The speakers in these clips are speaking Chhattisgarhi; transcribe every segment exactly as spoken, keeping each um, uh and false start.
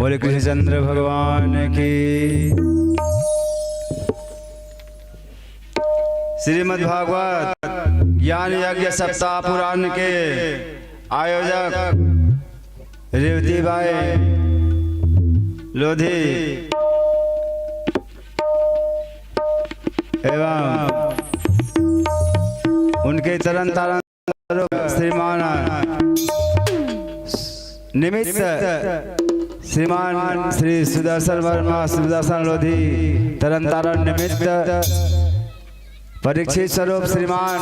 बोले कृष्णचंद्र भगवान की। श्रीमद् भागवत ज्ञान यज्ञ सप्ताह पुराण के आयोजक रेवती बाई लोधी एवं उनके तरन तारण श्रीमान निमित्त श्रीमान श्री सुदर्शन वर्मा, सुदर्शन लोधी तरन तारण निमित्त परीक्षित स्वरूप श्रीमान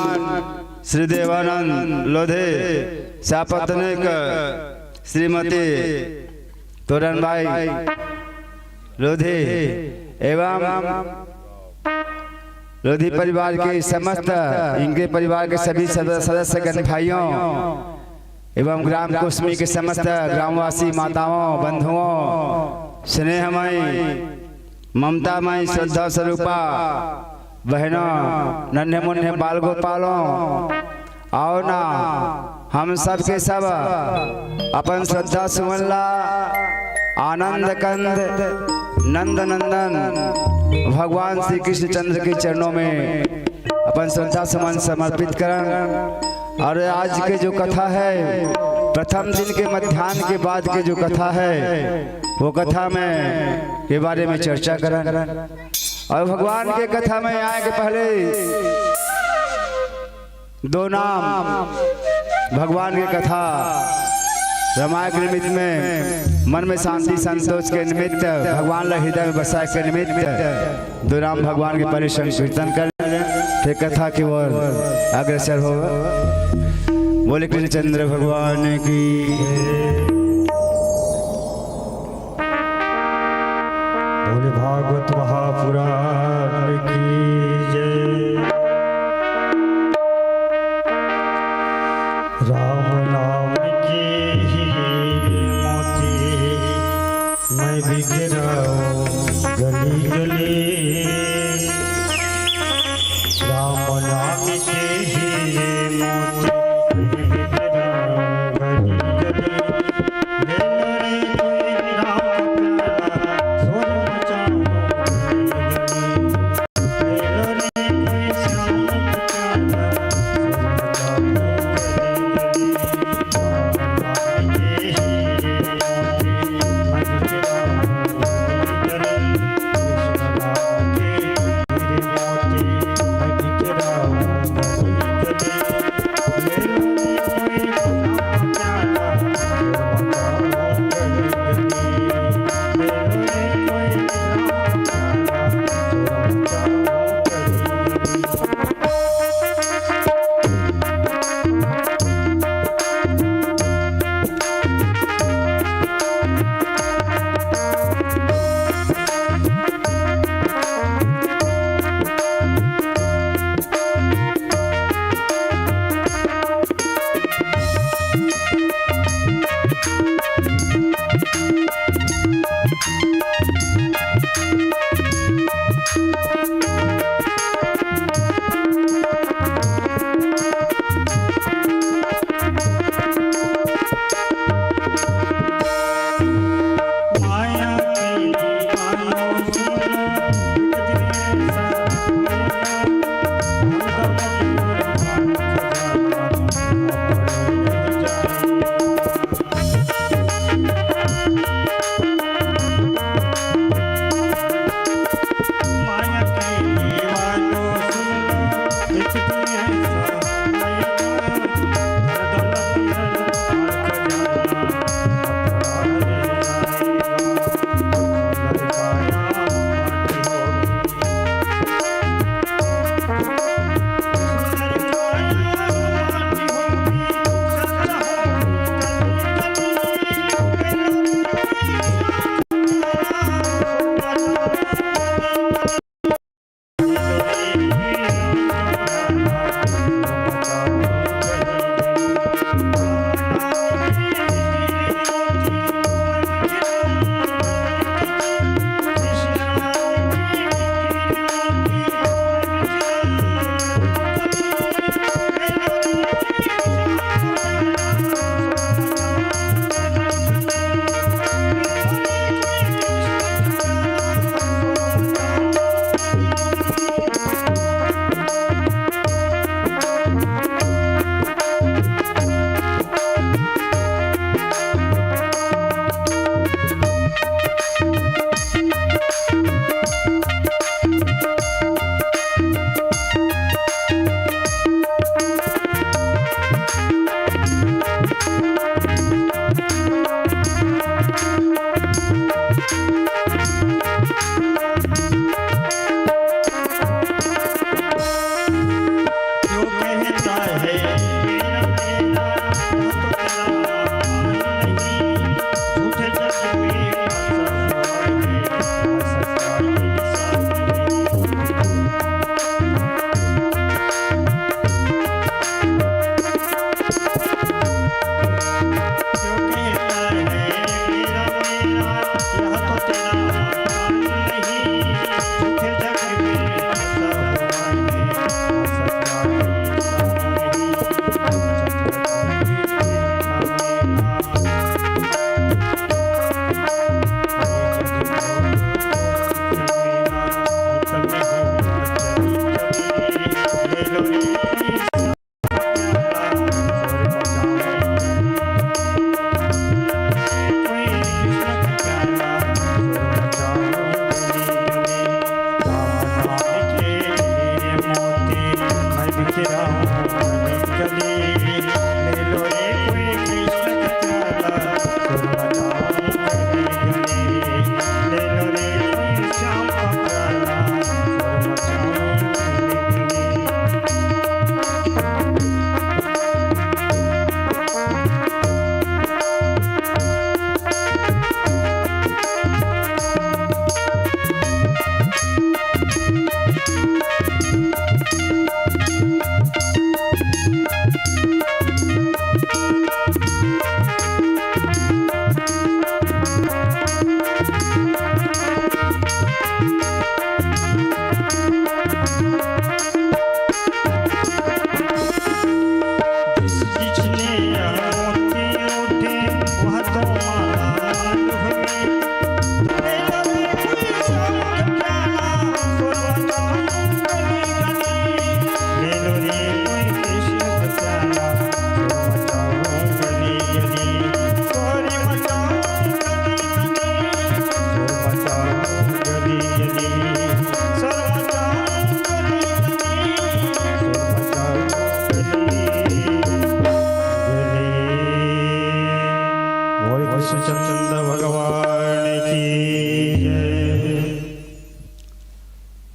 श्री देवानंद लोधी, सपत्नीक श्रीमती तोरनबाई लोधी एवं लोधी परिवार के समस्त, इनके परिवार के सभी सद-, सदस्यगण, भाइयों एवं ग्राम कुसमी के समस्त ग्रामवासी, माताओं, बंधुओं, स्नेहमयी, ममतामयी, श्रद्धा स्वरूपा बहनों, नन्हे मुन्ने बाल गोपालों, आओ ना, हम सब के सब अपन श्रद्धा सुमन ला आनंद कंद नंद नंदन भगवान श्री कृष्णचंद्र के चरणों में अपन श्रद्धा सुमन समर्पित करन। और आज के जो कथा है, प्रथम दिन के मध्यान्ह के बाद के जो कथा है, वो कथा में के बारे में चर्चा करन। और भगवान के कथा में आए के पहले दो नाम भगवान के कथा रमायक निमित्त में मन में शांति संतोष के निमित्त, भगवान ला हृदय में बसाए के निमित्त दो नाम भगवान के पहले संकीर्तन कर, फिर कथा की ओर अग्रसर हो। बोले कृष्णचंद्र भगवान की। बोले भागवत महापुराण की जय। राम नाम के हीरे मोती मैं बिखराऊं गली गली। राम नाम के हीरे मोती मैं बिखराऊं गली गली।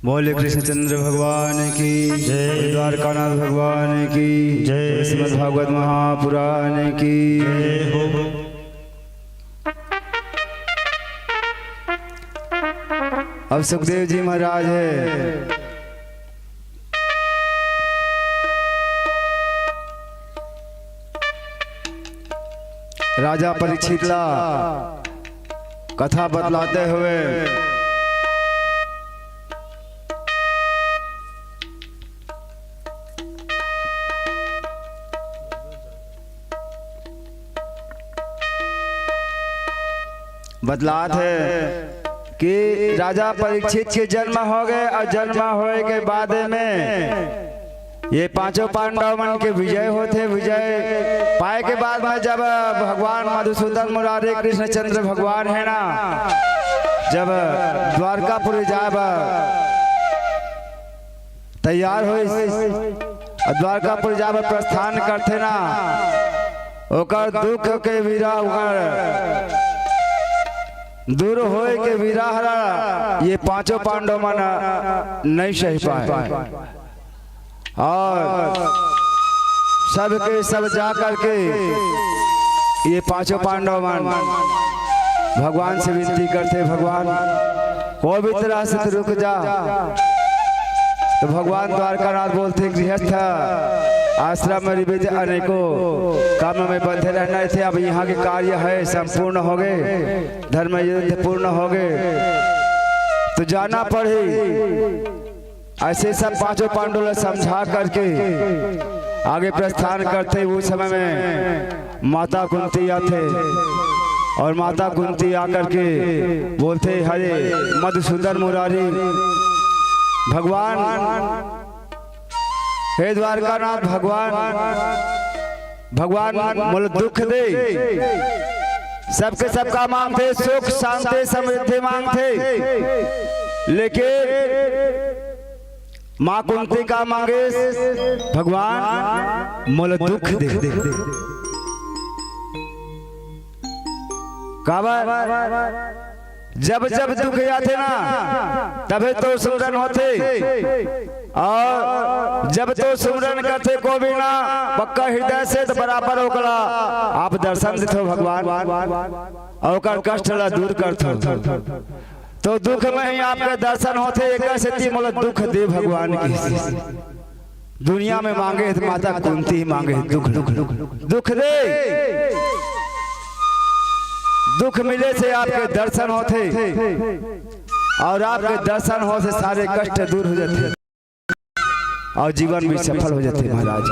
बोले कृष्णचंद्र भगवान की जय। द्वारकानाथ भगवान की जय। श्रीमद् भागवत महापुराण की जय हो। अब सुखदेव जी महाराज हे, राजा परीक्षित ला कथा बतलाते हुए बतलात हे कि राजा परीक्षित के जन्म होगे अउ जन्म होय के बाद में ये पांचों पांडव मन के विजय होथे। विजय पाए के बाद में जब भगवान मधुसूदन मुरारी कृष्णचंद्र भगवान हे ना, जब द्वारकापुरी जाए बर तैयार होइस अउ द्वारकापुरी जाए बर प्रस्थान करथे ना, ओकर दुख के विरह, ओकर दूर होए के विरह ला ये पांचों पांडव मन नहीं सह पाए। अउ सब के सब जा करके ये पांचों पांडव मन भगवान से विनती करथे, "भगवान, कोई भी तरह से तो रुक जा।" तो भगवान द्वारकानाथ बोलथे, "गृहस्थ आश्रम में रहिबे त अनेकों काम में बंधे रहना हे, अब यहाँ के कार्य हे संपूर्ण होगे, धर्म युद्ध पूर्ण होगे, तो जाना पड़ही।" अइसे सब पांचों पांडव ला समझा करके आगे प्रस्थान करथे। उस समय में माता कुंती आथे अउ माता कुंती आकर के बोलथे, "हरे मधुसूदन मुरारी, भगवान, हे द्वारकानाथ भगवान, भगवान मोला दुख दे, सबके सबका मांगथे, सुख, शांति, समृद्धि मांगथे, लेकिन माँ कुंती का मांगेस, भगवान मोला दुख दे।" काबर? जब जब दुख आथे ना, तभे तो सुमरन होथे। अउ जब तो सुमरन करथे कोई भी ना पक्का हृदय से, तो बराबर ओकला आप दर्शन देथो भगवान, अउ ओकर कष्ट ला दूर करथो। तो दुख में ही आपके दर्शन होथे, एकर सेती मोला दुख दे भगवान की। दुनिया में मांगे हे त माता कुंती ही मांगे हे, दुख, दुख, दुख दे। दुख मिले से आपके दर्शन होथे अउ आपके दर्शन होए से सारे कष्ट दूर हो जाथे अउ जीवन भी सफल हो जाथे महाराज।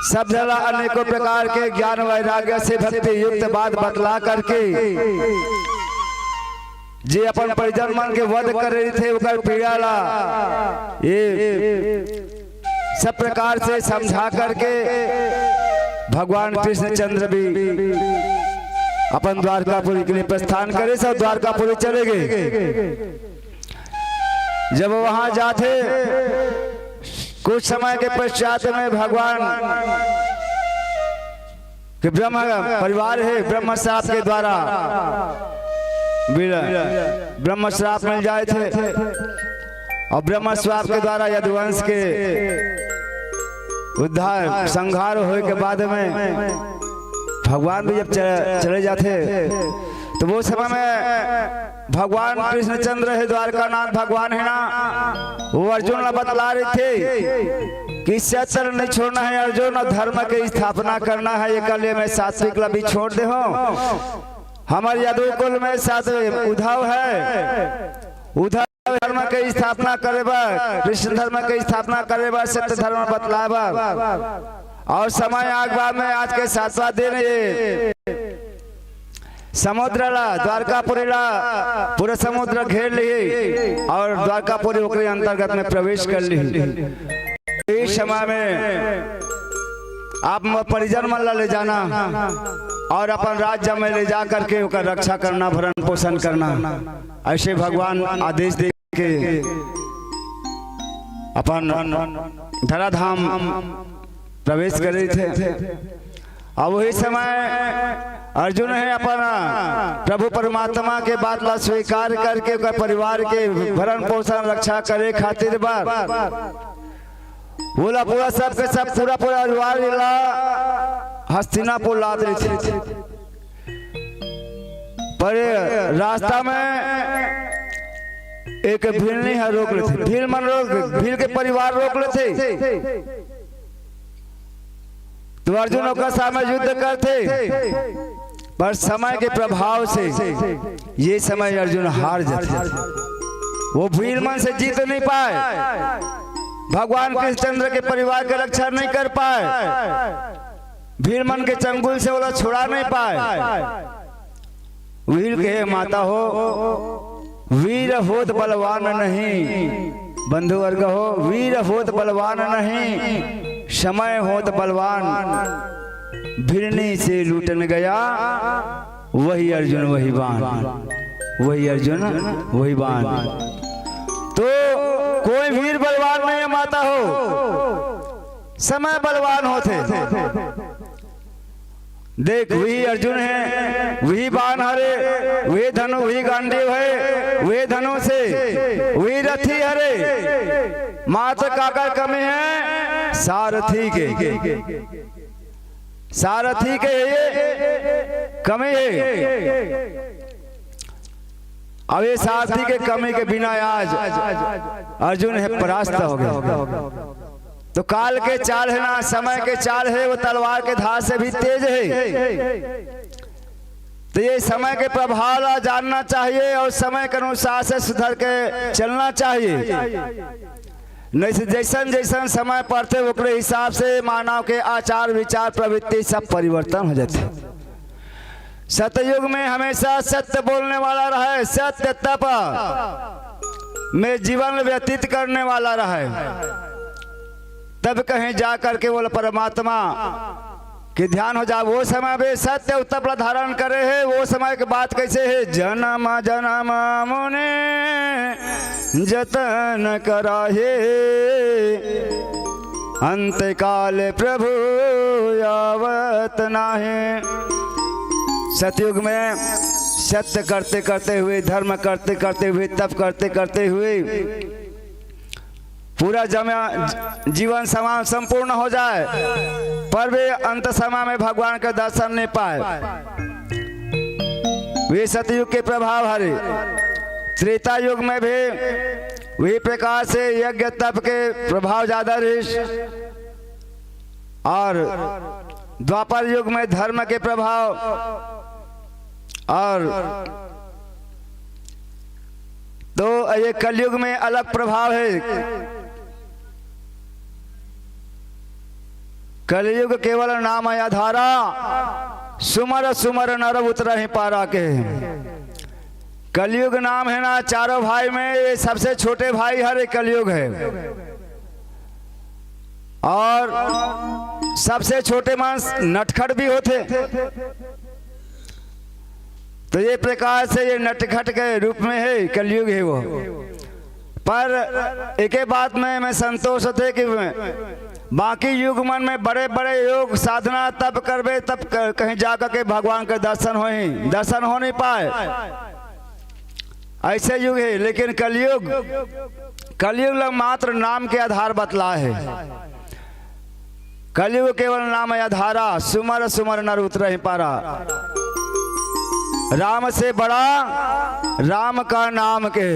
सब झन ला अनेकों प्रकार के ज्ञान वैराग्य से भक्ति युक्त बात बतला करके जे अपन परिजन मन के वध करे रहिथे, ओकर पीड़ा ला ये सब प्रकार से समझा करके भगवान कृष्णचंद्र भी अपन द्वारकापुरी के लिए प्रस्थान करे, सब द्वारकापुरी चले गए। जब वहां जाथे, कुछ समय के पश्चात में भगवान के ब्रह्म परिवार हे, ब्रह्म श्राप के द्वारा बिल-, ब्रह्म श्राप मिल जाए थे। अउ ब्रह्म श्राप के द्वारा यदुवंश के उद्धार, संहार होए के बाद में भगवान भी जब च-, चले जाथे, तो वो समय में भगवान कृष्णचंद्र हे, द्वारकानाथ भगवान हे ना, वो अर्जुन ला बतला रहिथे कि सत्य नहीं छोड़ना है अर्जुन, धर्म के स्थापना करना है। एकर लिए मैं सात्विक ला भी छोड़ दे हूँ। हमर यदु कुल में सात उद्धव है, उद्धव धर्म के स्थापना करे बर, कृष्ण धर्म के स्थापना करे बर, सत्य धर्म बतलाए बर। अउ समय आग बाद में आज के सातवां दिन ये समुद्र ला, द्वारकापुरी ला पूरा समुद्र घेर लिही अउ द्वारकापुरी ओकरे अंतर्गत में प्रवेश कर लिही। इस समय में आप म-, परिजन मन ला ले जाना अउ अपन राज्य में ले जा करके ओकर रक्षा करना, भरण पोषण करना, अइसे भगवान आदेश दे के अपन धराधाम प्रवेश करे थे। अउ वही समय अर्जुन हे अपन प्रभु परमात्मा के बात ला स्वीकार करके ओकर परिवार के भरण पोषण रक्षा करे खातिर बर ओला पूरा सब के सब पूरा परिवार ला हस्तिनापुर लात रहिथे। पर रास्ता में एक भिलनी ह रोक लेथे, भील मन रोक, भील के परिवार रोक लेथे। तो अर्जुन ओकर सामने युद्ध करथे, पर समय के प्रभाव से ये समय अर्जुन हार जाथे। वो भील मन से जीत नहीं पाए, भगवान कृष्णचंद्र के परिवार के रक्षा नहीं कर पाए, भील मन के चंगुल से ओला छुड़ा नहीं पाए। भील कहे, माता हो, वीर होत बलवान नहीं, बंधु वर्ग हो, वीर होत बलवान नहीं, समय होत बलवान। भिलनी से लूटन गया, वही अर्जुन वही बाण, वही अर्जुन वही बाण। तो कोई वीर बलवान नहीं है माता हो, समय बलवान होथे। देख, वही अर्जुन है, वही बाण हरे, वही धनु, वही गांडीव है, वही धनु से, वही रथी हरे। मात्र काकर कमी है? सारथी के। सारथी के ये कमी है। अब ये सारथी के कमी के बिना आज अर्जुन है परास्त हो गए। तो काल के चाल है ना, समय के चाल है, वो तलवार के धार से भी तेज है। तो ये समय के प्रभाव ला जानना चाहिए और समय के अनुसार से सुधर के चलना चाहिए। नहीं से जैसन जैसन समय पड़थे, ओकरे हिसाब से मानव के आचार, विचार, प्रवृत्ति सब परिवर्तन हो जाथे। सतयुग में हमेशा सत्य बोलने वाला रहे, सत्य तप में जीवन व्यतीत करने वाला रहे, तब कहीं जा करके वो परमात्मा के ध्यान हो जाए। वो समय भी सत्य और तप ला धारण करे है। वो समय के बात कैसे है? जन्म जन्म मुनि जतन कराहे, अंत काल प्रभु आवत नाहे। सतयुग में सत्य करते करते हुए, धर्म करते करते हुए, तप करते करते हुए पूरा जमा, जीवन समा-, संपूर्ण हो जाए, पर भी अंत समय में भगवान के दर्शन नहीं पाए। वे सतयुग के प्रभाव हरे। त्रेता युग में भी वही प्रकार से यज्ञ तप के प्रभाव ज्यादा रहिस, और द्वापर युग में धर्म के प्रभाव, और तो ये कलयुग में अलग प्रभाव है। कलयुग केवल नाम आधारा, सुमर सुमर नर उतरहि पारा के। कलयुग नाम है ना, चारों भाई में ये सबसे छोटे भाई हरे कलयुग है, और सबसे छोटे मन नटखट भी होथे। तो ये प्रकार से ये नटखट के रूप में है, कलयुग है वो। पर एके बात में मैं संतोष होथे कि बाकी युग मन में बड़े बड़े योग साधना तप करबे, तब क-, कहीं जा करके भगवान के दर्शन होही, दर्शन हो नहीं पाए, ऐसे युग है। लेकिन कलयुग, कलयुग ला मात्र नाम के आधार बतला है। कलयुग केवल नाम आधारा, सुमर सुमर नर उतरहि पारा। राम से बड़ा राम का नाम के।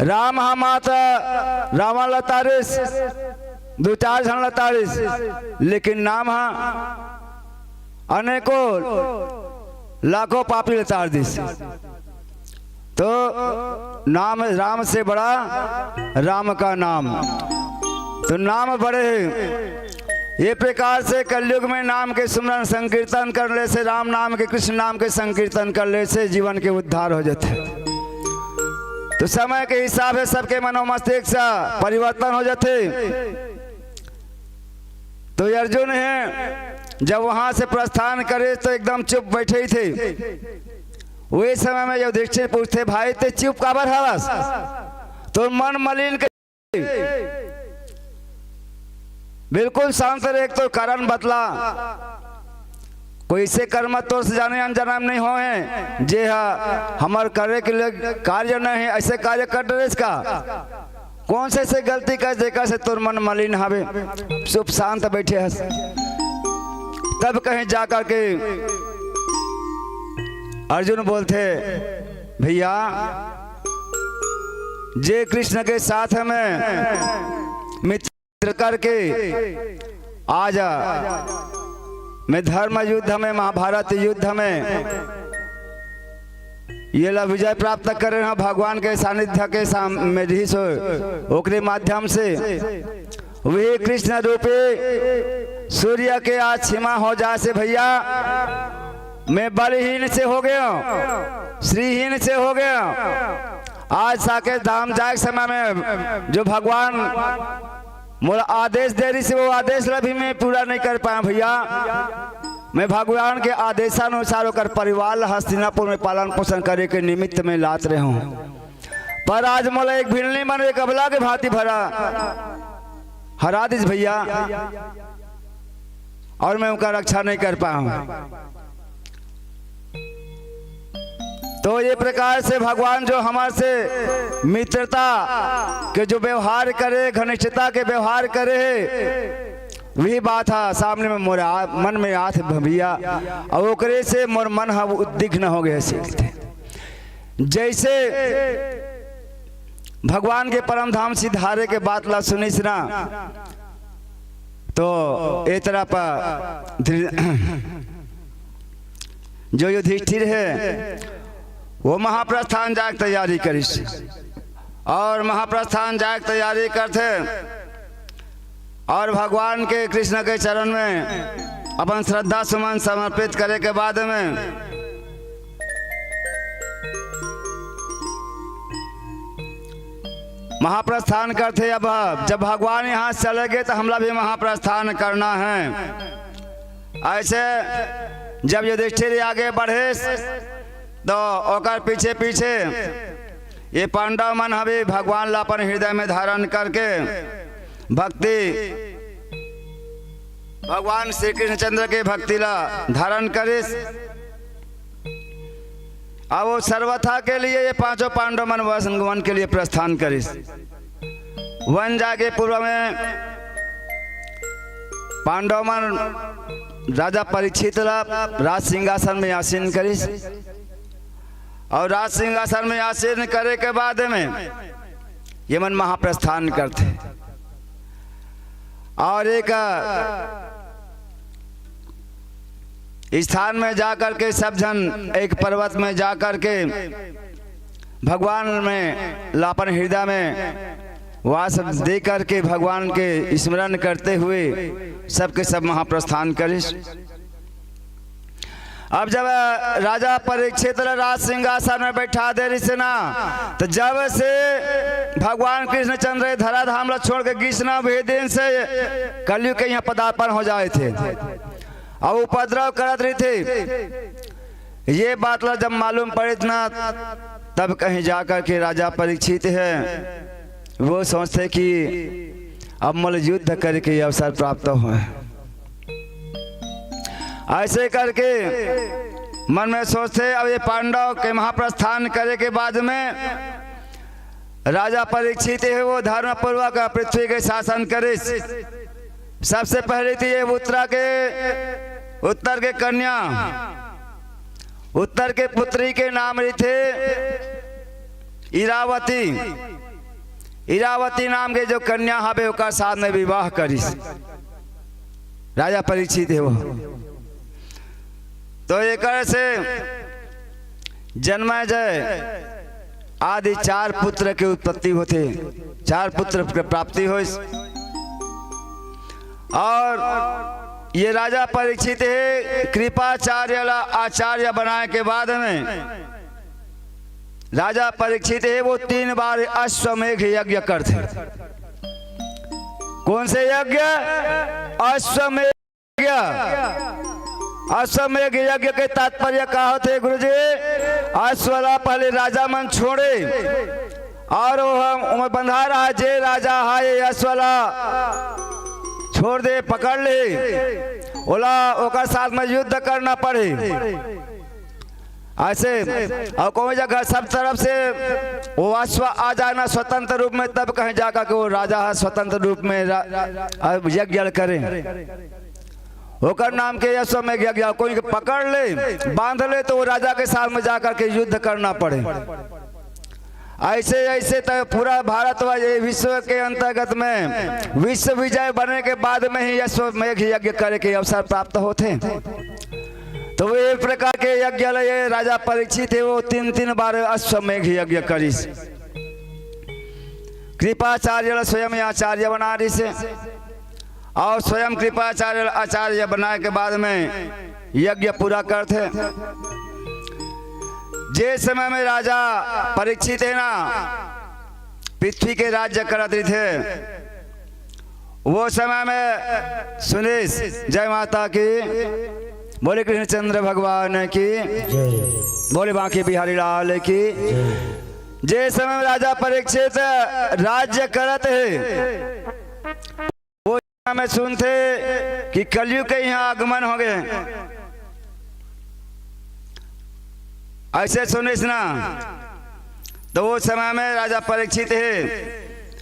राम ह मात्र रावण ल तारिस, दू चार झन ल तारिस, लेकिन नाम ह अनेकों लाखों पापी ल तार दिस। तो नाम, राम से बड़ा राम का नाम, तो नाम बड़े हैं। ये प्रकार से कलयुग में नाम के सुमरन संकीर्तन करले से, राम नाम के, कृष्ण नाम के संकीर्तन करले से जीवन के उद्धार हो जाथे। तो समय के हिसाब से सबके मनोमस्तिष्क से परिवर्तन हो जाथे। तो अर्जुन है, जब वहां से प्रस्थान करे तो एकदम चुप बैठे ही थे। वही समय में युधिष्ठिर पूछथे, भाई ते चुप काबर हवस? तो मन मलिन के बिल्कुल शांत रहे, तो कारण बतला। कोई ऐसे कर्म तोर से जाने अनजाने में नहीं होए हे, जे हा हमर करे के लिए कार्य नहीं हे, ऐसे कार्य कर डरेस का? कौन से ऐसे गलती कर, जेकर से तोर मन मलिन हवे, चुप शांत बैठे हस? तब कहीं जा करके अर्जुन बोलथे, भैया, जे कृष्ण के साथ में मित्र करके आज मैं धर्म युद्ध में, महाभारत युद्ध में ये ला विजय प्राप्त करे हंव, भगवान के सानिध्य के साम-, में रहिस होय, ओकरे माध्यम से वही कृष्ण रूपी सूर्य के आज छिमा हो जाए से भैया, मैं बलहीन से हो गया हूँ, श्रीहीन से हो गया हूँ। आज साकेत धाम जाए के समय में जो भगवान मोला आदेश दे रहिस हे, वो आदेश ला भी मैं पूरा नहीं कर पाया हूँ भैया। मैं भगवान के आदेशानुसार ओकर परिवार ला हस्तिनापुर में पालन पोषण करे के निमित्त में लात रहे हूँ, पर आज मोला एक भिलनी मन एक अबला के भांति भरा हरा दिस भैया, और मैं उनका रक्षा नहीं कर पाया हूँ। तो ये प्रकार से भगवान जो हमारे से मित्रता के जो व्यवहार करे, घनिष्ठता के व्यवहार करे हे, वही बात हा सामने में मोरे आ-, मन में आत हे भैया, और ओकरे से मोर मन हा उद्विग्न हो गए हे। जैसे भगवान के परम धाम सिधारे के बात ला सुनिस ना, तो ए तरह पर धृ-, जो युधिष्ठिर हे, वो महाप्रस्थान जाए के तैयारी करिस, और महाप्रस्थान जाए के तैयारी करथे, और भगवान के, कृष्ण के चरण में अपन श्रद्धा सुमन समर्पित करे के बाद में महाप्रस्थान करथे। अब जब भगवान यहाँ से चले गे, तो हमला भी महाप्रस्थान करना हे। ऐसे जब युधिष्ठिर आगे बढ़े, तो ओकर पीछे पीछे ये पांडव मन हवे भगवान ला अपन हृदय में धारण करके भक्ति, भगवान श्री कृष्णचंद्र के भक्ति ला धारण करिस। अब वो सर्वथा के लिए ये पांचों पांडव मन वन, वन के लिए प्रस्थान करिस। वन जाके पूर्व में पांडव मन राजा परीक्षित ला राज सिंहासन में आसीन करिस, और राज सिंहासन में आसीन करे के बाद में ये मन महाप्रस्थान करथे, और एक स्थान में जाकर के सब झन एक पर्वत में जाकर के भगवान में ला अपन हृदय में वास दे करके भगवान के स्मरण करते हुए सबके सब महाप्रस्थान करिस। अब जब राजा परीक्षित ला राज सिंहासन में बैठा दे रहिस ना, तो जब से भगवान कृष्णचंद्र धराधाम ला छोड़ के गिस ना, वही दिन से कलयुग के यहाँ पदार्पण हो जाए थे। अब उपद्रव करत रहिथे। ये बात ला जब मालूम पड़े ना, तब कहीं जाकर के राजा परीक्षित हे, वो सोचथे कि अब मोला युद्ध करे के अवसर प्राप्त होए। ऐसे करके मन में सोचथे, अब ये पांडव के महाप्रस्थान करे के बाद में राजा परीक्षित हे, वो धर्मपूर्वक पृथ्वी के शासन करिस। सबसे पहले तो ये उत्तरा के, उत्तर के कन्या, उत्तर के पुत्री के नाम रहिथे इरावती। इरावती नाम के जो कन्या हवे, ओकर साथ में विवाह करिस राजा परीक्षित हे वो। तो एकर से जन्मेजय आदि चार पुत्र के उत्पत्ति होथे, चार पुत्र के प्राप्ति होइस। और ये राजा परीक्षित हे कृपाचार्य ला आचार्य बनाए के बाद में राजा परीक्षित हे वो तीन बार अश्वमेघ यज्ञ करथे। कौन से यज्ञ? अश्वमेघ यज्ञ। अश्वमेघ यज्ञ के तात्पर्य का होथे गुरुजी? अश्व ला पहले राजा मन छोड़े और वो हम उमर बंधा रहा, जे राजा हा ये अश्व ला छोड़ दे, पकड़ ले, ओला ओकर साथ में युद्ध करना पड़ही। ऐसे अउ कोई जगह सब तरफ से वो अश्व आ जाए ना स्वतंत्र रूप में, तब कहीं जाकर के वो राजा ह स्वतंत्र रूप में रा-, अब यज्ञ करे। ओकर नाम के अश्वमेघ यज्ञ। कोई के पकड़ ले, बांध ले, तो वो राजा के साथ में जाकर के युद्ध करना पड़े। ऐसे ऐसे तो पूरा भारत व ये विश्व के अंतर्गत में विश्व विजय बने के बाद में ही अश्वमेघ यज्ञ करे के अवसर प्राप्त होथे। तो ये प्रकार के यज्ञ ल ये राजा परीक्षित हे, वो तीन तीन बार अश्वमेघ यज्ञ करिस। कृपाचार्य ल स्वयं आचार्य बना रिस हे। अउ स्वयं कृपाचार्य आचार्य बनाए के बाद में यज्ञ पूरा करथे। जे समय में राजा परीक्षित हे ना, पृथ्वी के राज्य करत रिथे, वो समय में सुनेश, जय माता की, बोले कृष्णचंद्र भगवान की, बोले बांके बिहारी लाल की। जे समय में राजा परीक्षित राज्य करत हे, वो समय में सुनथे कि कलयुग के यहाँ आगमन हो गए। ऐसे सुनिस ना, तो वो समय में राजा परीक्षित हे,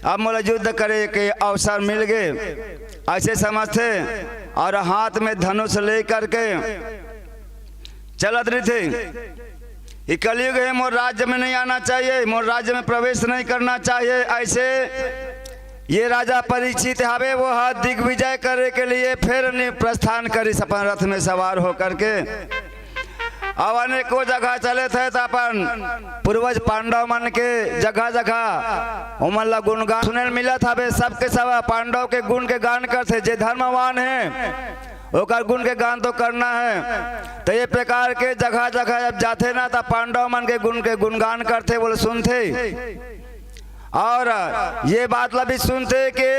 अब मोला युद्ध करे के अवसर मिल गए, ऐसे समझथे अउ हाथ में धनुष ले करके चलत रहिथे। ये कलयुग हे, मोर राज्य में नहीं आना चाहिए, मोर राज्य में प्रवेश नहीं करना चाहिए। ऐसे ये राजा परीक्षित हवे, वो ह दिग्विजय करे के लिए फिर नि-, प्रस्थान करिस अपन रथ में सवार होकर के। अब अनेकों जगह चले थे, तो अपन पूर्वज पांडव मन के जगह जगह ओमन ला गुणगान सुने ल मिलत हवे। सबके सब पांडव के गुण के गान करथे। जे धर्मवान हे, ओकर गुण के गान तो करना है। तो ये प्रकार के जगह जगह जब जाथे ना, तो पांडव मन के गुण के गुणगान करथे, बोले सुनथे। अउ ये बात ला भी सुनथे कि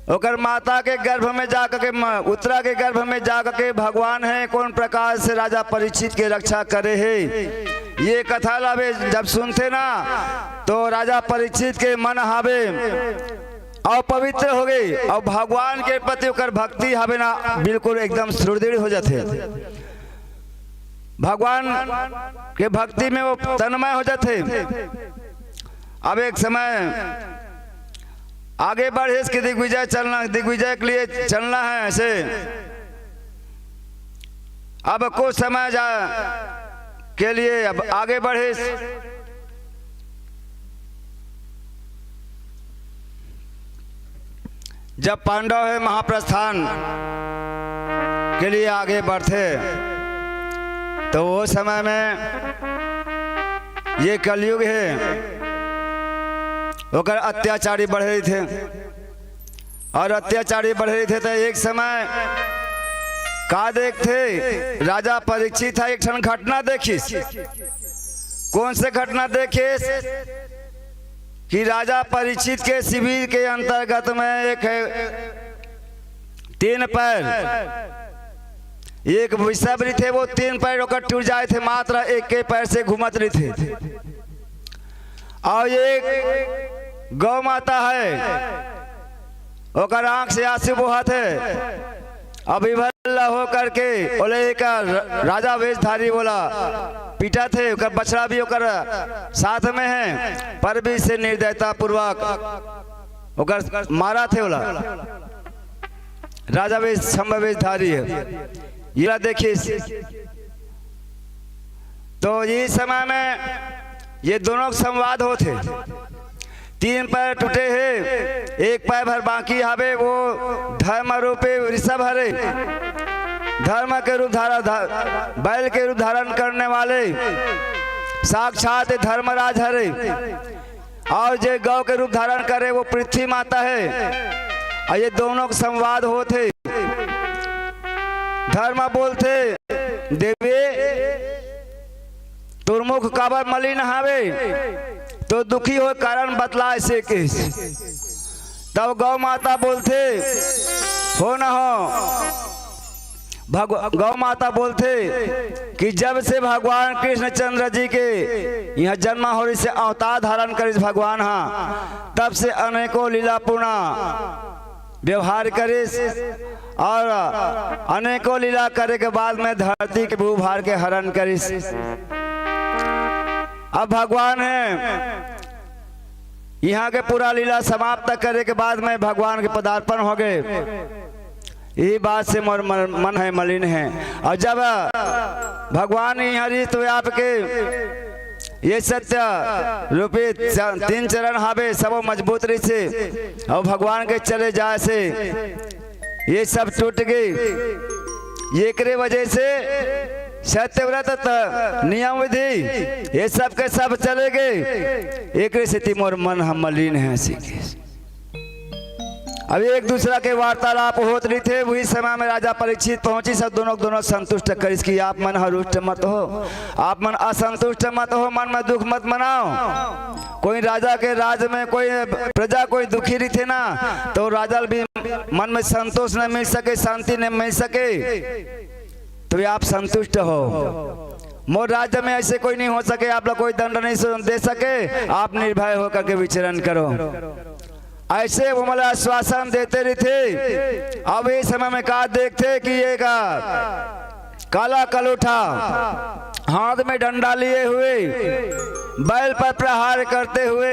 ओकर माता के गर्भ में जाकर के, म-, उत्तरा के गर्भ में जाकर के भगवान हे, कौन प्रकार से राजा परीक्षित के रक्षा करे हे। ये कथा ला भी जब सुनथे ना, तो राजा परीक्षित के मन हवे अपवित्र हो गई, अउ भगवान के प्रति ओकर भक्ति हवे ना, बिल्कुल एकदम सुदृढ़ हो जाथे। भगवान के भक्ति में वो तन्मय हो जाथे। अब एक समय आगे बढ़े, इसके दिग्विजय चलना, दिग्विजय के लिए चलना है। ऐसे अब कुछ समय जा के लिए अब आगे बढ़े। जब पांडव हे महाप्रस्थान के लिए आगे बढ़थे, तो वो समय में ये कलयुग हे, ओकर अत्याचारी बढ़े थे। अउ अत्याचारी बढ़े रहिथे, त एक समय का देखथे, राजा परीक्षित ह एक ठन घटना देखिस। कौन से घटना देखिस? कि राजा परीक्षित के शिविर के अंतर्गत में एक हे, तीन पैर, एक वृषभ रहिथे, वो तीन पैर ओकर टूट जाए थे, मात्र एक के पैर से घूमत रहिथे। अउ एक गौ माता हे, ओकर आंख से आंसू बोहत हे। अब विभल हो करके ओले एक र-, राजा वेशधारी बोला पीटत हे, ओकर बछड़ा भी ओकर साथ में हे, पर भी से निर्दयता पूर्वक ओकर मारत हे ओला। राजा वेश, छम्ब वेशधारी हे, ये ला देखिस। तो ये समय में ये दोनों के संवाद होथे। तीन पैर टूटे हे, एक पैर भर बाकी हवे, वो धर्म रूपी वृषभ हरे। धर्म के रूप धारण, धा-, बैल के रूप धारण करने वाले साक्षात धर्मराज हरे। अउ जे गौ के रूप धारण करे, वो पृथ्वी माता हे। अउ ये दोनों के संवाद होथे। धर्म बोलथे, देवी, तोर मुख काबर मलिन हावे? तो दुखी होय कारण बतला, ऐसे कहिस। तब गौ माता बोलथे, हो न हो, भगव-, गौ माता बोलथे कि जब से भगवान कृष्णचंद्र जी के यहाँ जन्म हो रही से अवतार धारण करिस भगवान हा, तब से अनेकों लीलापूर्ण व्यवहार करिस। और अनेकों लीला करे के बाद में धरती के भूभार के हरण करिस। अब भगवान हे, इहाँ के पूरा लीला समाप्त करे के बाद में भगवान के पदार्पण हो गए। यही बात से मोर मन, मन हे मलिन हे। और जब भगवान इहाँ रित हुए आपके ये सत्य रूपी च-, तीन चरण हावे, सबो मजबूत रहिसे। और भगवान के चले जाए से ये सब टूट गई। एकरे वजह से सत्यव्रत त-, नियम विधि ये सब के सब चले गए। एकरे सेती मोर मन ह मलिन हे, सीखे। अब एक दूसरा के वार्तालाप होत रहिथे, वही समय में राजा परीक्षित पहुंचिस, सब दोनों दोनों संतुष्ट करिस कि आप मन ह रुष्ट मत हो, आप मन असंतुष्ट मत हो, मन में दुख मत मनाओ। कोई राजा के राज में कोई प्रजा कोई दुखी रहिथे ना, तो राजा ल भी मन में संतोष न मिल सके, शांति न मिल सके। तो आप संतुष्ट हो, मोर राज्य में ऐसे कोई नहीं हो सके, आप लोग कोई दंड नहीं सु-, दे सके, आप निर्भय होकर के विचरण करो। ऐसे वो मला आश्वासन देते रहिथे। अब ये समय में का देखथे कि एक काला कलोठा हाथ में डंडा लिए हुए बैल पर प्रहार करते हुए,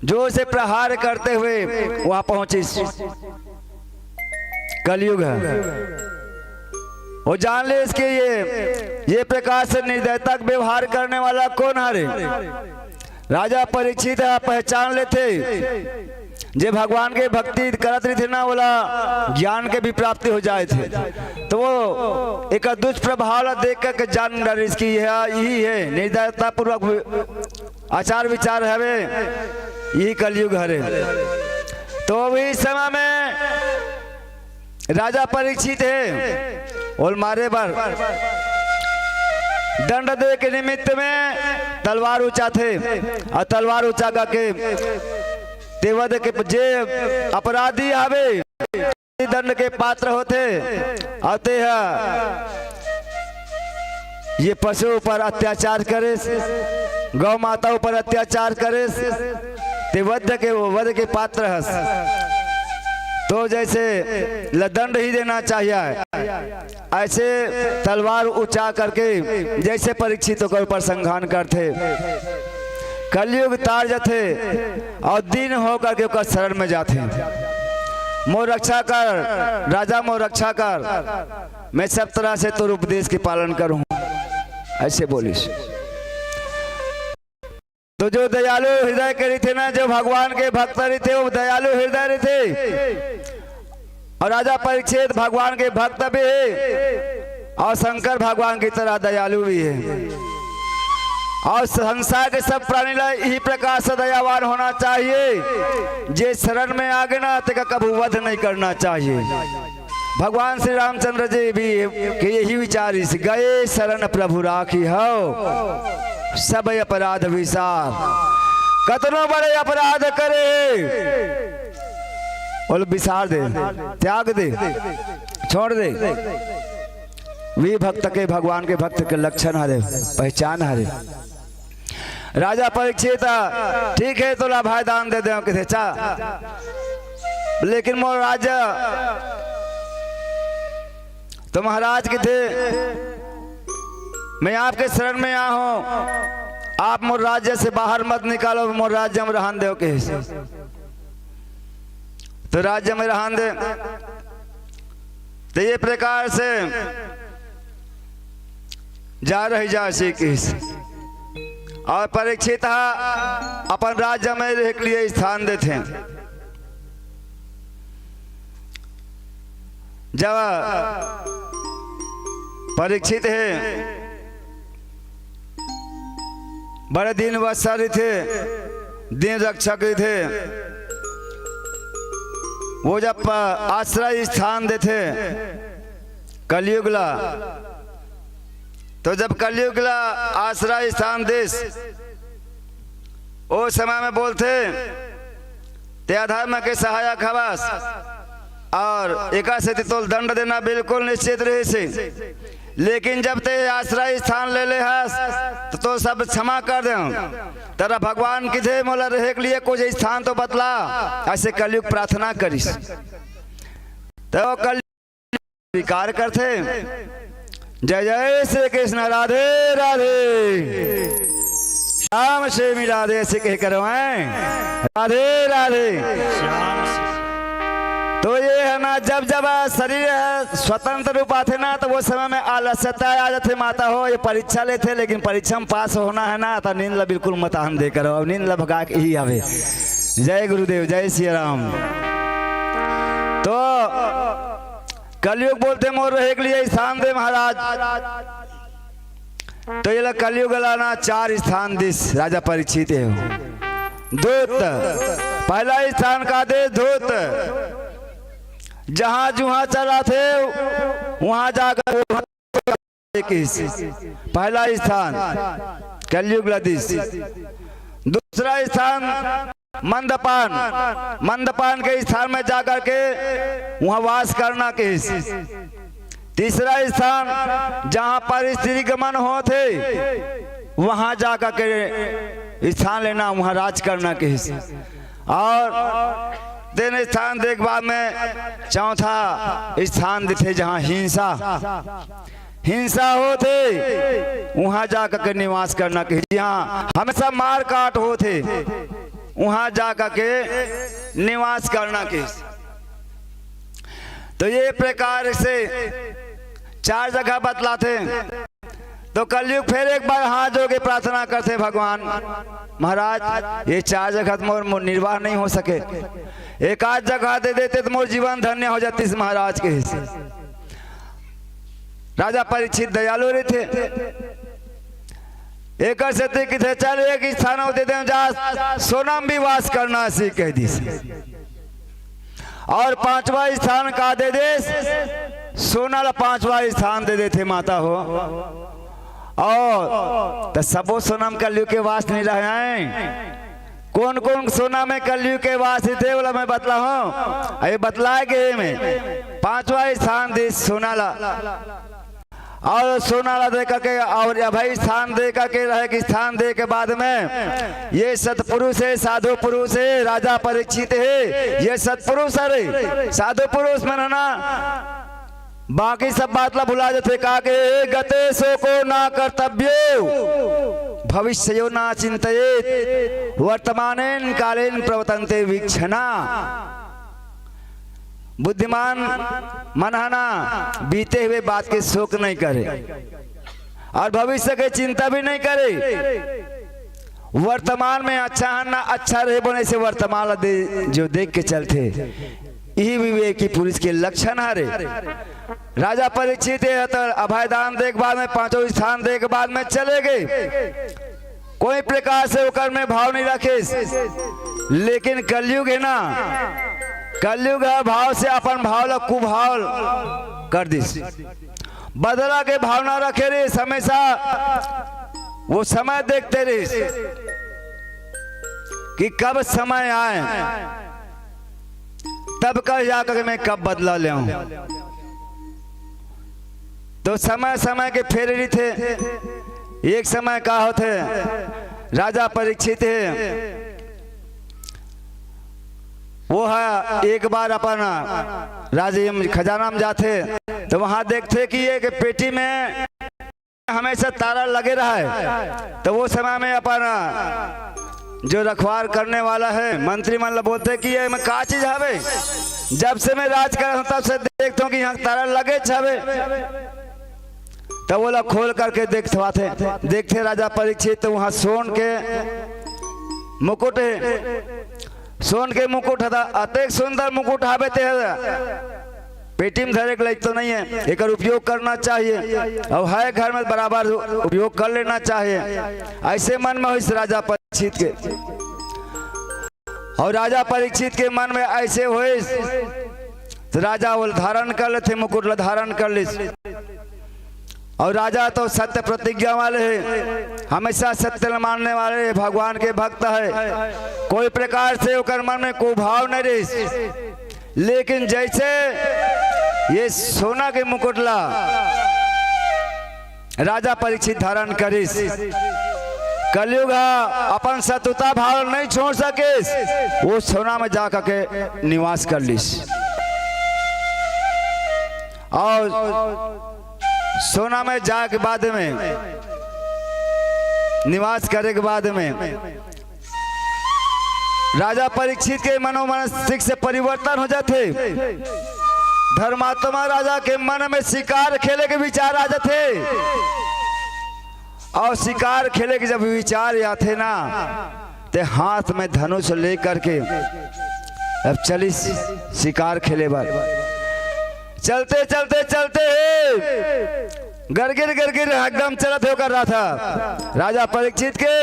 जोर से प्रहार करते हुए वहां पहुंचिस। कलयुग हे। वो जान ले इसके ये, ये प्रकार से निर्दयता के व्यवहार करने वाला कौन हरे? राजा परीक्षित ह पहचान लेथे, जे भगवान के भक्ति करत रहिथे ना, ओला ज्ञान के भी प्राप्ति हो जाए थे। तो वो एक दुष्प्रभाव ला देख करके जान डरिस कि यह यही हे, निर्दयता पूर्वक आचार विचार हवे, यही कलयुग हरे। तो वही समय में राजा परीक्षित हे, ओल मारे बर दंड दे के निमित्त में तलवार उचाथे, और तलवार उचा करके तेवद के जे अपराधी हवे, दंड के पात्र होथे, और ते ह ये पशु ऊपर अत्याचार करिस, गौ माता ऊपर अत्याचार करिस, ते वध के, वध के पात्र हस। तो जैसे ल-, दंड ही देना चाहिए, ऐसे तलवार उचा करके जैसे परीक्षित ओकर ऊपर संघान करथे। कलयुग तार जथे और दीन होकर के ओकर शरण में जाथे। मोर रक्षा कर राजा, मोर रक्षा कर, मैं सब तरह से तोर उपदेश के पालन करूं, ऐसे बोलिस। तो जो दयालु हृदय के रहिथे ना, जो भगवान के भक्त रहिथे, वो दयालु हृदय रहिथे। और राजा परीक्षित भगवान के भक्त भी हे और शंकर भगवान की तरह दयालु भी हे। और संसार के सब प्राणी ला यही प्रकार से दयावान होना चाहिए। जे शरण में आगे ना, तेका कभू वध नहीं करना चाहिए। भगवान श्री रामचंद्र जी भी के यही विचार इस, "गए शरण प्रभु राखी हो, सब अपराध विसार।" कतनो बड़े अपराध करे हे, बोले, "विसार दे, त्याग दे, छोड़ दे।" वी भक्त के, भगवान के भक्त के लक्षण हरे, पहचान हरे। राजा परीक्षित, "ठीक हे, तोला अभय दान दे देंव," कथे, "चा, लेकिन मोर राज्य।" तो महाराज कथे, "मैं आपके शरण में आया हूं, आप मोर राज्य से बाहर मत निकालो, मोर राज्य में रहन देव," कहे। तो राज्य में रहन दे। तो ये प्रकार से जा रही जा सीखिस। और परीक्षित ह अपन राज्य में रहे के लिए स्थान देथे। जब परीक्षित हे बड़े दीन वत्सल रहिथे, दीन रक्षक रहिथे। वो जब प-, आश्रय स्थान देथे कलयुग ला, तो जब कलयुग ला आश्रय स्थान देस, ओ समय में बोलथे, "ते अधर्म के सहायक हवस और एका सेती तोल दंड देना बिल्कुल निश्चित रहिसे, लेकिन जब ते आश्रय स्थान ले ले हस, तो, तो सब क्षमा कर दे।" तेरा भगवान किथे, "मोला रहे के लिए कुछ स्थान तो बतला।" ऐसे कलयुग प्रार्थना करिस। तो कल स्वीकार करथे। जय जय श्री कृष्ण, राधे राधे। श्याम से मिला दे, ऐसे कह करवाएं। राधे राधे। तो ये है ना, जब जब शरीर है स्वतंत्र रूप आथे ना, तो वो समय में आलस्यता आ जाथे माता हो। ये परीक्षा लेथे, लेकिन परीक्षा में पास होना है ना, तो नींद ला बिल्कुल मत आन दे करो। अब नींद ला भगा के ही आवे। जय गुरुदेव, जय सिया राम। तो कलयुग बोलथे मोर रहे के लिए स्थान दे महाराज। तो ये ला कलयुग ला ना चार स्थान दिस राजा परीक्षित हे। दूत, पहला स्थान का दे दूत, जहां जुहां चलाथे, वहां जाकर वो किस पहला स्थान कलयुग ला दिस। दूसरा स्थान मंदपान, मंदपान के स्थान में जाकर के वहां वास करना किस। तीसरा स्थान जहां पर स्त्री गमन होथे, वहां जाकर के स्थान लेना, वहां राज करना किस। और तीन स्थान देख बाद में चौथा स्थान दिथे जहां हिंसा, हिंसा होथे, वहां जाकर के निवास करना किस। जहां हमेशा मार काट होथे, वहां जाकर के निवास करना किस। तो ये प्रकार से चार जगह बतलाथे। तो कलयुग फिर एक बार हाथ जोड़ के प्रार्थना करथे, भगवान महाराज, ये चार जगह तो मोर, मोर निर्वाह नहीं हो सके, एक आध जगह दे देते तो मोर जीवन धन्य हो जातिस महाराज, कहिस। राजा परीक्षित दयालु रहिथे। एकर सेती किथे, चल एक स्थान अउ दे दे, जा सोना में भी वास करना, असी कह दिस। और पांचवा स्थान का दे देस, सोना ला पांचवा स्थान दे देथे माता हो। और त सबो सोना में कलयुग के वास नहीं रहे। कोन कोन सोना में कलयुग के वास थे, ओला मैं बतलाहूं। ये बतलाए गे में पांचवा स्थान दिस सोना ला। और सोना ला दे करके और अभय स्थान दे करके रहे के स्थान दे के बाद में ये सत्पुरुष हे, साधु पुरुष हे, राजा परीक्षित हे, ये सत्पुरुष हरे, साधु पुरुष मन हे ना, बाकी सब बात ला भुला जाथे। का के गते शोको न कर्तव्यो, भविष्यो न चिंतयेत, वर्तमानेन कालेन प्रवर्तन्ते वीक्षणा। बुद्धिमान मन ह ना बीते हुए बात के शोक नहीं करे और भविष्य के चिंता भी नहीं करे। वर्तमान में अच्छा है ना, अच्छा रहे बोले से वर्तमान ला दे, जो देख के चलथे, यही विवेकी पुरुष के लक्षण हरे। राजा परीक्षित ये तो अभयदान दे के बाद में, पांचों स्थान दे के बाद में चले गए। कोई प्रकार से ओकर में भाव नहीं रखिस। लेकिन कलयुग है ना, कलयुग ह भाव से अपन भाव ला कुभाव कर दिस। बदला के भावना रखे रहिस, हमेशा वो समय देखते रहिस कि कब समय आए, तब कह जाकर मैं कब बदला लेहूं। तो समय समय के फेर रहिथे। एक समय का होथे, राजा परीक्षित हे, वो ह एक बार अपन राज खजाना में जाथे, तो वहां देखथे कि एक पेटी में हमेशा ताला लगे रहे। तो वो समय में अपन जो रखवार करने वाला है, मंत्री मन ला बोलथे कि ये में का चीज हवे? जब से मैं राज करत हूं, तब से देखत हूं कि यहां ताला लगे हवे। तब ओला खोल करके देखवाथे, देखथे राजा परीक्षित, तो वहां सोन के मुकुट हे। सोन के मुकुट हता, अतेक सुंदर मुकुट हावे ते हता। पेटी में धरे के लायक तो नहीं है, एकर उपयोग करना चाहिए। और है घर में बराबर उपयोग कर लेना चाहिए। ऐसे मन में होइस राजा परीक्षित के। और राजा परीक्षित के मन में ऐसे होइस, तो राजा वो धारण कर लेथे, मुकुट ला धारण कर लिस। और राजा तो सत्य प्रतिज्ञा वाले हे, हमेशा सत्य ल मानने वाले हे, भगवान के भक्त हे, कोई प्रकार से ओकर मन में कुभाव नहीं रहिस। लेकिन जैसे ये सोना के मुकुट ला राजा परीक्षित धारण करिस, कलयुग ह अपन शत्रुता भाव नहीं छोड़ सकिस, वो सोना में जा करके निवास कर लिस। और सोना में जाए के बाद में, निवास करे के बाद में, राजा परीक्षित के मनोमनस्तिक से परिवर्तन हो जाथे। धर्मात्मा राजा के मन में शिकार खेले के विचार आ जाथे, और शिकार खेले के जब विचार आथे ना, ते हाथ में धनुष लेकर के अब चलिस शिकार खेले बर। चलते चलते चलते हे गरगिर गरगिर एकदम चलत हे ओकर रथ राजा परीक्षित के,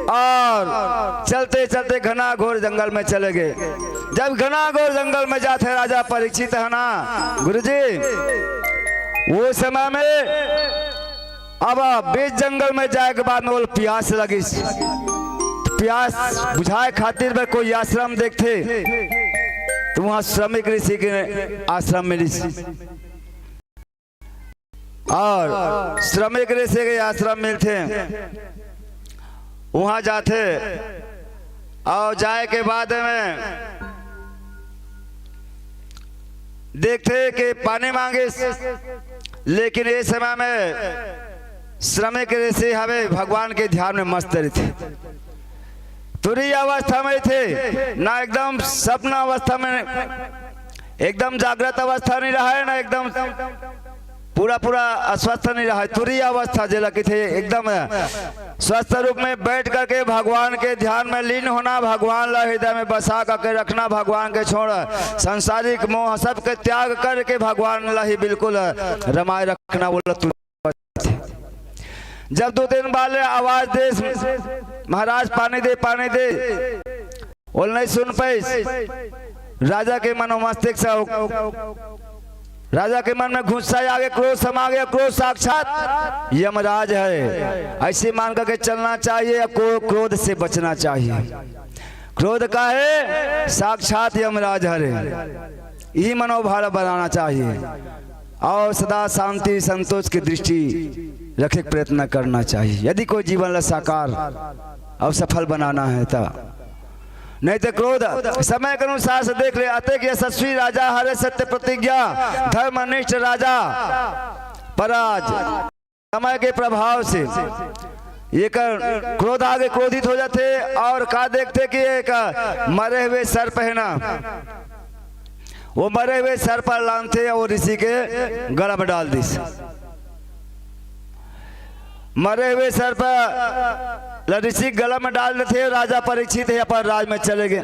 और चलते चलते घना घोर जंगल में चले गए। जब घना घोर जंगल में जाथे राजा परीक्षित हे ना गुरुजी, वो समय में अब बीच जंगल में जाए के बाद में ओला पियास लगिस। पियास बुझाए खातिर बर कोई आश्रम देखथे, तो वहाँ श्रमिक ऋषि के आश्रम मिलिस। और श्रमिक ऋषि के आश्रम मिलथे, वहाँ जाथे, और जाए के बाद में देखथे कि पानी मांगिस, लेकिन ये समय में श्रमिक ऋषि हवे भगवान के ध्यान में मस्त रहिथे। तुरीय अवस्था में थे ना, एकदम सपना अवस्था में, एकदम जागृत अवस्था नहीं रहा है ना, एकदम पूरा पूरा अस्वस्थ नहीं रहा है। तुरीय अवस्था जेला कथे, एकदम स्वस्थ रूप में बैठ करके भगवान के ध्यान में लीन होना, भगवान ला हृदय में बसा करके रखना, भगवान के छोड़ सांसारिक मोह सबके त्याग करके भगवान ला ही बिल्कुल रमाए रखना, बोला तू। जब दो तीन बार ले आवाज देस, "महाराज पानी दे, पानी दे", ओला नहीं सुन पाइस। राजा के मनोमस्तिष्क से, राजा के मन में गुस्सा आ गया, क्रोध समा गया। क्रोध साक्षात यमराज है, ऐसे मान करके चलना चाहिए, को क्रोध से बचना चाहिए। क्रोध का है साक्षात यमराज हरे, यही मनोभाव बनाना चाहिए। और सदा शांति संतोष की दृष्टि रखे के प्रयत्न करना चाहिए, यदि कोई जीवन ला साकार और सफल बनाना है तो। नहीं तो क्रोध समय के अनुसार से देख ले, अतेक यशस्वी राजा हरे सत्य प्रतिज्ञा धर्मनिष्ठ राजा, पर आज समय के प्रभाव से एकर क्रोध आगे क्रोधित हो जाथे और का देखथे कि एक मरे हुए सर्प है ना, वो मरे हुए सर्प ला लानथे और ऋषि के गला में डाल दिस। मरे हुए सर्प ला ऋषि के गला में डाल देथे, राजा परीक्षित है अपन राज में चले गए।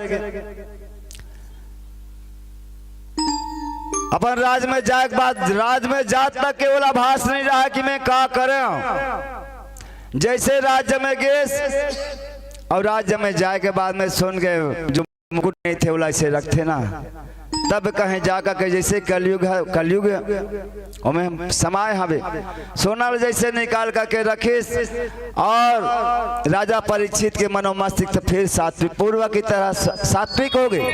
अपन राज में जाए के बाद, राज में जात तक केवल आभास नहीं रहा कि मैं का करें। जैसे राज्य में गेस और राज्य में जाए के बाद में सुन के जो मुकुट नहीं थे, ओला ऐसे रखथे ना, तब कहें जाकर के जैसे कलयुग है, कलयुग ओमे समाय हवे, सोना ल जैसे निकाल करके रखिस और राजा परीक्षित के मनोमस्तिष्क फिर सात्विक, पूर्व की तरह स-, सात्विक हो गए।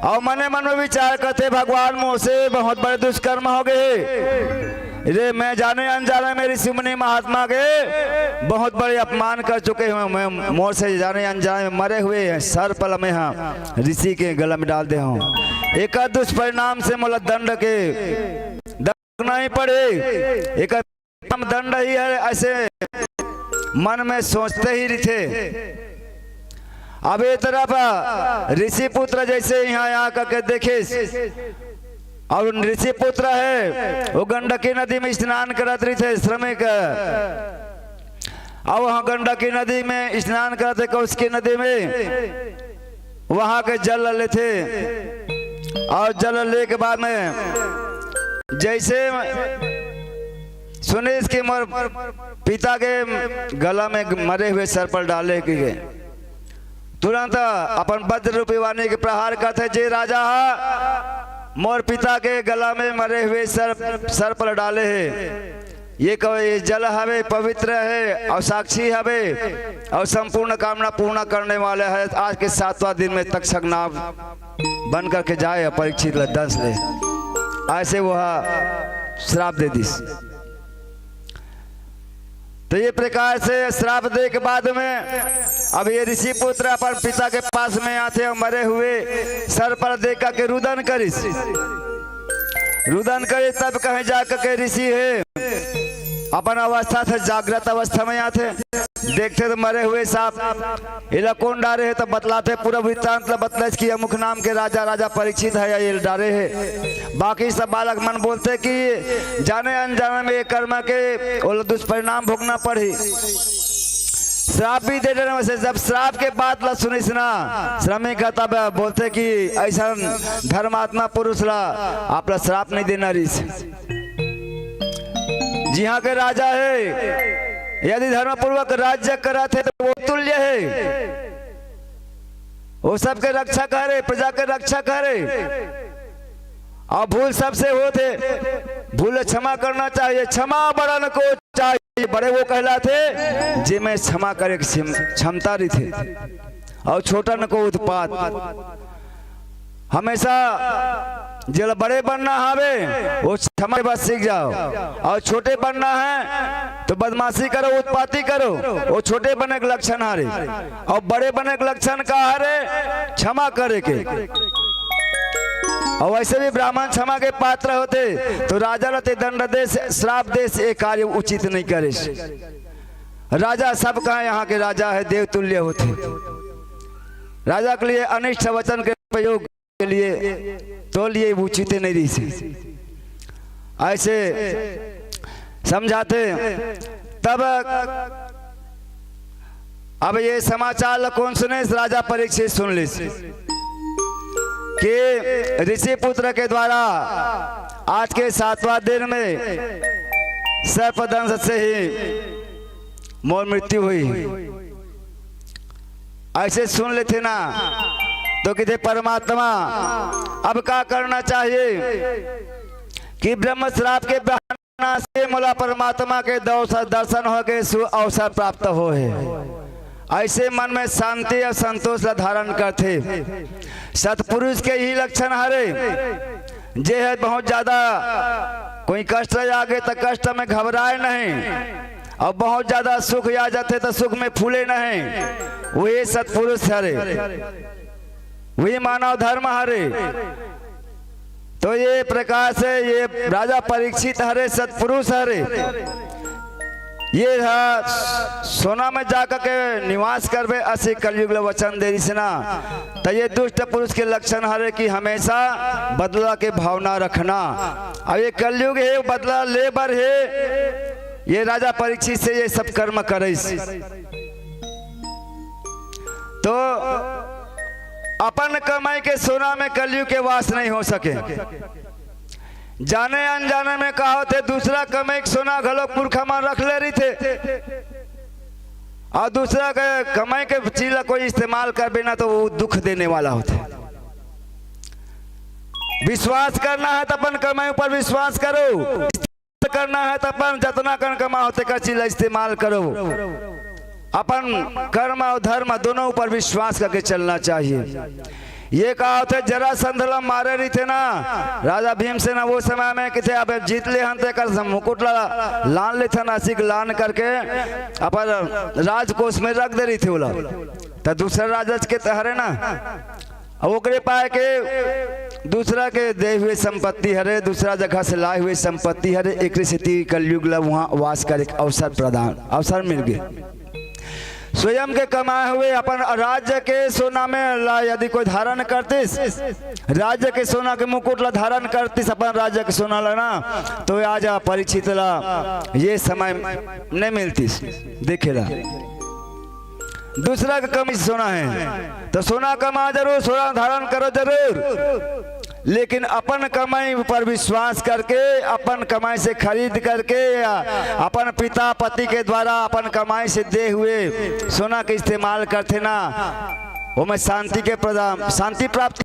और मने मन में विचार करते, "भगवान मोर से बहुत बड़े दुष्कर्म हो गए हे। रे, मैं जाने अनजाने में ऋषि मुनि महात्मा के बहुत बड़े अपमान कर चुके हूँ। मैं मोर से जाने अनजाने में मरे हुए हैं सर्प ल मैं हा ऋषि के गला में डाल दे हूँ। एक दुष्परिणाम से मोला दंड के नहीं पड़े, एक दंड ही है।" ऐसे मन में सोचते ही रिथे। अब ये तरफ ऋषि पुत्र जैसे यहाँ, यहाँ करके देखिस, और ऋषि पुत्र है, वो गंडकी नदी में स्नान करत रिथे, श्रमिक। अब वहाँ गंडकी नदी में स्नान करते, कौशिकी नदी में वहाँ के जल लेथे, और जल ले के बाद में जैसे सुनिस कि मोर पिता के गला में मरे हुए सर्प ल डाले के गए, तुरंत अपन वज्र रूपी वाणी के प्रहार करथे, "जे राजा हा मोर पिता के गला में मरे हुए सर्प, सर्प ल डाले हे, ये कहो, ये जल हवे, पवित्र है और साक्षी हवे और संपूर्ण कामना पूर्ण करने वाला है। आज के सातवां दिन में तक्षक नाग बन करके जाए, परीक्षित ल दंश ले।" ऐसे वह श्राप दे दिस। तो ये प्रकार से श्राप दे के बाद में अब ये ऋषि पुत्र अपन पिता के पास में आथे और मरे हुए सर्प ल देख के रुदन करिस। रुदन करे तब कहे जा के ऋषि हे। अपन अवस्था से जागृत अवस्था में आथे, देखथे त मरे हुए सांप। एला कोन डारे हे? त बतलाथे, पूरा वृत्तांत ला बतलाइस कि अमुक नाम के राजा, राजा परीक्षित हे, एला डारे हे। बाकी सब बालक मन बोलथे कि जाने अनजाने में ये कर्म के ओला दुष्परिणाम भोगना पड़ही। श्राप भी दे डरे। वैसे जब श्राप के बात ला सुनिस ना, श्रमिक ह तब बोलथे कि ऐसा धर्मात्मा पुरुष ला आप ला श्राप नहीं देना रहिस। जिहाँ के राजा हे, यदि धर्मपूर्वक राज्य करत हे, त वो तुल्य हे, वो सबके रक्षक हरे, प्रजा के रक्षक हरे। अउ भूल सबसे होथे, भूल क्षमा करना चाहिए, क्षमा बड़न को चाहिए। बड़े वो कहलाथे, जेमे क्षमा करे के क्षम-, क्षमता रहिथे, अउ छोटन को उत्पात। हमेशा जेला बड़े बनना हवे, वो क्षमा बस सीख जाओ, अउ छोटे बनना हे त बदमाशी करो, उत्पाती करो, वो छोटे बने के लक्षण हरे। अउ बड़े बने के लक्षण का हरे? क्षमा करे के। अउ वैसे भी ब्राह्मण क्षमा के पात्र होथे, त राजा ला ते दंड देस, श्राप देस, ये कार्य उचित नहीं करेस। राजा सबका यहाँ के राजा हे, देवतुल्य होथे। राजा के लिए अनिष्ट वचन के प्रयोग के लिए, तो लिए उचित नहीं रहिस। ऐसे समझाथे। तब अब ये समाचार ल कोन सुनिस? राजा परीक्षित सुन लिस कि ऋषि पुत्र के द्वारा आज के सातवां दिन में सर्पदंश से ही मोर मृत्यु हुई। ऐसे सुन लेथे ना, त कहिथे, "परमात्मा, अब का करना चाहिए कि ब्रह्म श्राप के बहाना से मोला परमात्मा के दौ-, दर्शन होके सु-, अवसर प्राप्त होए?" ऐसे मन में शांति अउ संतोष ला धारण करथे। सतपुरुष के ही लक्षण हरे, जे हे बहुत ज्यादा कोई कष्ट आगे त कष्ट में घबराए नहीं, अउ बहुत ज्यादा सुख आ जाथे त सुख में फूले नहीं, वही सतपुरुष हरे, वही मानव धर्म हरे। त ये प्रकार से ये राजा परीक्षित हरे, सतपुरुष हरे। ये ह सोना में जाकर के निवास करबे, असे कलयुग ल वचन दे रिहिस ना। त ये दुष्ट पुरुष के लक्षण हरे कि हमेशा बदला के भावना रखना। अब ये कलयुग हे, बदला ले बर हे। ये राजा परीक्षित से ये सब कर्म करिस। त अपन कमाई के सोना में कलयुग के वास नहीं हो सके। जाने अनजाने में का होथे, दूसरा कमाई के सोना घलो पुरखा मन रख ले रहिथे, अउ दूसरा के कमाई के चीज ला कोई इस्तेमाल करबे ना, त वो दुख देने वाला होथे। विश्वास करना हे त अपन कमाई ऊपर विश्वास करो, करना हे त अपन जतना कन कमा होथे, तेकर चीज ला इस्तेमाल करो। अपन कर्म अउ धर्म दोनों ऊपर विश्वास करके चलना चाहिए। ये का होथे, जरासंध ला मारे रहिथे ना राजा भीमसेन, वो समय में कहिथे, "अब जीत ले हन, त एकर मुकुट ला लान लेथन", असिक लान करके अपन राजकोष में रख दे रहिथे ओला। त दूसरा राजा के त हरे ना, अब ओकरे पाए के दूसरा के दे हुए संपत्ति हरे, दूसरा जगह से लाए हुए संपत्ति हरे, एकरे सेती कलयुग ला वहाँ वास करे के अवसर प्रदान, अवसर मिल गे। स्वयं के कमाए हुए अपन राज्य के सोना में ला यदि कोई धारण करतिस, राज्य के सोना के मुकुट ला धारण करतिस, अपन राज्य के सोना ला ना, त आज परीक्षित ला ये समय नहीं मिलतिस। देखे ला, दूसरा के कमाई से सोना हे, त सोना कमा जरूर, सोना धारण करो जरूर, लेकिन अपन कमाई पर विश्वास करके, अपन कमाई से खरीद करके, या अपन पिता पति के द्वारा अपन कमाई से दे हुए सोना के इस्तेमाल करथे ना, ओमे शांति के प्रदान, शांति प्राप्त।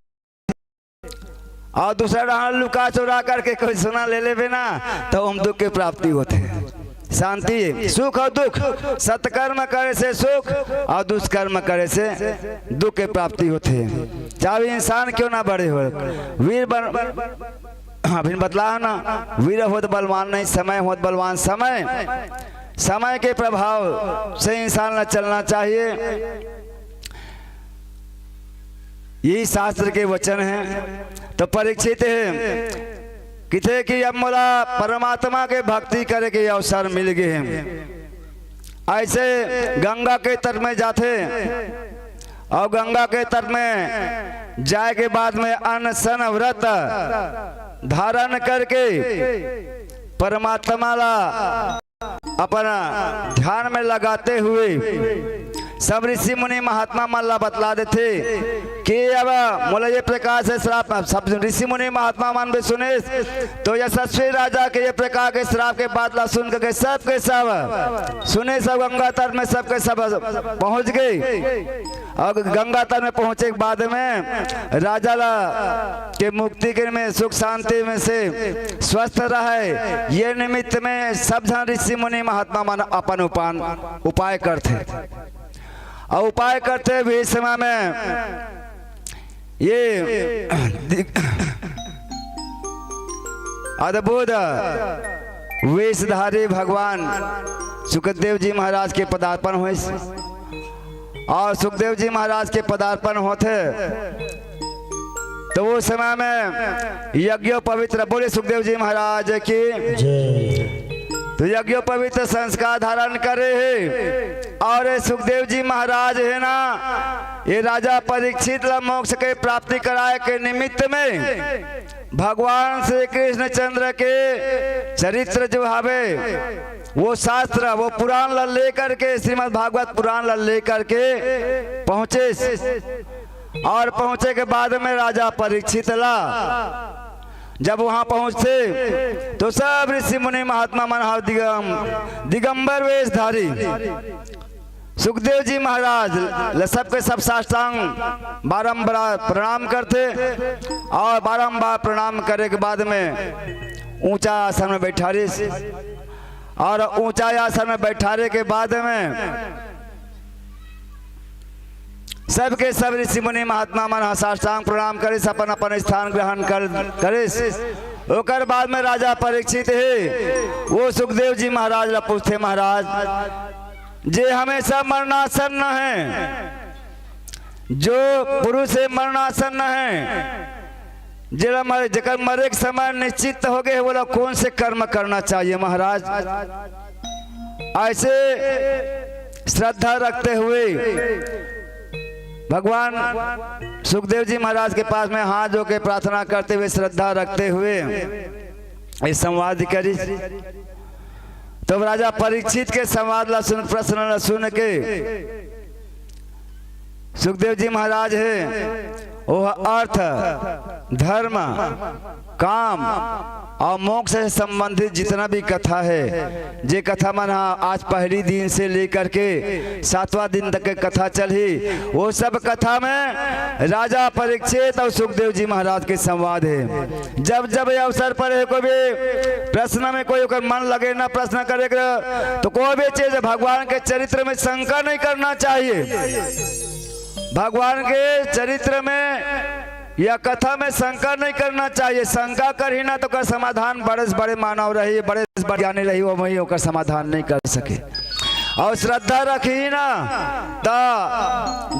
अउ दूसरा डहार लुका चोरा करके कोई सोना ले लेबे ना, त ओम दुख के प्राप्ति होथे। शांति, सुख अउ दुख, सत्कर्म करे से सुख अउ दुष्कर्म करे से दुख के प्राप्ति होथे। चाहे इंसान क्यों ना बड़े हो, वीर बन, अभी बतला ना, वीर होत बलवान नहीं, समय होत बलवान। समय, समय के प्रभाव से इंसान ला चलना चाहिए। यही शास्त्र के वचन हे। त परीक्षित हे, किथे कि अब मोला परमात्मा के भक्ति करे के अवसर मिल गे हे। ऐसे गंगा के तट में जाथे अउ गंगा के तट में जाए के बाद में अनशन व्रत धारण करके परमात्मा ला अपन ध्यान में लगाते हुए सब ऋषि मुनि महात्मा मन ला बतला देथे कि अब मोला ये प्रकार से श्राप, सब ऋषि मुनि महात्मा मन भी सुने, तो यशस्वी राजा के ये प्रकार के श्राप के बात ला सुन करके सबके सब सुने, सब गंगा तट में सबके सब पहुंच गए। अउ गंगा तट में पहुंचे के बाद में राजा ला के मुक्ति के में सुख शांति में से स्वस्थ रहे, ये निमित्त में सब झन ऋषि मुनि महात्मा मन अपन उपान उपाय करथे। अउ उपाय करथे भी समय में ये दि-, अद्भुत वेशधारी भगवान सुखदेव जी महाराज के पदार्पण होइस। अउ सुखदेव जी महाराज के पदार्पण होथे, तो वो समय में यज्ञोपवीत, बोले सुखदेव जी महाराज की। जय। तो यज्ञोपवीत संस्कार धारण करे हे। अउ ये सुखदेव जी महाराज हे ना, ये राजा परीक्षित ला मोक्ष के प्राप्ति कराए के निमित्त में भगवान श्री कृष्णचंद्र के चरित्र जो हवे, वो शास्त्र, वो पुराण ला लेकर के, श्रीमद् भागवत पुराण ला लेकर के पहुंचे। अउ पहुंचे के बाद में राजा परीक्षित ला जब वहां पहुंचथे, तो सब ऋषि मुनि महात्मा मन ह दिगम-, दिगंबर वेशधारी सुखदेव जी महाराज ल सबके सब साष्टांग बारंबार प्रणाम करथे। अउ बारंबार प्रणाम करे के बाद में ऊंचा आसन में बैठारिस। अउ ऊंचा आसन में बैठारे के बाद में सबके सब ऋषि मुनि महात्मा मन ह साष्टांग प्रणाम करिस, अपन अपन स्थान ग्रहण कर, करिस। ओकर बाद में राजा परीक्षित हे, वो सुखदेव जी महाराज ला पूछथे, महाराज, जे हमेशा मरणासन्न हे, जो पुरुष हे मरणासन्न हे, जेला मरे, जेकर मरे के समय निश्चित हो गए, ओला कौन से कर्म करना चाहिए महाराज? ऐसे श्रद्धा रखते हुए भगवान सुखदेव जी महाराज के पास में हाथ जोड़ के प्रार्थना करते हुए, श्रद्धा रखते हुए ये संवाद करिस। तब राजा परीक्षित के संवाद ला सुन, प्रश्न ला सुन के सुखदेव जी महाराज हे, वो अर्थ, धर्म, काम अउ मोक्ष से संबंधित जितना भी कथा हे, जे कथा मन ह आज पहली दिन से लेकर के सातवां दिन तक के कथा चलही, वो सब कथा में राजा परीक्षित अउ सुखदेव जी महाराज के संवाद हे। जब जब ये अवसर पर हे, कोई भी प्रश्न में कोई ओकर मन लगे ना प्रश्न करे के, तो कोई भी चीज भगवान के चरित्र में शंका नहीं करना चाहिए। भगवान के चरित्र में या कथा में शंका नहीं करना चाहिए। शंका करही ना तो ओकर समाधान बड़े से बड़े मानव रही, बड़े से बड़े ज्ञानी रही, वो वही ओकर समाधान नहीं कर सके। अउ श्रद्धा रखही ना, त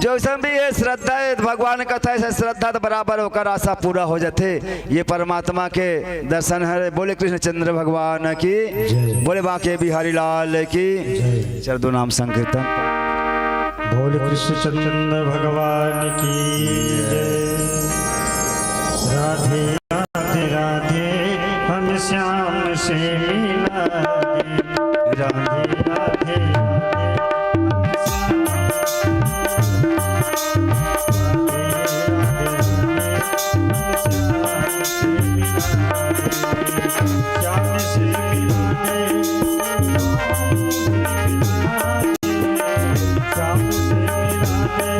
जइसन भी हे श्रद्धा हे, भगवान कथा हे, श्रद्धा त बराबर ओकर आशा पूरा हो जाथे। ये परमात्मा के दर्शन हरे। बोले कृष्णचंद्र भगवान की, जय। बोले बांके बिहारी लाल की, जय। चल दो नाम संकीर्तन। बोले कृष्णचंद्र भगवान की जय। राधे राधे राधे, हम श्याम से मिला दे। राधे राधे राधे, हम श्याम से मिला दे। राधे राधे राधे, हम श्याम से मिला दे। श्याम से मिला दे। श्याम से मिला दे।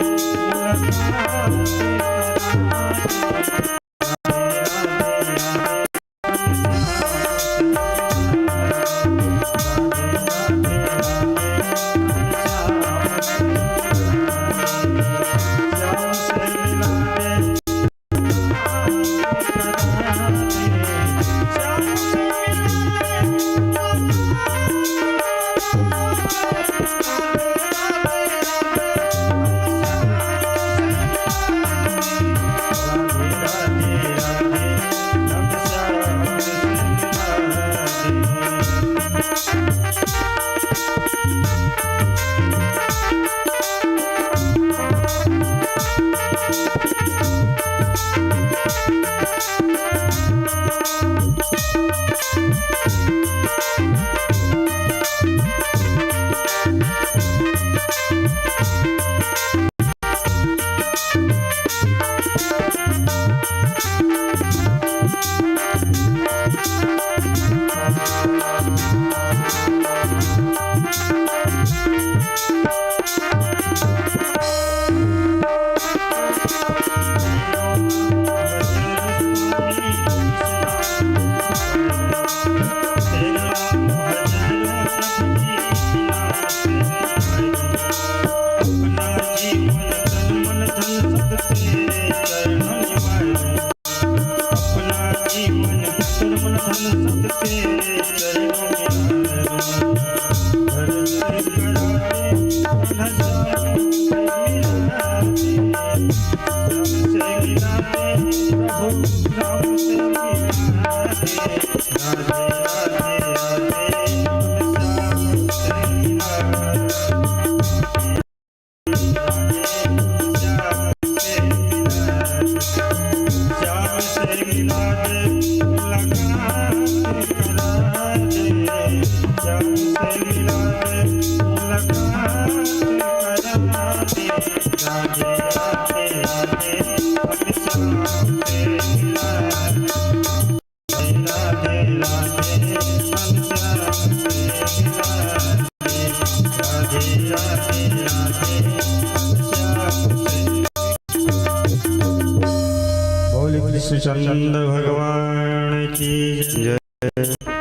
बोले कृष्णचंद्र भगवान की जय।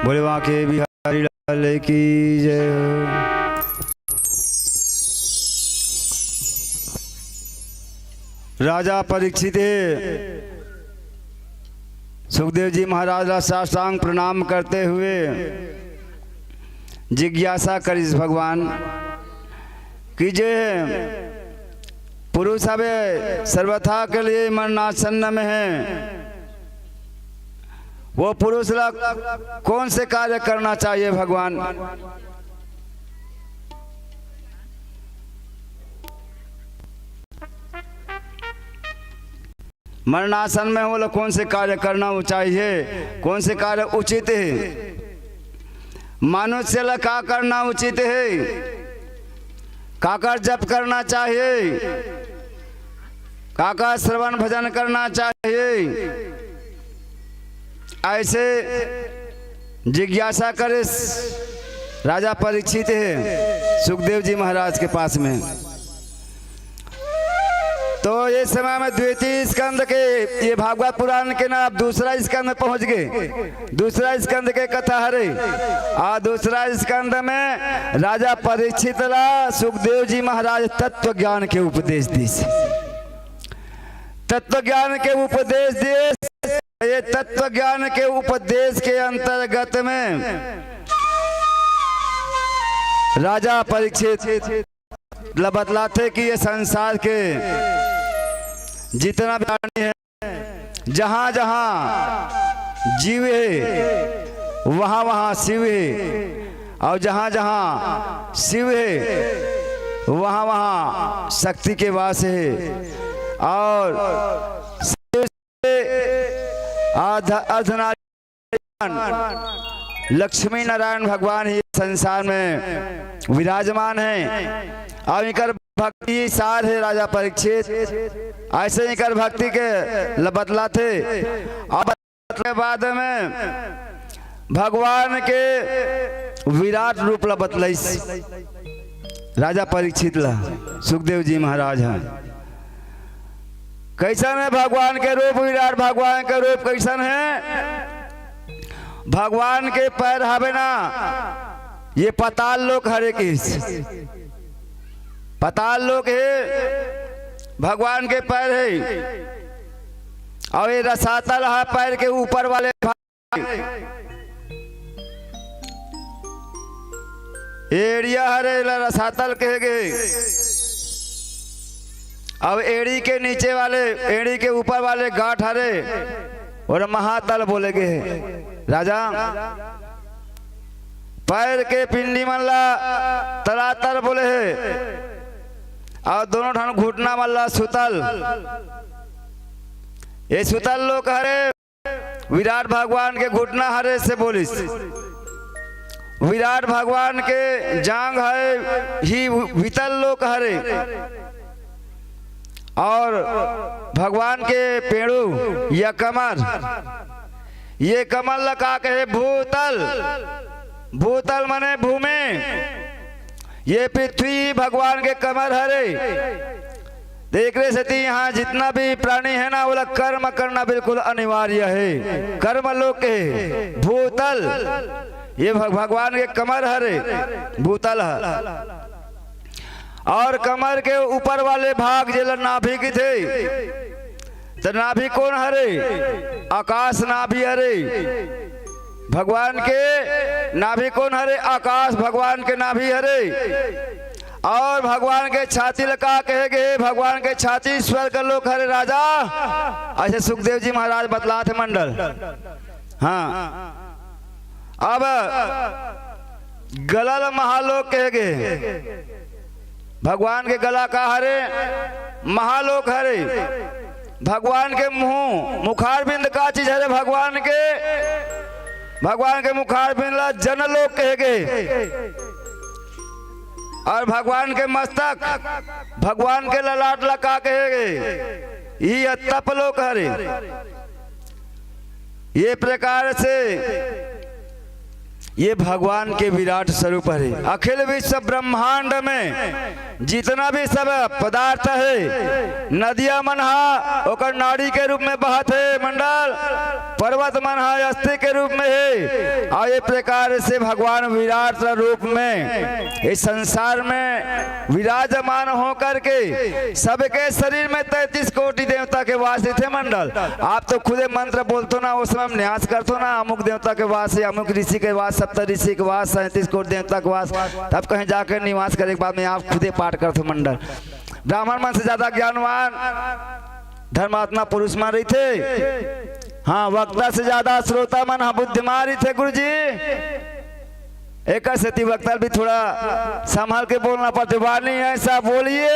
बोले बांके बिहारी लाल की जय। राजा परीक्षित हे सुखदेव जी महाराज ला साष्टांग प्रणाम करते हुए जिज्ञासा करिस भगवान कि जे पुरुष हवे सर्वथा के लिए मरणासन्न में है, वो पुरुष ला कौन से कार्य करना चाहिए भगवान? मरणासन में हो, कौन से कार्य करना चाहिए, कौन से कार्य उचित है, मनुष्य ला का करना उचित है, काकर जप करना चाहिए, काकर श्रवण भजन करना चाहिए, ऐसे जिज्ञासा करिस राजा परीक्षित हे सुखदेव जी महाराज के पास में। तो ये समय में द्वितीय स्कंद के, ये भागवत पुराण के ना, अब दूसरा स्कंद में पहुंच गए। दूसरा स्कंद के कथा हरे। आ दूसरा स्कंद में राजा परीक्षित ला सुखदेव जी महाराज तत्व ज्ञान के उपदेश दिस। तत्व ज्ञान के उपदेश दिस। ये तत्व ज्ञान के उपदेश के अंतर्गत में राजा परीक्षित ल बतलाथे कि ये संसार के जितना भी प्राणी है, जहाँ जहाँ जीव है, वहाँ वहाँ शिव है, और जहाँ जहाँ शिव है, वहाँ वहाँ शक्ति के वास है, और अर्ध-, अर्धनारी लक्ष्मी नारायण भगवान ही संसार में विराजमान है। अब इनकर भक्ति सार है राजा परीक्षित, ऐसे इनकर भक्ति के ल-, बतलाथे। अब बतले बाद में भगवान के विराट रूप ला बतलाइस राजा परीक्षित ला सुखदेव जी महाराज हैं। कैसन है भगवान के रूप? विराट भगवान के रूप कैसन है? भगवान के पैर हवे ना, ये पाताल लोक हरे किस, पाताल लोक है, भगवान के पैर है। और ये रसातल है पैर के ऊपर वाले भाग। एड़िया हरे ला रसातल कहे गे। अब एड़ी के नीचे वाले, एड़ी के ऊपर वाले गांठ हरे और महातल बोले गे। राजा, पैर के पिंडी मन ला तरातर बोले हे, अउ दोनों ठन घुटना मन ला सुतल। ये सुतल लोक हरे, विराट भगवान के घुटना हरे से बोलिस। विराट भगवान के जांग हे, ही वितल लोक हरे। अउ भगवान के पेड़ू या कमर, ये कमर ला का कहे? भूतल। भूतल माने भूमि। ये पृथ्वी भगवान के कमर हरे। त एकरे सेती यहाँ जितना भी प्राणी हे ना, ओला कर्म करना बिल्कुल अनिवार्य हे। कर्म लोक के भूतल, ये भग-, भगवान के कमर हरे, भूतल ह। अउ कमर के ऊपर वाले भाग जेला नाभि कथे, त नाभि कोन हरे? आकाश नाभि हरे। भगवान के नाभि कोन हरे? आकाश भगवान के नाभि हरे। अउ भगवान के छाती ल का कहे गे? भगवान के छाती स्वर्ग लोक हरे राजा। अइसे सुखदेव जी महाराज बतलाथे मंडल। हाँ, अब गला ल महालोक कहे गे। भगवान के गला का हरे? महालोक हरे। भगवान के मुंह, मुखारबिंद का चीज हरे? भगवान के, भगवान के मुखारबिंद ला जनलोक कहे गे। अउ भगवान के मस्तक, भगवान के ललाट ला का कहे गे? ई तपलोक हरे। ये प्रकार से ये भगवान के विराट स्वरूप हरे। अखिल विश्व ब्रह्मांड में जितना भी सब पदार्थ हे, नदिया मन हा ओकर नाड़ी के रूप में बहत हे मंडल, पर्वत मन हा अस्थि के रूप में हे। अउ ये प्रकार से भगवान विराट रूप में इस संसार में विराजमान होकर के सबके शरीर में तैंतीस कोटि देवता के वास रहिथे मंडल। आप तो खुदे मंत्र बोलथो ना, उस समय न्यास करथो ना, अमुक देवता के वास हे, अमुक ऋषि के वास, सप्त ऋषि के वास, सैंतीस कोटि देवता के वास, तब कहीं जाकर निवास करे के बाद में आप खुदे पाठ करथो मंडल। ब्राह्मण मन से ज्यादा ज्ञानवान धर्मात्मा पुरुष मन रहिथे। हाँ, वक्ता से ज्यादा श्रोता मन ह बुद्धिमान रहिथे गुरुजी। एकर सेती वक्ता भी थोड़ा संभल के बोलना पड़थे। वाणी ऐसा बोलिए,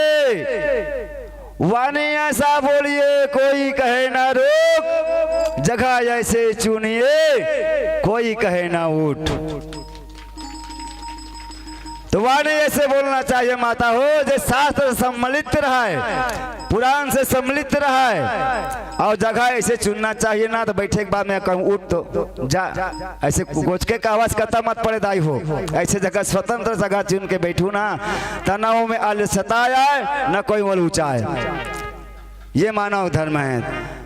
वाणी ऐसा बोलिए, कोई कहे ना रोक, जगह ऐसे चुनिए, कोई कहे ना उठ। तो वाणी ऐसे बोलना चाहिए माता हो, जे शास्त्र से सम्मिलित रहे, पुराण से सम्मिलित रहे, अउ जगह ऐसे चुनना चाहिए ना, तो बैठे के बाद में कहूँ उठ तो जा, ऐसे गोचके का आवाज कतका मत पड़े दाई हो। ऐसे जगह स्वतंत्र जगह चुन के बैठू ना, त ना ओमे आलस्यता आए, ना कोई ओला ऊंचाए। ये मानव धर्म हे।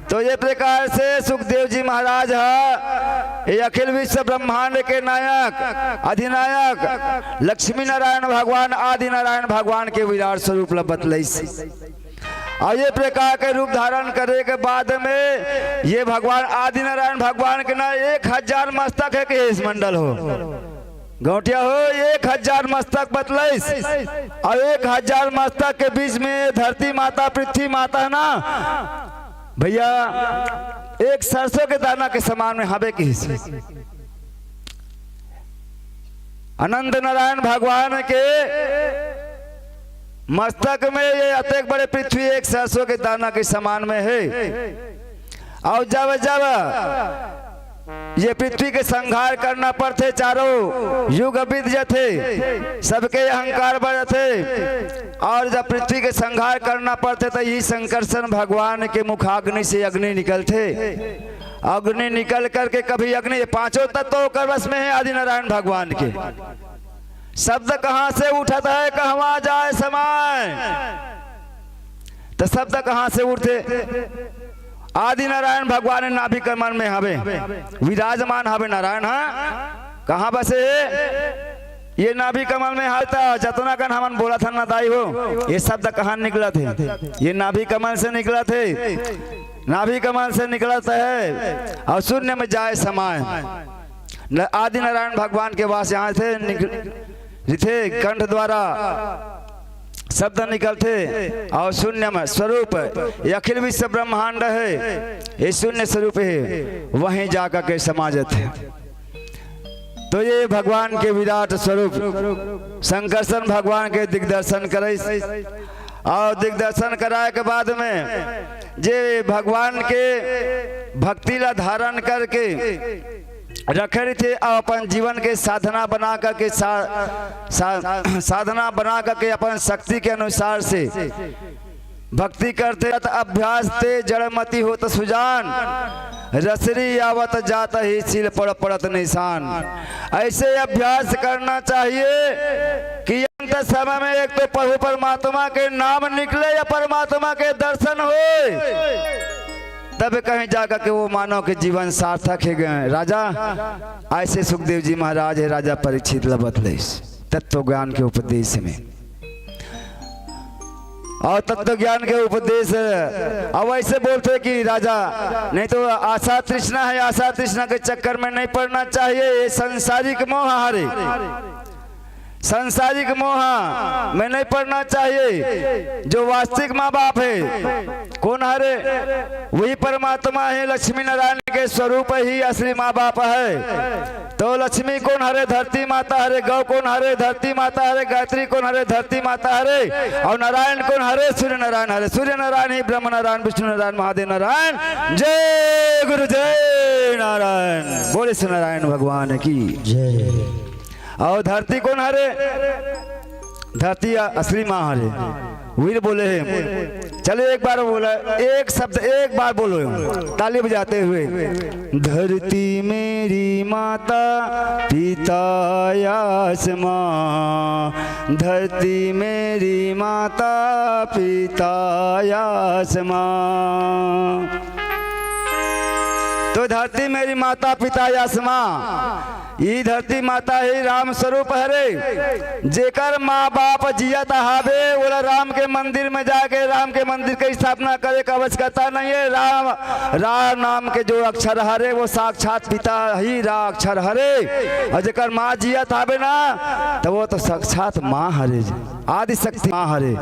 तो ये प्रकार से सुखदेव जी महाराज ह ये अखिल विश्व ब्रह्मांड के नायक, अधिनायक, लक्ष्मी नारायण भगवान, आदि नारायण भगवान के विराट स्वरूप ल बतलइस। अउ ये प्रकार के रूप धारण करे के बाद में ये भगवान आदि नारायण भगवान के ना एक हजार मस्तक हे कहिस मंडल हो। गौंटिया हो, एक हजार मस्तक बतलइस, अउ एक हजार मस्तक के बीच में धरती माता, पृथ्वी माता ना भइया, एक सरसों के दाना के समान में हवे कहिस। अनंत नारायण भगवान के मस्तक में ये अतेक बड़े पृथ्वी एक सरसों के दाना के समान में हे। अउ जब जब ये पृथ्वी के संहार करना पड़थे, चारों युग बीत जाथे, सबके अहंकार बढ़ जाथे, अउ जब पृथ्वी के संहार करना पड़थे, त इही संकर्षण भगवान के मुखाग्नि से अग्नि निकलथे। अग्नि निकल करके कभी अग्नि, ये पांचों तत्व ओकर वश में हे आदि नारायण भगवान के। शब्द कहाँ से उठत हे, कहवाँ जाय समाय, त शब्द कहाँ से उठथे? आदि नारायण भगवान नाभि कमल में हवे, विराजमान हवे नारायण। हाँ, कहाँ बसे हे? ये नाभि कमल में हवे। त जतना कन हमन बोलत हन ना दाई हो, ये शब्द कहाँ निकलत हे? ये नाभि कमल से निकलत हे। नाभि कमल से निकलत हे अउ शून्य में जाय समाय। न-, आदि नारायण भगवान के वास यहाँ से निक-, रिथे, कंठ द्वारा शब्द निकलथे अउ शून्य में स्वरूप, ये अखिल विश्व ब्रह्मांड हे, ये शून्य स्वरूप हे, वहीं जाकर के समा जाथे। तो ये भगवान के विराट स्वरूप संकर्षण भगवान के दिग्दर्शन करइस। अउ दिग्दर्शन कराए के बाद में जे भगवान के भक्ति ला धारण करके रखे रहिथे अउ अपन जीवन के साधना बना करके सा-, सा-, साधना बना करके अपन शक्ति के अनुसार से भक्ति करथे। अभ्यास ते जड़मति होत सुजान, रसरी आवत जात ही शील पड़ पड़त निशान। ऐसे अभ्यास करना चाहिए कि अंत समय में एक तो प्रभु परमात्मा के नाम निकले या परमात्मा के दर्शन होए, तब कहीं जाकर के वो मानव के जीवन सार्थक हे गए। राजा, ऐसे सुखदेव जी महाराज हे राजा परीक्षित ला बतलइस तत्व ज्ञान के उपदेश में। अउ तत्व ज्ञान के उपदेश, अउ ऐसे बोलथे कि राजा, नहीं तो आशा तृष्णा हे, आशा तृष्णा के चक्कर में नहीं पड़ना चाहिए। ये सांसारिक मोह हरे, सांसारिक मोह में नहीं पड़ना चाहिए। जो वास्तविक माँ बाप हे, कोन हरे? वही परमात्मा हे, लक्ष्मी नारायण के स्वरूप ही असली माँ बाप हे। तो लक्ष्मी कोन हरे? धरती माता हरे। गौ कोन हरे? धरती माता हरे। गायत्री कोन हरे? धरती माता हरे। अउ नारायण कोन हरे? सूर्य नारायण हरे। सूर्य नारायण ही ब्रह्म नारायण, विष्णु नारायण, महादेव नारायण। जय गुरु, जय नारायण। बोले सूर्य नारायण भगवान की जय। अउ धरती कोन हरे? धरती असली माँ हरे। वीर बोले हे, चलो एक बार बोला, एक शब्द एक बार बोलो, ताली बजाते हुए। धरती मेरी माता, पिता आसमां, धरती मेरी माता, पिता आसमां। तो धरती मेरी माता, पिता आसमां, ई धरती माता ही राम स्वरूप हरे। जेकर माँ बाप जियत हावे, ओला राम के मंदिर में जाके राम के मंदिर के स्थापना करे के आवश्यकता नहीं हे। राम, रा नाम के जो अक्षर हरे, वो साक्षात पिता ही रा अक्षर हरे। अउ जेकर माँ जियत हावे ना, त वो तो साक्षात माँ हरे, आदि शक्ति माँ हरे।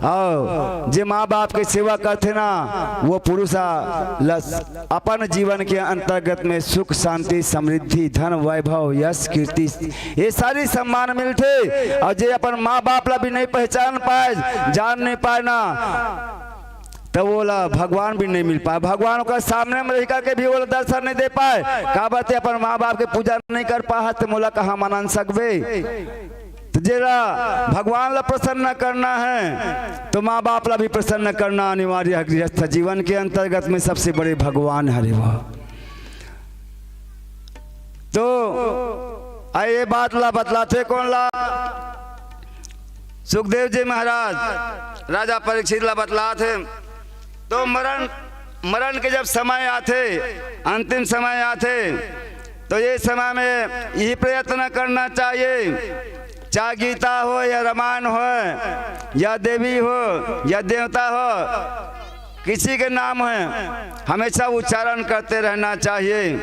अउ जे माँ बाप के सेवा करथे ना, वो पुरुष लस अपन जीवन के अंतर्गत में सुख, शांति, समृद्धि, धन, वैभव, यश, कीर्ति, ये सारी सम्मान मिलथे। अउ जे अपन माँ बाप ला भी नहीं पहचान पाए, जान नहीं पाए ना, त वो ला भगवान भी नहीं मिल पाए। भगवान ओकर सामने में रह करके भी वो ला दर्शन नहीं दे पाए। काबर ते अपन माँ बाप के पूजा नहीं कर पाहत, त मोला कहाँ मनन सकबे? त जेला भगवान ला प्रसन्न करना हे, तो माँ बाप ला भी प्रसन्न करना अनिवार्य हे। गृहस्थ जीवन के अंतर्गत में सबसे बड़े भगवान हरे वो। तो आ ये बात ला बतलाथे कोन ला? सुखदेव जी महाराज राजा परीक्षित ला बतलाथे। तो मरण, मरण के जब समय आथे, अंतिम समय आथे, तो ये समय में यही प्रयत्न करना चाहिए, चाहे गीता हो या रामायण हो या देवी हो या देवता हो, किसी के नाम हो, हमेशा उच्चारण करते रहना चाहिए,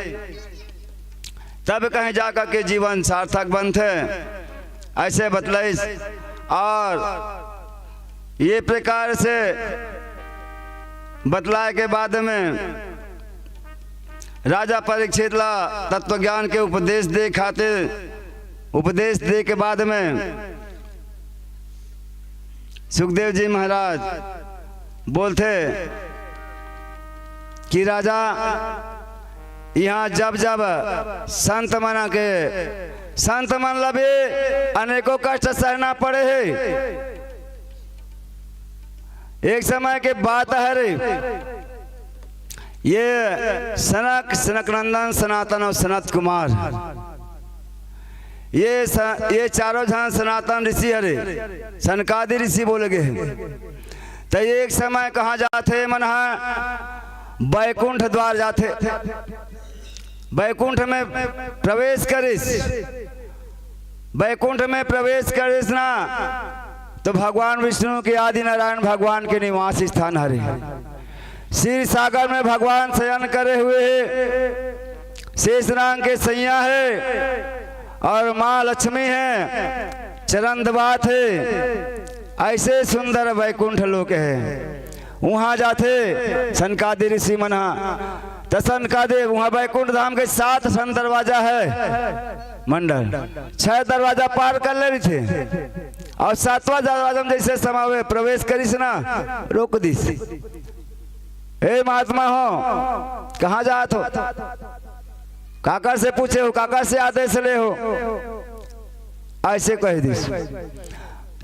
तब कहीं जाकर के जीवन सार्थक बनथे। ऐसे बतलाइस। अउ ये प्रकार से बतलाए के बाद में राजा परीक्षित ला तत्व ज्ञान के उपदेश दे खातिर, उपदेश दे के बाद में सुखदेव जी महाराज बोलथे कि राजा, इहाँ जब जब संत मन के, संत मन ला भी अनेकों कष्ट सहना पड़े हे। एक समय के बात हरे, ये सनक, सनक नंदन, सनातन अउ सनत कुमार, ये स-, ये चारों झन सनातन ऋषि हरे, सनकादि ऋषि बोले गे हे। त एक समय कहाँ जाथे मन ह? बैकुंठ द्वार जाथे। बैकुंठ में प्रवेश करिस। बैकुंठ में प्रवेश करिस ना, तो भगवान विष्णु के, आदि नारायण भगवान के निवास स्थान हरे। क्षीर सागर में भगवान शयन करे हुए हे, शेष नाग के सैया हे अउ माँ लक्ष्मी हे, चरण दबात हे। ऐसे सुंदर बैकुंठ लोक हे। उहाँ जाथे सनकादि ऋषि मन ह। त सनकादिक, वहाँ बैकुंठ धाम के सात ठन दरवाजा हे मंडल, छह दरवाजा पार कर ले रहिथे, अउ सातवां दरवाजा में जइसे समावे प्रवेश करिस ना, रोक दिस। "हे महात्मा हो, कहाँ जात हो? काकर से पूछे हो, काकर से आदेश ले हो?" अइसे कह दिस।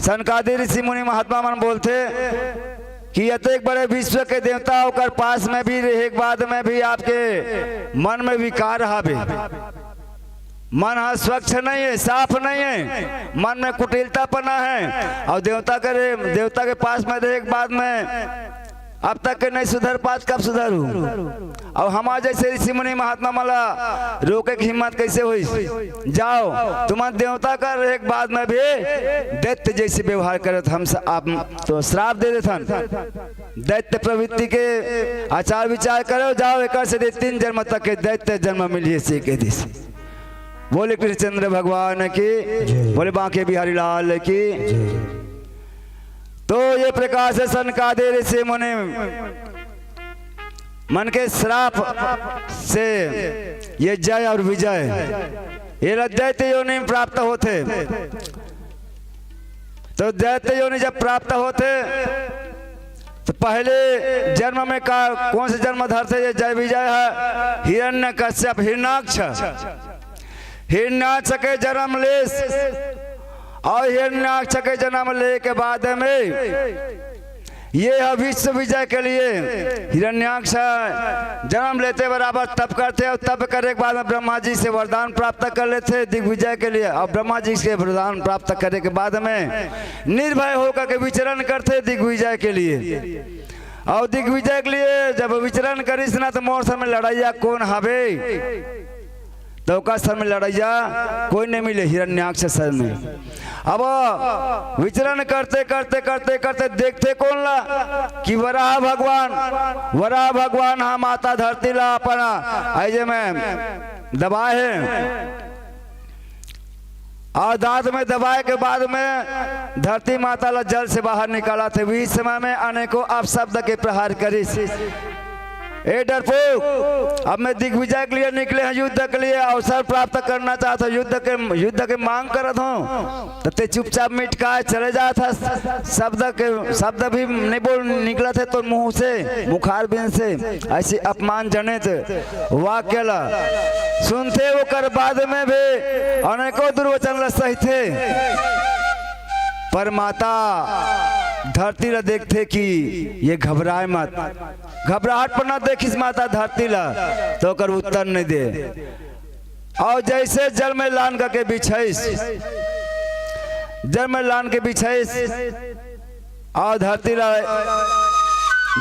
सनकादिक ऋषि मुनि महात्मा मन बोलथे कि अतेक बड़े विश्व के देवता, ओकर पास में भी रहे के बाद में भी आपके मन में विकार हावे। मन ह स्वच्छ नहीं हे, साफ नहीं हे, मन में कुटिलतापना हे। अउ देवता के, देवता के पास में रहे के बाद में अब तक के नहीं सुधर पात, कब सुधरहू? अउ हमार जइसे ऋषि मुनि महात्मा मन ला रोके के हिम्मत कइसे होइस? जाओ, तुमन देवता कर रहे के बाद में भी दैत्य जइसे व्यवहार करत, हम स-, आप तो श्राप दे देथन। दैत्य प्रवृत्ति के आचार विचार करो, जाओ, एकर से तीन जन्म तक के दैत्य जन्म मिलिस, कह दिस। बोले कृष्णचंद्र भगवान की, जय। बोले बांके बिहारी लाल की। जय। तो ये प्रकार से सनकादिक ऋषि मुनि मन के श्राप से ये जय अउ विजय, ये ला दैत्य योनि में प्राप्त होथे। तो दैत्य योनि जब प्राप्त होथे, तो पहले जन्म में का, कौन से जन्म धरथे ये जय विजय ह? हिरण्यकश्यप, हिरण्याक्ष। हिरण्याक्ष के जन्म लेस, अउ हिरण्याक्ष के जन्म ले के बाद में ये ह विश्व विजय के लिए हिरण्याक्ष जन्म लेथे, बराबर तप करथे, अउ तप करे के बाद में ब्रह्मा जी से वरदान प्राप्त कर लेथे दिग्विजय के लिए। अउ ब्रह्मा जी से वरदान प्राप्त करे के बाद में निर्भय होकर के विचरण करथे दिग्विजय के लिए। अउ दिग्विजय के लिए जब विचरण करिस ना, त मोर सर में लड़इया कोन हवे? त ओकर सर में लड़इया कोई नहीं मिले, हिरण्याक्ष सर में। अब विचरण करते, करते, करते, करते देखथे कोन ला? कि वराह भगवान, वराह भगवान ह माता धरती ला अपन अइजे में दबाए हे। अउ दांत में दबाए के बाद में धरती माता ला जल से बाहर निकालथे। उही समय में अनेकों अपशब्द के प्रहार करिस। "ए डरपोक, अब मैं दिग्विजय के लिए निकले हंव, युद्ध के लिए अवसर प्राप्त करना चाहत हंव, युद्ध के, युद्ध के मांग करत हंव, त तें चुपचाप मिटकाए चले जात हस। शब्द के, शब्द भी नहीं बोल निकलत हे तोर मुंह से, मुखारबिंद से।" अइसे अपमानजनित वाक्य ला सुनथे, ओकर बाद में भी अनेकों दुर्वचन ला सहथे। पर माता धरती ला देखथे कि ये घबराए मत, घबराहट पना देखिस माता धरती ला, त ओकर उत्तर नहीं दे। अउ जइसे जल में लान करके बिछाइस, जल में लान के बिछाइस, अउ धरती ला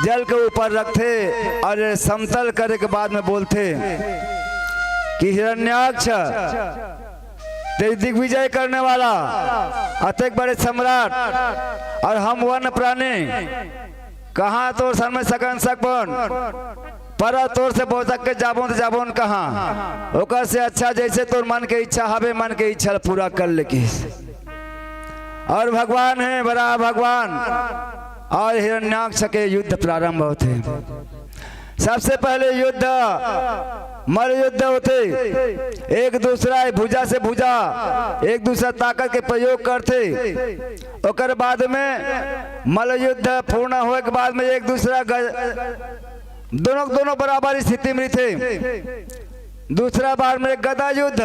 जल के ऊपर रखथे अउ ये समतल करे के बाद में बोलथे कि हिरण्याक्ष, तें दिग्विजय करने वाला, अतेक बड़े सम्राट, अउ हम वन प्राणी, कहाँ तोर सर में सकन सकबन, पर तोर से बोचक के जाबोन त जाबोन कहाँ? ओकर से अच्छा जइसे तोर मन के इच्छा हवे, मन के इच्छा ला पूरा कर ले, किहिस। अउ भगवान हे, वराह भगवान अउ हिरण्याक्ष के युद्ध प्रारंभ होथे। सबसे पहले युद्ध मल्ल युद्ध होथे, एक दूसरा भुजा से भुजा, एक दूसरा ताकत के प्रयोग करथे। ओकर बाद में मल्ल युद्ध पूर्ण होए के बाद में एक दूसरा ग-, दोनों, दोनों बराबर स्थिति में रहिथे। दूसरा बार में गदा युद्ध,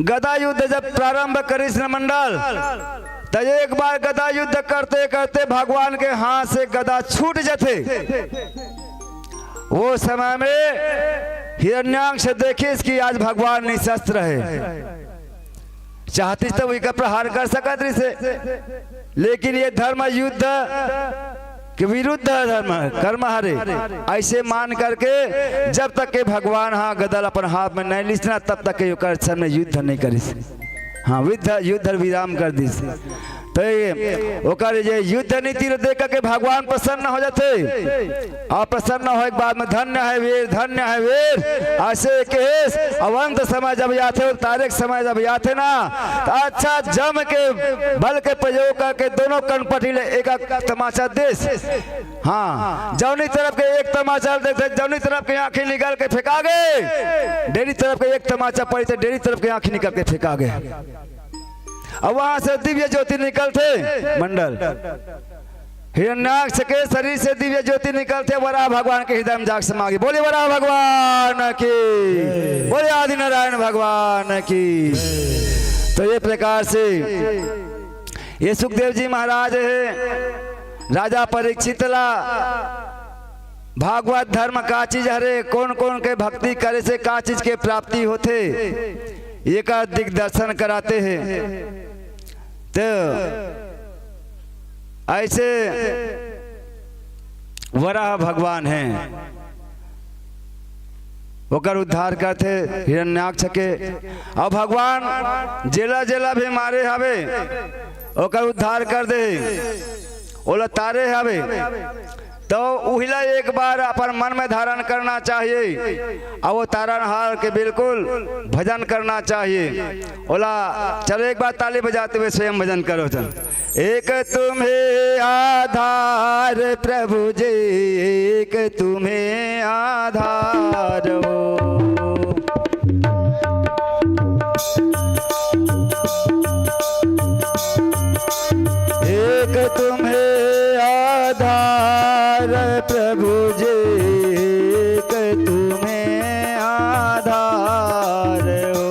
गदा युद्ध जब प्रारंभ करिस न मंडल, त एक बार गदा युद्ध करते करते भगवान के हाथ से गदा छूट जथे। वो समय में हिरण्याक्ष देखिस कि आज भगवान निशस्त्र हे, चाहतिस त उही का प्रहार कर सकत रहिसे, लेकिन ये धर्म युद्ध के विरुद्ध धर्म कर्म हरे, अइसे मान करके जब तक के भगवान हा गदा ल अपन हाथ में नहीं लिस ना, तब तक के ओकर सामने युद्ध नहीं करिस। हाँ, युद्ध, युद्ध विराम कर दिस। तो ये ओकर ये युद्ध नीति ल देख के भगवान प्रसन्न हो जाथे। और प्रसन्न होए के बाद में, "धन्य है वीर, धन्य है वीर," ऐसे कहेस। अब अंत समय जब आथे, उतारे के समय जब आथे ना, तो अच्छा जम के बल के प्रयोग करके दोनों कनपटी ले एक, एक तमाचा देस। हाँ, जौनी तरफ के एक तमाचा देथे, जौनी तरफ के आंखी निकल के फेंका गे, डेरी तरफ के एक तमाचा पड़ी, तो डेरी तरफ के आंखी निकल के फेंका गे। अब वहां से दिव्य ज्योति निकलथे मंडल। हिरण्याक्ष के शरीर से दिव्य ज्योति निकलथे, वराह भगवान के हृदय में जाके समा गे। बोले वराह भगवान की, बोले आदि नारायण भगवान की। तो ये प्रकार से ये सुखदेव जी महाराज हे, राजा परीक्षित ला भागवत धर्म का चीज हरे, कोन कोन के भक्ति करे से का चीज के प्राप्ति होथे, एकर दिग्दर्शन कराते हे। तो ऐसे वराह भगवान हे, ओकर उद्धार करथे हिरण्याक्ष के। और भगवान जेला जेला भी मारे हवे, ओकर उद्धार कर दे, ओला तारे हवे। तो उहिला एक बार अपन मन में धारण करना चाहिए, और वो तारनहार के बिल्कुल भजन करना चाहिए। ओला चलो, एक बार ताली बजाते हुए स्वयं भजन करो तो। एक तुम्हें आधार प्रभु जी, एक तुम्हें आधार हो। एक तुम्हें आधार प्रभु जी, एक तुम्हें आधार हो।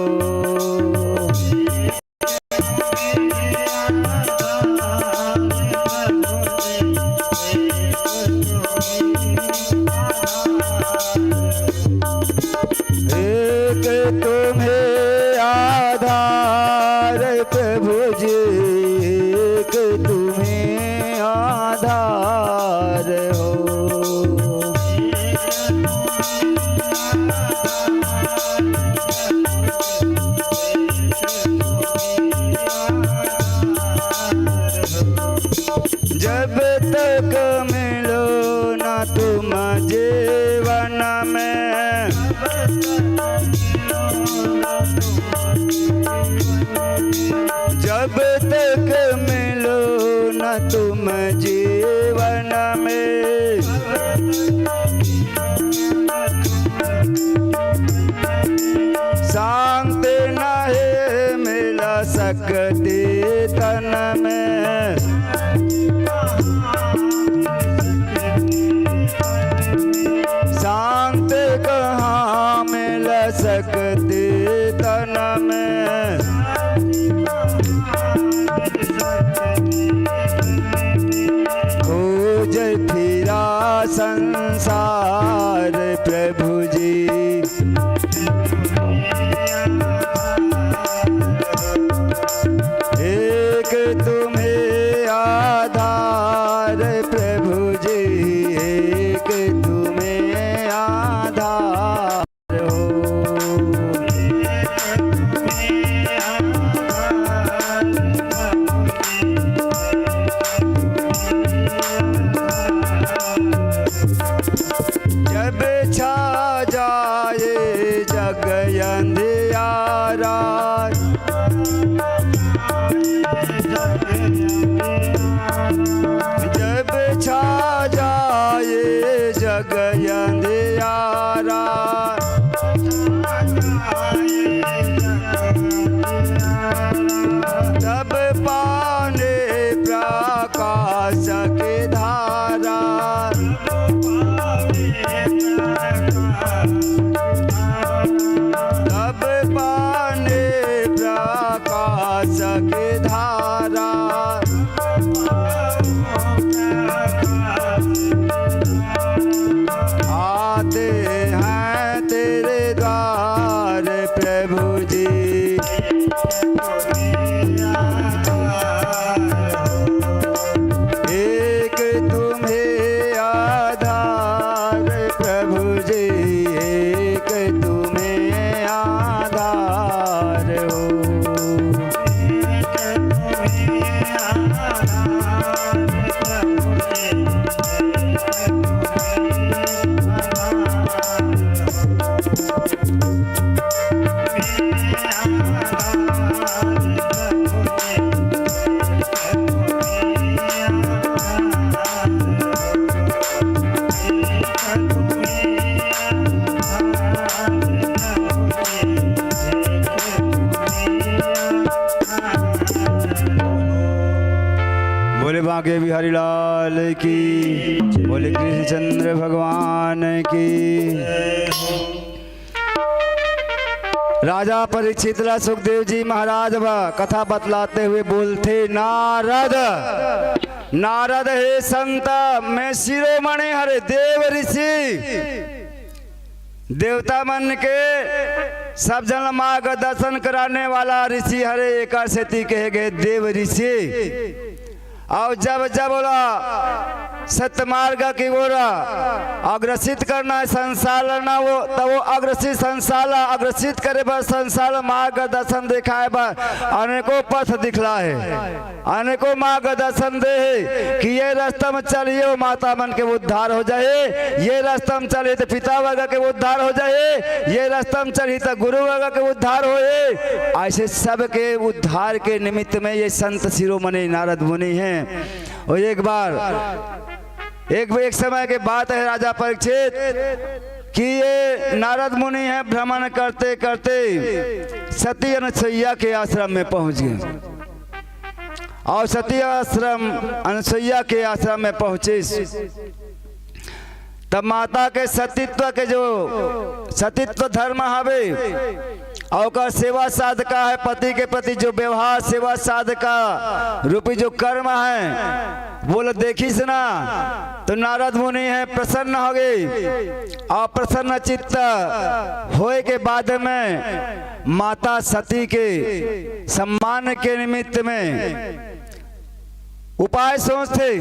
एक तुम्हें आधार प्रभु जी, एक तुम्हें आधार हो। जब तक मिलो ना तुम जीवन में, जब तक मिलो ना तुम जीवन में, शांति नहीं मिल सकती तन में। शांति कहाँ मिल सकती तन में। खोज फिरा संसार प्रभु जी। एक तुम्हें आधार प्रभु जी, एक तुम्हें आधार हो। जब छा जाए जग अंधियारा, जब छा जाए जग अंधियारा, तब पाने प्रकाश की धारा, तब पाने प्रकाश की धारा। आते हैं तेरे द्वार प्रभु जी। एक बोले बांके बिहारी लाल की, बोले कृष्णचंद्र भगवान की। राजा परीक्षित ला सुखदेव जी महाराज ब कथा बतलाते हुए बोलथे, नारद, नारद हे संत, मैं शिरोमणि हरे देव ऋषि, देवता मन के सब जन ला मार्गदर्शन कराने वाला ऋषि हरे, एकर सेती कहे गए देव ऋषि। अउ जब जब ओला सत्य मार्ग की ओर अग्रसित करना है संसार ला, ना वो, त वो अग्रसित संसार ला अग्रसित करे बर, संसार ला मार्गदर्शन दिखाए बर अनेकों पथ दिखला है, अनेकों मार्गदर्शन दे है कि ये रास्ता में चलिए, वो माता मन के उद्धार हो जाए, ये रास्ता में चलिए तो पिता वर्ग के उद्धार हो जाए, ये रास्ता में चलिए तो गुरु वर्ग के उद्धार होए। ऐसे सबके उद्धार के निमित्त में ये संत शिरोमणि नारद मुनि हैं। और एक बार, एक, एक समय के बात है राजा परीक्षित, कि ये नारद मुनि हैं, भ्रमण करते करते सती अनसुईया के आश्रम में पहुंच गए। अउ सती आश्रम, अनसुईया के आश्रम में पहुंचिस, तब माता के सतीत्व के जो सतीत्व धर्म हवे, अउ ओकर सेवा साधका है, पति के प्रति जो व्यवहार, सेवा साधका रूपी जो कर्म है, वो ला देखिस ना, तो नारद मुनि है प्रसन्न हो गए। अउ प्रसन्न चित्त होए के बाद में माता सती के सम्मान के निमित्त में उपाय सोचथे,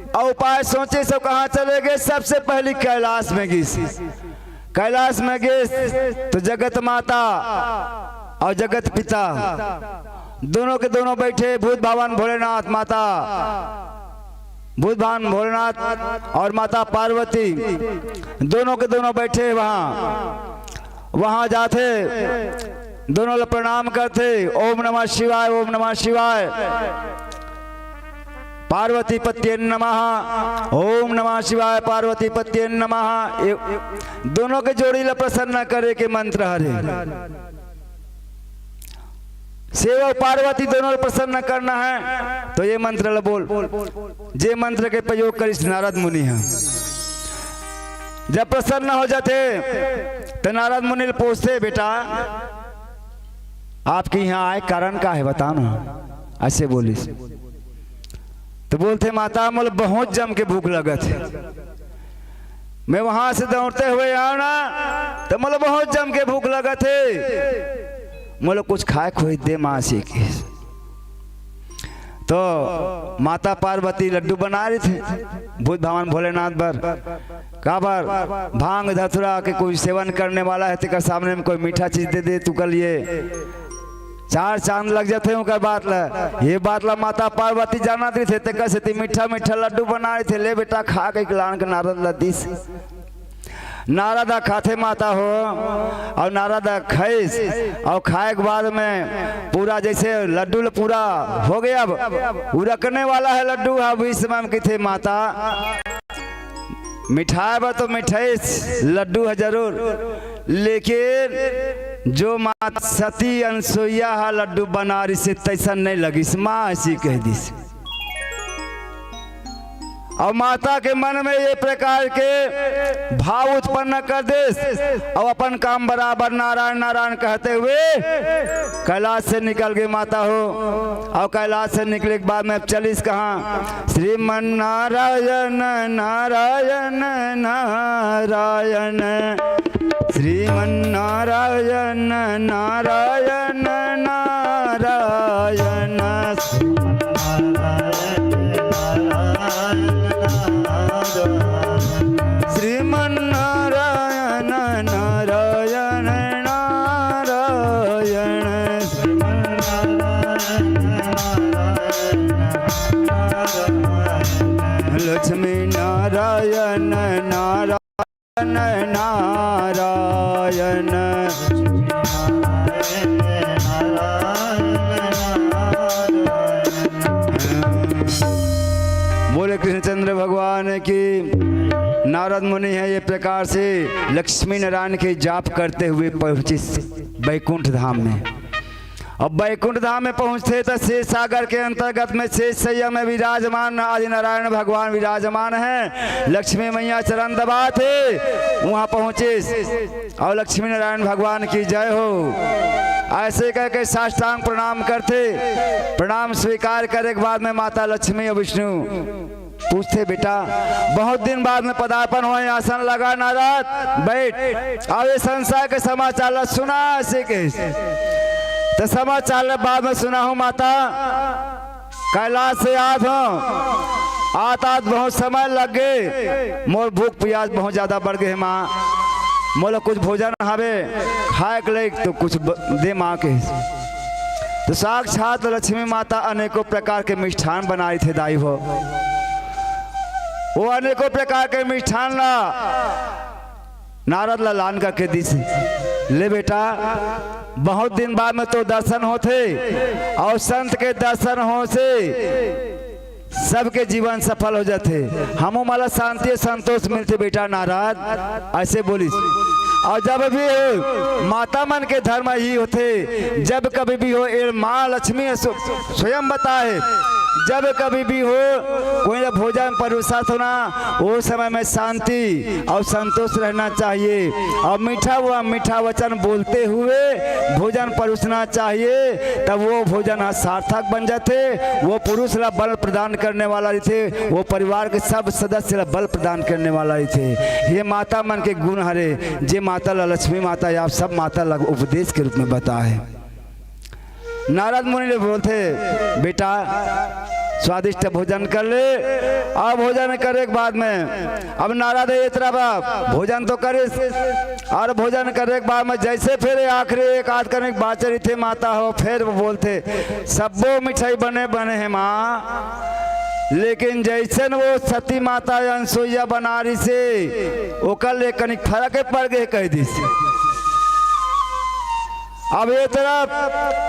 अउ उपाय सोचे से कहाँ चले गए? सबसे पहली कैलाश में गिस। कैलाश में गिस तो जगत माता अउ जगत पिता दोनों के दोनों बैठे, भूत भगवान भोलेनाथ, माता भूत भगवान भोलेनाथ अउ माता पार्वती दोनों के दोनों बैठे वहाँ। वहाँ जाथे, दोनों ला प्रणाम करथे, ओम नमः शिवाय, ओम नमः शिवाय, पार्वती पत्ये नमः, ओम नमः शिवाय, पार्वती पत्ये नमः। ये दोनों के जोड़ी ला प्रसन्न करे के मंत्र हरे। शिव अउ पार्वती दोनों ला प्रसन्न करना है, तो ये मंत्र ला बोल, जे मंत्र के प्रयोग करिस नारद मुनि ह। जब प्रसन्न हो जाथे, तो नारद मुनि ला पूछथे, "बेटा, आपके यहाँ आए कारण का है, बताओ ना।" ऐसे बोलिस। तो बोलथे, "माता, मोला बहुत जम के भूख लगत है।" मैं वहां से दौड़ते हुए आया ना, तो मोला बहुत जम के भूख लगत हे, मोला कुछ खाए खोए दे माँ से की। तो माता पार्वती लड्डू बना रही थी भूत भगवान भोलेनाथ बर। काबर भांग धतुरा के कोई सेवन करने वाला है, तेकर सामने में कोई मीठा चीज दे दे, तू कर लिए चार चांद लग जाथे ओकर बात ला। ये बात ला माता पार्वती जानत रहिथे, तेकर सेती मीठा मीठा लड्डू बना रहिथे, ले बेटा खा के लान के नारद ला दिस। नारद ह खाथे माता हो, अउ नारद ह खाइस, अउ खाए के बाद में पूरा जैसे लड्डू ल पूरा हो गया, अब उरकने वाला है लड्डू ह। अब इस समय में किथे माता मिठाए बर तो मिठाइस लड्डू ह जरूर, लेकिन जो मात सती अनसुईया ह लड्डू बना रहिस हे, तैसन नहीं लगिस, माँ ऐसी कह दिस। अउ माता के मन में ये प्रकार के भाव उत्पन्न कर देस, अउ अपन काम बराबर नारायण नारायण कहते हुए कैलाश से निकल गई माता हो। अउ कैलाश से निकले के बाद में अब चलिस कहाँ? श्रीमन नारायण नारायण नारायण, श्रीमन नारायण नारायण नारायण, श्रीमन नारायण नारायण नारायण, श्रीमन नारायण नारायण नारायण, श्रीमन नारायण नारायण नारायण, लक्ष्मी नारायण नारायण नारायण। बोले कृष्णचंद्र भगवान की। नारद मुनि है ये प्रकार से लक्ष्मी नारायण के जाप करते हुए पहुंचिस बैकुंठ धाम में। अब बैकुंठ धाम में पहुंचथे त क्षीर सागर के अंतर्गत में शेष शैया में विराजमान आदि नारायण भगवान विराजमान है। लक्ष्मी मैया चरण दबाथे, वहां पहुंचिस। और लक्ष्मी नारायण भगवान की जय हो। ऐसे करके साष्टांग प्रणाम करथे। प्रणाम स्वीकार करे के बाद में माता लक्ष्मी और विष्णु पूछथे, "बेटा, बहुत दिन बाद में पदार्पण होय, आसन लगा नारद, बैठ, अब ये संसार के समाचार ला सुना।" ऐसे कहिस त समाचार ला बाद में सुनाहूं माता, कैलाश से आत हों, आत आत बहुत समय लग गे, मोर भूख पियास बहुत ज्यादा बढ़ गे हे माँ, मोला कुछ भोजन हवे खाए के लायक तो कुछ ब-, दे माँ, कहिस। तो साक्षात लक्ष्मी माता अनेकों प्रकार के मिष्ठान बनाई थे दाई हो। वो अनेकों प्रकार के मिष्ठान ला नारद ला लान करके दिस, "ले बेटा, बहुत दिन बाद में तो दर्शन होथे और संत के दर्शन हो से सबके जीवन सफल हो जाथे, हमू मन ला शांति संतोष मिलथे बेटा नारद।" ऐसे बोलिस। और जब भी हो, माता मन के धर्म ही होथे, जब कभी भी हो, ए माँ लक्ष्मी स्व-, स्वयं बताए, जब कभी भी हो, कोई ला भोजन परोसत हो ना, वो समय में शांति और संतोष रहना चाहिए और मीठा हुआ, मीठा वचन बोलते हुए भोजन परोसना चाहिए, तब वो भोजन ह सार्थक बन जाथे। वो पुरुष ला बल प्रदान करने वाला रहिथे, वो परिवार के सब सदस्य ला बल प्रदान करने वाला रहिथे। ये माता मन के गुण हरे, जे माता ला लक्ष्मी माता या सब माता ला उपदेश के रूप में बताए। नारद मुनि ले बोलथे, "बेटा, स्वादिष्ट भोजन कर ले।" और भोजन करे के बाद में अब नारद ये तरह बा, भोजन तो करिस, और भोजन करे के बाद में जैसे फिर आखिरी एक आध कनिक बाचे रहिथे माता हो, फिर वो बोलथे, "सब्बो मिठाई बने बने हे माँ, लेकिन जैसन वो सती माता अनसुईया बना रहिसे, ओकर ले कनिक फरक पड़ गे," कहि दिस। अब ये तरफ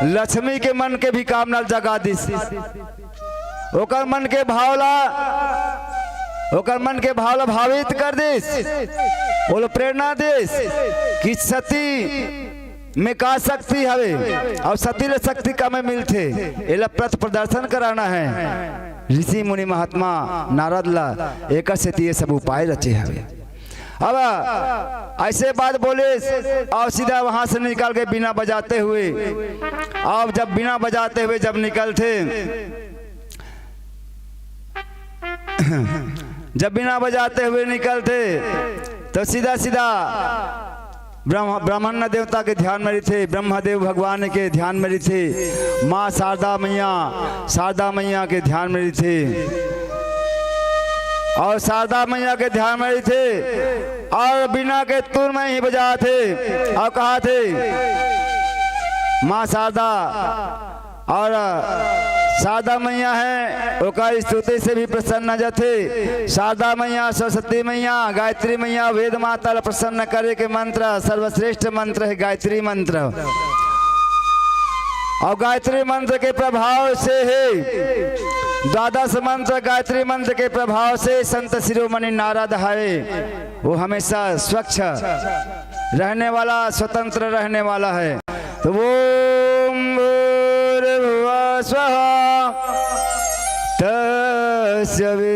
लक्ष्मी के मन के भी कामना जगा दिस, ओकर मन के भाव ला, ओकर मन के भाव ला भावित कर दिस, ओला प्रेरणा दिस कि सती में का शक्ति हवे और सती ले शक्ति का में मिलथे, एला पथ प्रदर्शन कराना है। ऋषि मुनि महात्मा नारद ला एकर सेती ये सब उपाय रचे हवे। अब ऐसे बात बोलिस और सीधा वहां से निकल के बीना बजाते हुए, अब जब बीना बजाते हुए जब निकलथे, जब बीना बजाते हुए निकलथे तो सीधा सीधा ब्रह्म, ब्रह्मण्य देवता के ध्यान में रहिथे, ब्रह्मदेव भगवान के ध्यान में रहिथे, माँ शारदा मैया, शारदा मैया के ध्यान में रहिथे और शारदा मैया के ध्यान में रहिथे और बीना के तुर में ही बजाथे और कहाथे, "माँ शारदा।" और शारदा मैया है, ओकर स्तुति से भी प्रसन्न जथे। शारदा मैया, सरस्वती मैया, गायत्री मैया, वेद माता ला प्रसन्न करे के मंत्र, सर्वश्रेष्ठ मंत्र है गायत्री मंत्र। और गायत्री मंत्र के प्रभाव से ही द्वादश मंत्र गायत्री मंत्र के प्रभाव से संत शिरोमणि नारद हवे, वो हमेशा स्वच्छ रहने वाला, स्वतंत्र रहने वाला है। तो ओम भूर्भुवः स्वः तत्सवितुर्वरेण्यम्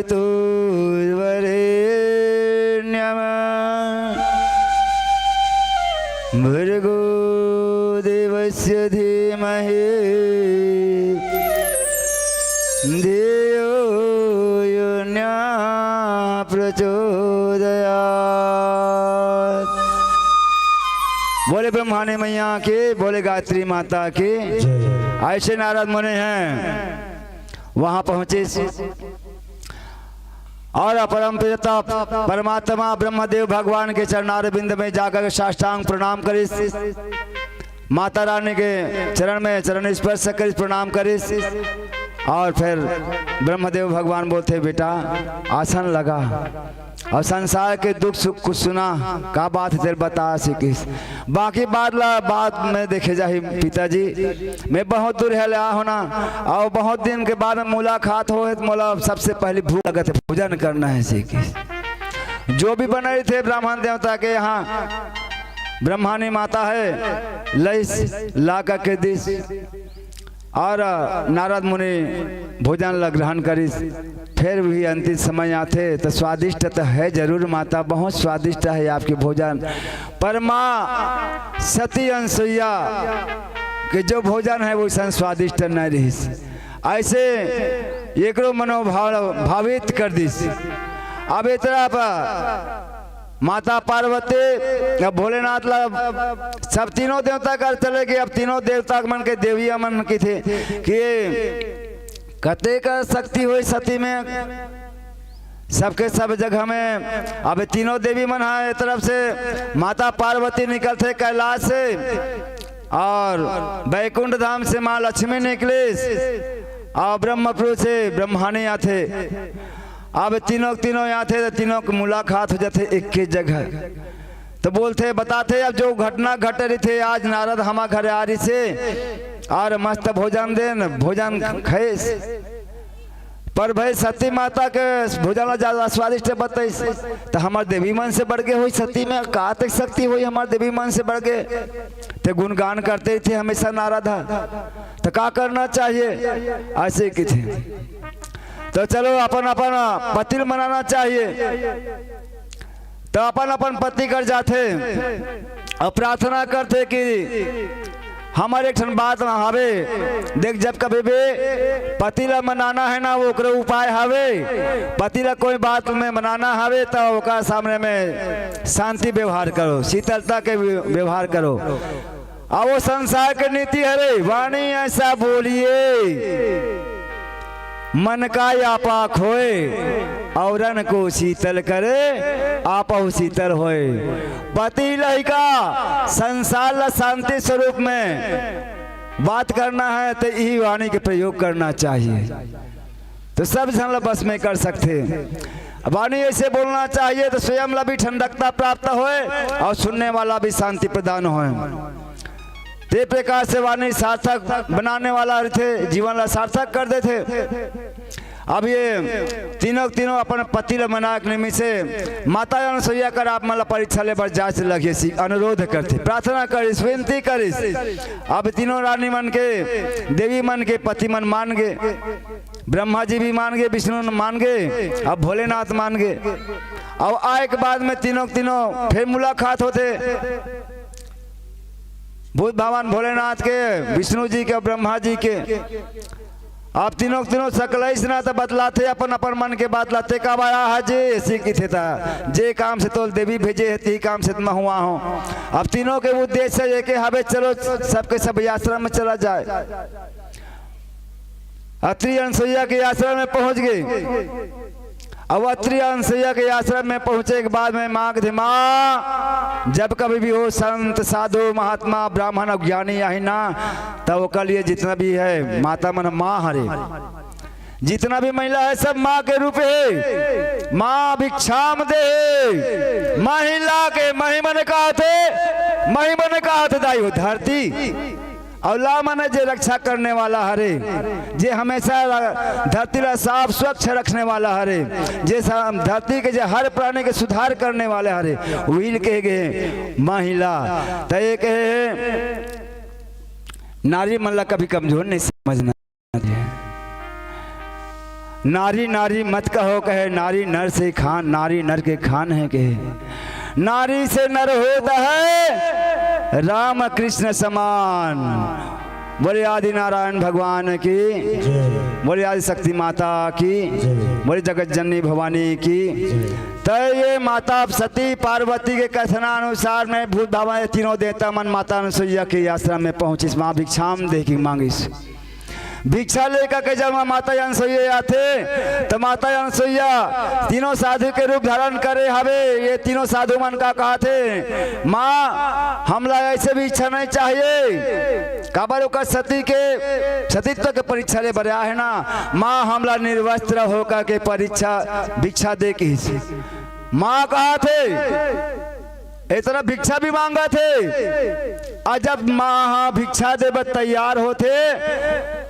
भर्गो देवस्य धीमहि धियो यो नः प्रचोदयात्। बोले ब्रह्माणी मैया की, बोले गायत्री माता की। ऐसे नारद मुनि हैं, वहां पहुंचे और अपरम पिता परमात्मा ब्रह्मदेव भगवान के चरणारविंद में जाकर साष्टांग प्रणाम करिस। माता रानी के चरण में चरण स्पर्श करिस, प्रणाम करिस। और फिर ब्रह्मदेव भगवान बोलथे, "बेटा, आसन लगा और संसार के दुख सुख कुछ सुना, का बात हे तेर बता सिकिस। बाकी बात ला बाद में देखे जाही पिताजी, मैं बहुत दूर हे ले आ होना और बहुत दिन के बाद में मुलाकात हो हे, तो मोला सबसे पहले भूख लगत हे, भोजन करना हे सिकिस।" जो भी बनाए थे ब्राह्मण देवता के यहाँ, ब्रह्मानी माता हे, लइस ला करके दिस, अउ नारद मुनि भोजन ला ग्रहण करिस। फेर भी अंतिम समय आथे त स्वादिष्ट त हे जरूर माता, बहुत स्वादिष्ट हे आपके भोजन, पर माँ सती अनसुईया के जो भोजन हे वइसन स्वादिष्ट नइ रहिस। अइसे एकरो मनोभाव भावित कर दिस। अब ए तरफ माता पार्वती, अब भोलेनाथ ला, सब तीनों देवता कर चले गे। अब तीनों देवता मन के देविया मन कथे कि कतेक शक्ति होही सती में, सबके सब जगह में। अब तीनों देवी मन ह ए तरफ से माता पार्वती निकलथे कैलाश से, अउ बैकुंठ धाम से माँ लक्ष्मी निकलिस, अउ ब्रह्मपुर से ब्रह्मानी आथे। अब तीनों, तीनों आथे त तीनों के मुलाकात हो जाथे एके जगह। त बोलथे, बताथे, अब जो घटना घट रहिथे, आज नारद हमर घर आ रहिसे अउ मस्त भोजन देन, भोजन खइस, पर भाई सती माता के भोजन ला ज्यादा स्वादिष्ट बताइस, त हमर देवी मन से बढ़ के होही सती में, का तक शक्ति होही हमर देवी मन से बढ़ के? ते गुणगान करते रहिथे हमेशा नारद ह, त का करना चाहिए? अइसे कथे। त चलो अपन अपन पति ल मनाना चाहिए। त अपन अपन पति कर जाथे अउ प्रार्थना करथे कि हमर एक ठन बात हवे, देख, जब कभी भी पति ला मनाना हे ना, ओकरो उपाय हवे। पति ला कोई बात में मनाना हवे त ओकर सामने में शांति व्यवहार करो, शीतलता के व्य-, व्यवहार करो। अउ वो संसार के नीति हरे, वाणी ऐसा बोलिए, मन का आपा खोए, औरन को शीतल करे, आपहु शीतल होए। पति लइका संसार ला शांति स्वरूप में बात करना हे त इही वाणी के प्रयोग करना चाहिए। त सब झन ला बस में कर सकथे। वाणी अइसे बोलना चाहिए त स्वयं ला भी ठंडकता प्राप्त होए अउ सुनने वाला भी शांति प्रदान होए। ते प्रकार से वाणी सार्थक बनाने वाला रहिथे, जीवन ला सार्थक कर देथे। अब ये तीनों, तीनों अपन पति ल मना के निमित्त से माता अनसुईया कर आप मन ल परीक्षा ले बर जांच लगे सी अनुरोध करथे, प्रार्थना करिस, विनती करिस। अब तीनों रानी मन के, देवी मन के पति मन मान गे, ब्रह्मा जी भी मान गे, विष्णु मान गे, अब भोलेनाथ मान गे। अब आए के बाद में तीनों, तीनों फिर मुलाकात होथे। बुद्ध भगवान भोलेनाथ के, विष्णु जी के, ब्रह्मा जी के। अब तीनों, तीनों सकलइस ना त बतलाथे, अपन, अपन मन के बात लाथे, का बाया हा जे, अइसे कथे त, जे काम से तोल देवी भेजे हे, तेही काम से त महूँ आहों। अब तीनों के उद्देश्य एके हवे, चलो सबके सब आश्रम में चला जाए। अत्रि अनसुईया के आश्रम में पहुंच गे। अब अत्रि अनसुईया के आश्रम में पहुंचे के बाद में माँ कथे, माँ, जब कभी भी हो संत, साधु, महात्मा, ब्राह्मण अउ ज्ञानी आही ना, त ओकर लिए जितना भी हे, माता मन माँ हरे, जितना भी महिला हे, सब माँ के रूप हे। माँ भिक्षाम देहि, महिला के महिमन कहाथे, महिमन कहाथे दाई हो धरती। अउ ला माने जे रक्षा करने वाला हरे, जे हमेशा र-, धरती ला साफ स्वच्छ रखने वाला हरे, जे सा-, धरती के जे हर प्राणी के सुधार करने वाले हरे, उही ल कहे गे हे महिला। त ये कहे हे, नारी मन ला कभी कमजोर नहीं समझना। नारी नारी मत कहो कहे, नारी नर से खान, नारी नर के खान हे कहे। नारी से नर होत हे राम कृष्ण समान। बोले आदि नारायण भगवान की, जय। बोले आदि शक्ति माता की, जय। बोले जगत जननी भवानी की। जय। त ये माता सती पार्वती के कथनानुसार में भूत भावा ये तीनों देवता मन माता अनसुईया के आश्रम में पहुंचिस, माँ भिक्षाम देहि के मांगिस। भिक्षा लेकर के जब माता अनसुईया आथे, त माता अनसुईया तीनों साधु के रूप धारण करे हवे। ये तीनों साधु मन का कहाथे, माँ, हमला अइसे भिक्षा नहीं चाहिए। काबर ओकर सती के सतीत्व के परीक्षा ले बर आए हे ना। माँ, हमला निर्वस्त्र होकर के परीक्षा, भिक्षा दे कहिस। माँ कहाथे, ए तरफ भिक्षा भी मांगथे। अउ जब माँ ह भिक्षा दे बर तैयार होथे,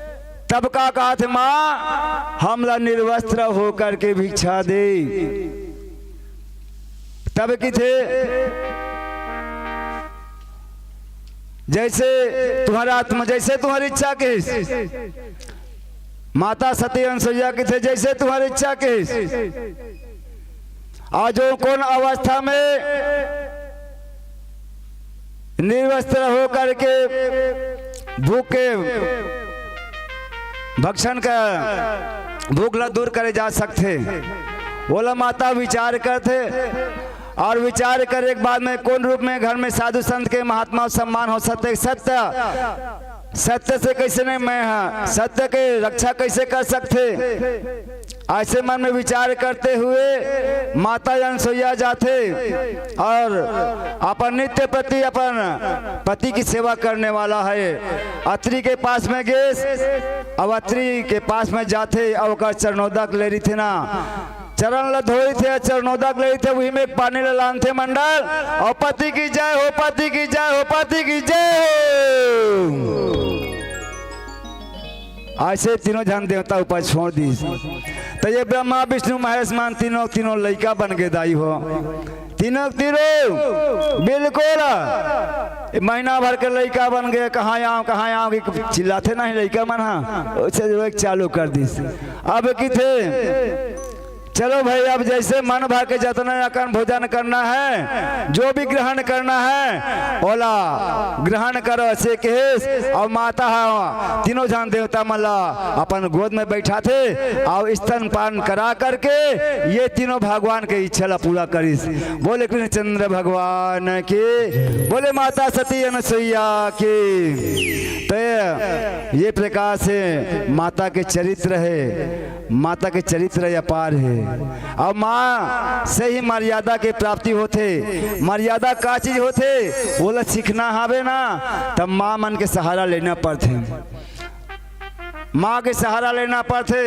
तब का कहाथे, माँ, हमला निर्वस्त्र होकर के भिक्षा दे। तब कथे, जैसे तुम्हारा आत्मा, जैसे तुम्हारी इच्छा कहिस। माता सती अनसुईया कथे, जैसे तुम्हारी इच्छा कहिस। अउ जो कोन अवस्था में निर्वस्त्र होकर के भूख के भक्षण का भूख ला दूर करे जा सकथे, ओला माता विचार करथे। अउ विचार करे के बाद में कोन रूप में घर में साधु संत के महात्मा सम्मान हो सकथे, सत्य, सत्य से कैसे नहीं मैं हा, सत्य के रक्षा कैसे कर सकथे। ऐसे मन में विचार करते हुए माता अनसुईया जाथे अउ अपन नित्य प्रति अपन पति की सेवा करने वाला हे। अत्रि के पास में गेस, अउ अत्रि के पास में जाथे अउ ओकर चरणोदक ले रहिथे ना, चरण ल धोइथे, चरणोदक ले रहिथे, उही में एक पानी ल लानथे मंडल। अउ पति की जय हो, पति की जय हो, पति की जय हो। ऐसे तीनों झन देवता ऊपर छोड़ दिस। त ये ब्रह्मा, विष्णु, महेश मन तीनों, तीनों लइका बन गे दाई हो। तीनों, तीनों बिल्कुल महीना भर के लइका बन गे। कहाँ आव, कहाँ आव कि चिल्लाथे नहीं लइका मन हा, वैसे रोए चालू कर दिस। अब किथे चलो भाई, अब जैसे मन भर के जतना अकन भोजन करना हे, जो भी ग्रहण करना हे, ओला ग्रहण करो, अइसे कहिस। अउ माता ह तीनों झन देवता मन ला अपन गोद में बैठाथे अउ स्तनपान करा करके ये तीनों भगवान के इच्छा ला पूरा करिस। बोले कृष्णचंद्र भगवान की, बोले माता सती अनसुईया की। तो ये प्रकार से माता के चरित्र हे। माता के चरित्र अपार हे। अउ माँ से ही मर्यादा के प्राप्ति होथे। मर्यादा का चीज होथे, ओला सीखना हवे ना, तब माँ मन के सहारा लेना पड़थे। माँ के सहारा लेना पड़थे।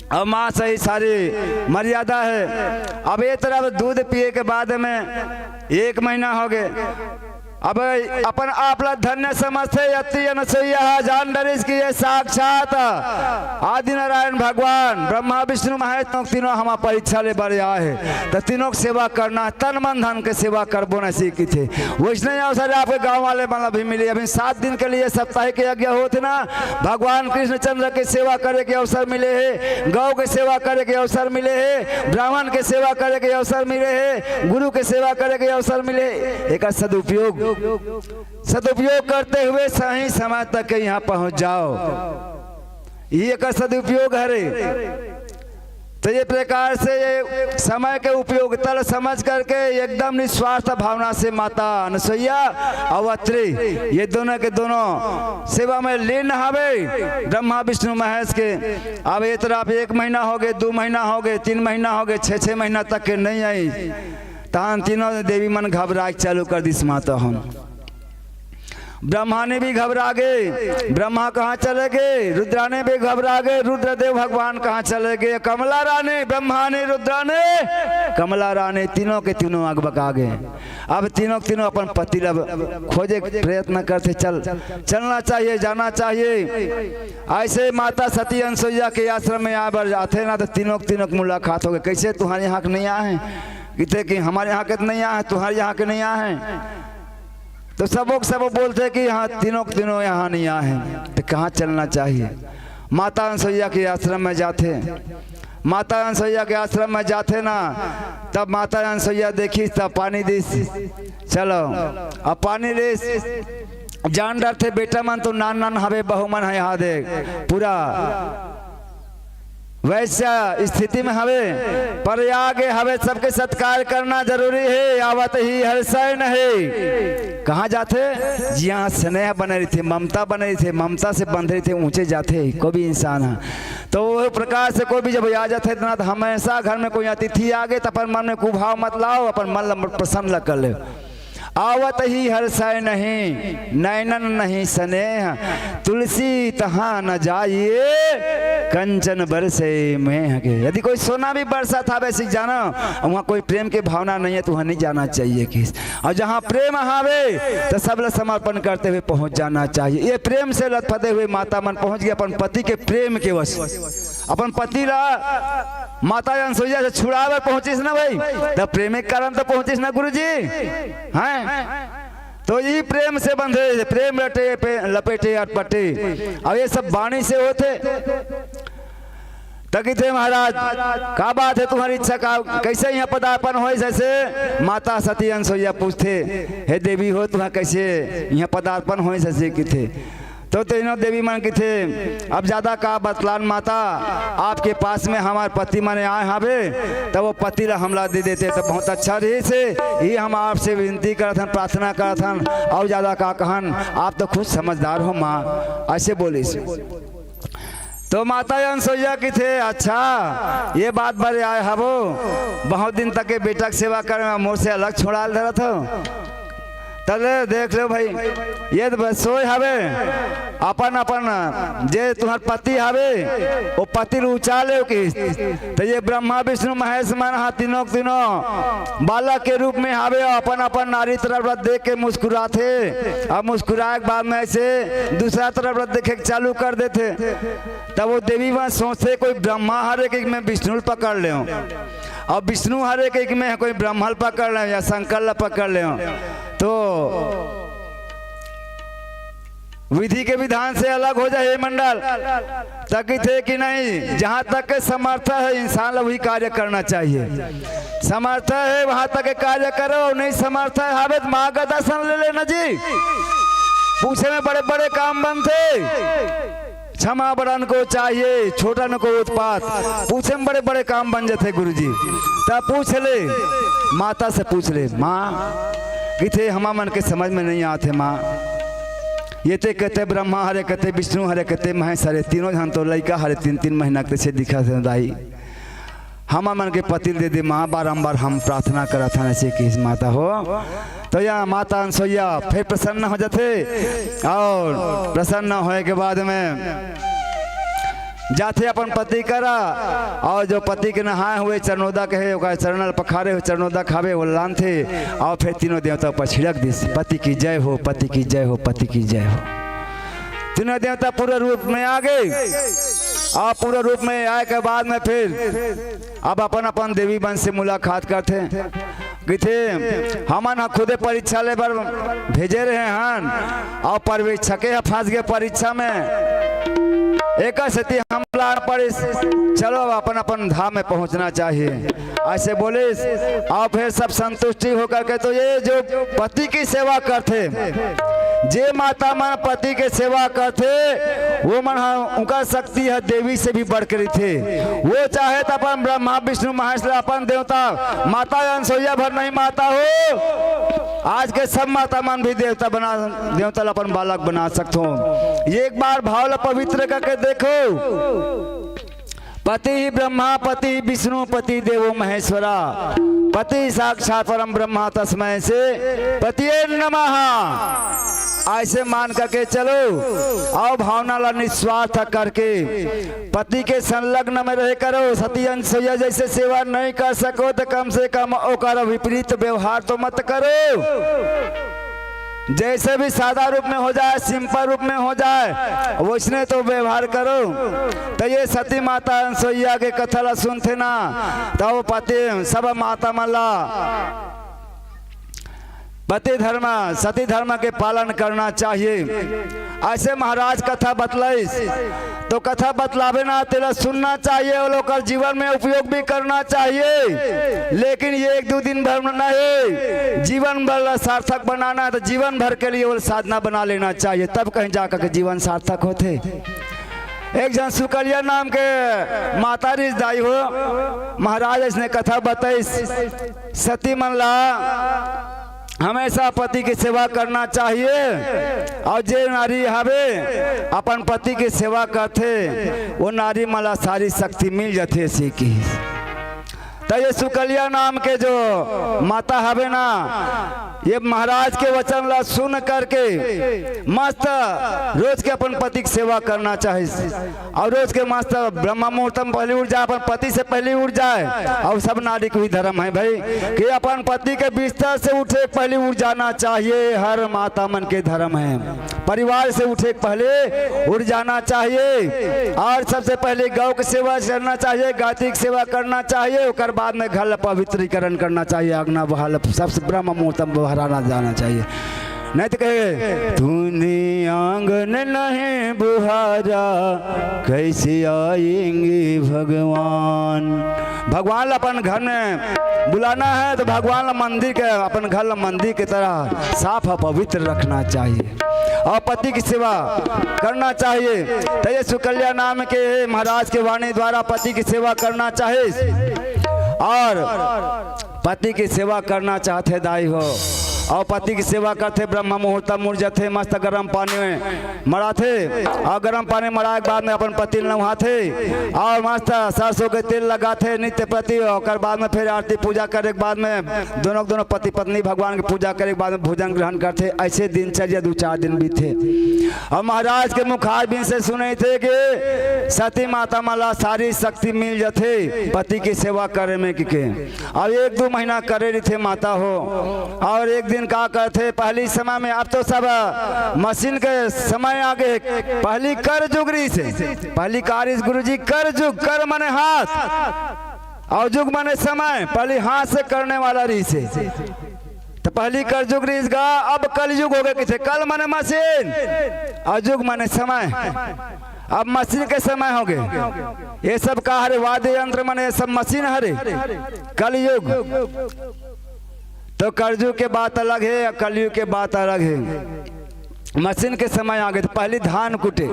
अउ माँ से ही सारी मर्यादा हे। अब ये तरफ दूध पिए के बाद में एक महीना हो गे, अब अपन आप ला धन्य समझथे। अत्रि अनसुईया ह जान डरिस कि ये साक्षात आदि नारायण भगवान ब्रह्मा विष्णु महेश तीनों हमर परीक्षा ले बर आए हे, त तीनों के सेवा करना, तन मन धन के सेवा करबो न सीखथे। वैसने अवसर आपके गांव वाले मन ला भी मिले। अभी सात दिन के लिए साप्ताहिक यज्ञ होथे ना, भगवान कृष्णचंद्र के सेवा करे के अवसर मिले हे, गौ के सेवा करे के अवसर मिले हे, ब्राह्मण के सेवा करे के अवसर मिले हे, गुरु के सेवा करे के अवसर मिले हे। एकर सदुपयोग, सदुपयोग करते हुए सही समय तक के यहाँ पहुँच जाओ, ये एकर सदुपयोग हरे। तो ये प्रकार से ये समय के उपयोगिता ल समझ करके एकदम निस्वार्थ भावना से माता अनसुईया अउ अत्रि ये दोनों के दोनों सेवा में लीन हवे ब्रह्मा विष्णु महेश के। अब ये तरफ एक महीना हो गे, दू महीना हो गे, तीन महीना हो गे, छः छः महीना तक के नहीं आई, तहन तीनों देवी मन घबराए चालू कर दिस माता हम। ब्रह्मानी भी घबरा गे, ब्रह्मा कहाँ चले गे? रुद्रानी भी घबरा गे, रुद्रदेव भगवान कहाँ चले गे? कमला रानी, ब्रह्मानी, रुद्रानी, कमला रानी, तीनों के तीनों अकबका गे। अब तीनों के तीनों अपन पति ला खोजे के प्रयत्न करथे, चल, चलना चाहिए, जाना चाहिए। ऐसे माता सती अनसुईया के आश्रम में आए बर आथे ना, त तीनों के तीनों के मुलाकात हो गे। कैसे तुम्हारे यहाँ के नहीं आए हैं? किथे कि हमारे यहाँ के तो नहीं आए हैं, तुम्हारे यहाँ के नहीं आए हैं। तो सबो के सबो बोलथे कि हाँ, तीनों के तीनों यहाँ नहीं आए हैं, तो कहाँ चलना चाहिए? माता अनसुईया के आश्रम में जाथे। माता अनसुईया के आश्रम में जाथे ना, तब माता अनसुईया देखिस, तब पानी दिस। चलो, अब पानी लिस। जान डरथे, बेटा मन तो नान नान हवे, बहू मन हे, यहाँ देख, पूरा वैश्य स्थिति में हवे, पर आगे हवे, सबके सत्कार करना जरूरी हे। आवत ही हर्षाय नहीं। कहाँ जाथे? जिहाँ स्नेह बने रहिथे, ममता बने रहिथे, ममता से बंधे रहिथे, ऊँचे जाथे कोई भी इंसान ह। तो वो प्रकार से कोई भी जब आ जाथे ना, तो हमेशा घर में कोई अतिथि आ गे, तो अपन मन में कुभाव मत लाओ, अपन मन ल प्रसन्न ल कर ले। आवत ही हर्षाय नहीं, नैनन नहीं स्नेह, तुलसी तहाँ न जाइए, कंचन बरसे मेह के। यदि कोई सोना भी बरसत हवे, सिख जाना, वहाँ कोई प्रेम के भावना नहीं है, तो वहाँ नहीं जाना चाहिए किस। और जहाँ प्रेम हवे, तो सब ला समर्पण करते हुए पहुँच जाना चाहिए। ये प्रेम से लथपथे हुए माता मन पहुँच गे अपन पति के प्रेम के वश। अपन पति ला माता अनसुईया से छुड़ावे पहुंचिस ना भाई, त प्रेम के कारण तो पहुंचिस ना गुरुजी, हैं? तो ई प्रेम से बंधे, प्रेम रटे पे लपेटे अटपटे। अब ये सब वाणी से होथे। त कहिथे, महाराज, का बात हे तुम्हारी इच्छा का, कैसे इहाँ पदार्पण होइस? ऐसे माता सती अनसुईया पूछथे, हे देवी हो, तुम्हार कैसे इहाँ पदार्पण होइस? ऐसे कहिथे। तो तीनों देवी मन कहिथे, अब ज्यादा का बतलान माता, आपके पास में हमार पति मने आए हावे, त वो पति ला हमला दे देते त बहुत अच्छा रहिस। ये हम आपसे विनती करत हन, प्रार्थना करत हन, अउ ज्यादा का कहन, आप तो खुद समझदार हो माँ, ऐसे बोलिस। तो माता अनसुईया कहिथे, अच्छा, ये बात बर आए हवो, बहुत दिन तक के बेटा के सेवा करे में मोर से अलग छोड़ाल धरत हो। तले देख लो भाई, ये तो बस सोए हवे, अपन अपन जे तुम्हार पति हवे, वो पति ल उचा ले कि। तो ये ब्रह्मा विष्णु महेश मन हा तीनों के तीनों बालक के रूप में हवे, अपन अपन नारी तरफ देख के मुस्कुराथे। अब मुस्कुराए के बाद में ऐसे दूसरा तरफ देखे के चालू कर देथे। तब वो देवी मन सोचथे, कोई ब्रह्मा हरे कि मैं विष्णु ल पकड़ ले हूँ, और विष्णु हरे कि मैं कोई ब्रह्मा ल पकड़ ले हूँ या शंकर ल पकड़ ले हूँ। तो विधि के विधान से अलग हो जाए, हे मंडल। त कहिथे कि नहीं, जहाँ तक के समर्थ है इंसान ला वही कार्य करना चाहिए। समर्थ है वहाँ तक के कार्य करो, और नहीं समर्थ है हावे त माँ का दर्शन ले लेना जी। पूछे में बड़े बड़े काम बनथे। क्षमा बड़न को चाहिए, छोटन को उत्पात। पूछे में बड़े बड़े काम बन जाथे गुरुजी। त पूछ ले, माता से पूछ ले, माँ, कहिथे हमा मन के समझ में नहीं आथे माँ। ये ते कहिथे ब्रह्मा हरे, कहिथे विष्णु हरे, कहिथे महेश हरे, तीनों झन तो लइका हरे, तीन तीन महीना के तइसे दिखत हे दाई। हमा मन के पति ल दे दे माँ, बारंबार हम प्रार्थना करत हन ऐसे कहिस माता हो। तो यहाँ माता अनसुईया फिर प्रसन्न हो जाथे, और प्रसन्न होए के बाद में जाथे अपन पति करा, और जो पति के नहाए हुए चरणोदक हे, ओकर चरण ल पखारे हुए चरणोदक हवे, वो लानथे, और फिर तीनों देवता ऊपर छिड़क दिस, पति की जय हो, पति की जय हो, पति की जय हो। तीनों देवता पूरा रूप में आ गे, और पूरा रूप में आए के बाद में फिर अब अपन अपन देवी मन से मुलाकात करथे। कहिथे, हमन ह खुदे परीक्षा ले बर भेजे रहे हन, और पर्यवेक्षके ह फंस गे परीक्षा में। एकर सेती हमला पड़िस, चलो अब अपन अपन धाम में पहुंचना चाहिए, ऐसे बोलिस। और फिर सब संतुष्टि होकर के, तो ये जो पति की सेवा करथे, जे माता मन पति के सेवा करथे, वो मन ह, उनका शक्ति ह देवी से भी बढ़ के रहिथे। वो चाहे त अपन ब्रह्मा विष्णु महेश ला अपन देवता, माता अनसुईया भर नहीं माता हो, आज के सब माता मन भी देवता बना, देवता ला अपन बालक बना सकथो। ये एक बार भाव ला पवित्र करके देखो। पति ही ब्रह्मा, पति ही विष्णु, पति देवो महेश्वरा, पति साक्षात परम ब्रह्मा, तस्मै से पतिये नमः। ऐसे मान करके चलो, और भावना ला निस्वार्थ करके पति के संलग्न में रहे करो। सती अनसुईया जैसे सेवा नहीं कर सको तो कम से कम ओकर विपरीत व्यवहार तो मत करो। जैसे भी सादा रूप में हो जाए, सिंपल रूप में हो जाए, वैसने तो व्यवहार करो। तो ये सती माता अनसुईया के कथा ला सुनथे ना, तो वो पति सब माता मन ला पति धर्म, सती धर्म के पालन करना चाहिए। ऐसे महाराज कथा बतलाइस, तो कथा बतलावे ना, तेला सुनना चाहिए और ओकर जीवन में उपयोग भी करना चाहिए। लेकिन ये एक दो दिन भर में नहीं, जीवन भर ला सार्थक बनाना है तो जीवन भर के लिए वो साधना बना लेना चाहिए, तब कहीं जाकर के जीवन सार्थक होथे। एक झन सुकलिया नाम के माता रिस दाई हो, महाराज ऐसने कथा बताइस, सती मन ला हमेशा पति की सेवा करना चाहिए, और जे नारी हवे अपन पति की सेवा करथे, वो नारी मन ला सारी शक्ति मिल जाथे, ऐसे कहिस। त ये सुकलिया नाम के जो माता हवे ना, ये महाराज के वचन ला सुन करके मस्त रोज के अपन पति की सेवा करना चाहिए। और रोज के मस्त ब्रह्म मुहूर्त में पहली उठ जाए, अपन पति से पहली उठ जाए, और सब नारी को ही धर्म है भाई कि अपन पति के बिस्तर से उठे पहले उठ जाना चाहिए। हर माता मन के धर्म है, परिवार से उठे के पहले उठ जाना चाहिए, और सबसे पहले गौ की सेवा करना चाहिए, गायत्री की सेवा करना चाहिए, ओकर बाद में घर ला पवित्रीकरण करना चाहिए, आंगना बहाल सबसे ब्रह्म मुहूर्त में बहराना जाना चाहिए। नहीं तो कहे, "तूने आंगन नहीं बुहारा, कैसे आएंगे भगवान।" भगवान ला अपन घर में बुलाना है तो भगवान ला मंदिर के, अपन घर ला मंदिर की तरह साफ और पवित्र रखना चाहिए और पति की सेवा करना चाहिए। तो ये सुकल्या नाम के महाराज के वाणी द्वारा पति की सेवा करना चाहिए और पति की सेवा करना चाहथे दाई हो, और पति की सेवा करथे, ब्रह्म मुहूर्त मुड़ जथे, मस्त गरम पानी में मड़ाथे, और गरम पानी मड़ाए के बाद में अपन पति ल नहाथे, और मस्त सरसों के तेल लगाथे नित्य प्रति, ओकर बाद में फिर आरती पूजा करे के बाद में दोनों, दोनों पति पत्नी भगवान की पूजा करे के बाद में भोजन ग्रहण करथे। ऐसे दिनचर्या दो चार दिन बीतथे, और महाराज के मुखारबिंद से सुने थे कि सती माता मन ला सारी शक्ति मिल जथे पति की सेवा करे में, कि के अब एक दो महीना करे रहिथे माता हो। और एक दिन का करथे, पहली समय में, अब तो सब मशीन के समय आ गे, पहली कर जुग रहिसे, पहली का रहिस गुरुजी, कर जुग, कर मने हाथ, और जुग मने समय, पहली हाथ से करने वाला रहिसे। तो पहली कर जुग रहिस गा, अब कलयुग हो गे, किथे कल मने मशीन और जुग मने समय। अब मशीन के समय हो गे। ये सब का हरे? वाद्य यंत्र मने ये सब मशीन हरे। कलयुग तो करजुग के बात अलग है, कलयुग के बात अलग है। मशीन के समय आ गे, तो पहली धान कूटे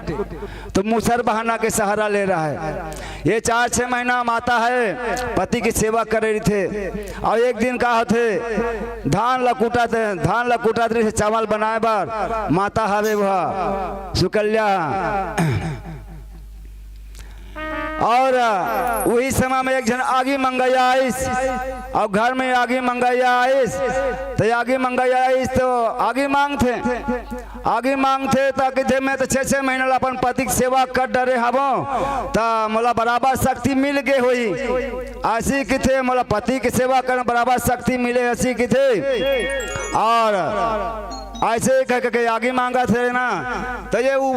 तो मूसर बहाना के सहारा ले रहा है। ये चार छह महीना माता है पति की सेवा करे रहिथे, और एक दिन का होथे, धान ला कूटत, धान ला कूटत रहिथे चावल बनाए बर, माता हवे वह सुकल्या। और वही समय में एक झन आगी मंगैया आइस, और घर में आगी मंगैया आइस, तो आगी मंगैया आइस तो आगी मांगथे, आगी मांगथे तो किथे, "मैं तो छह छह महीना ला अपन पति के सेवा कर डरे हवं, त मोला बराबर शक्ति मिल गे होही।" ऐसी किथे, "मोला पति के सेवा कर बराबर शक्ति मिले," ऐसी किथे। और ऐसे ही कह के आगी मांगथे ना, तो ये उ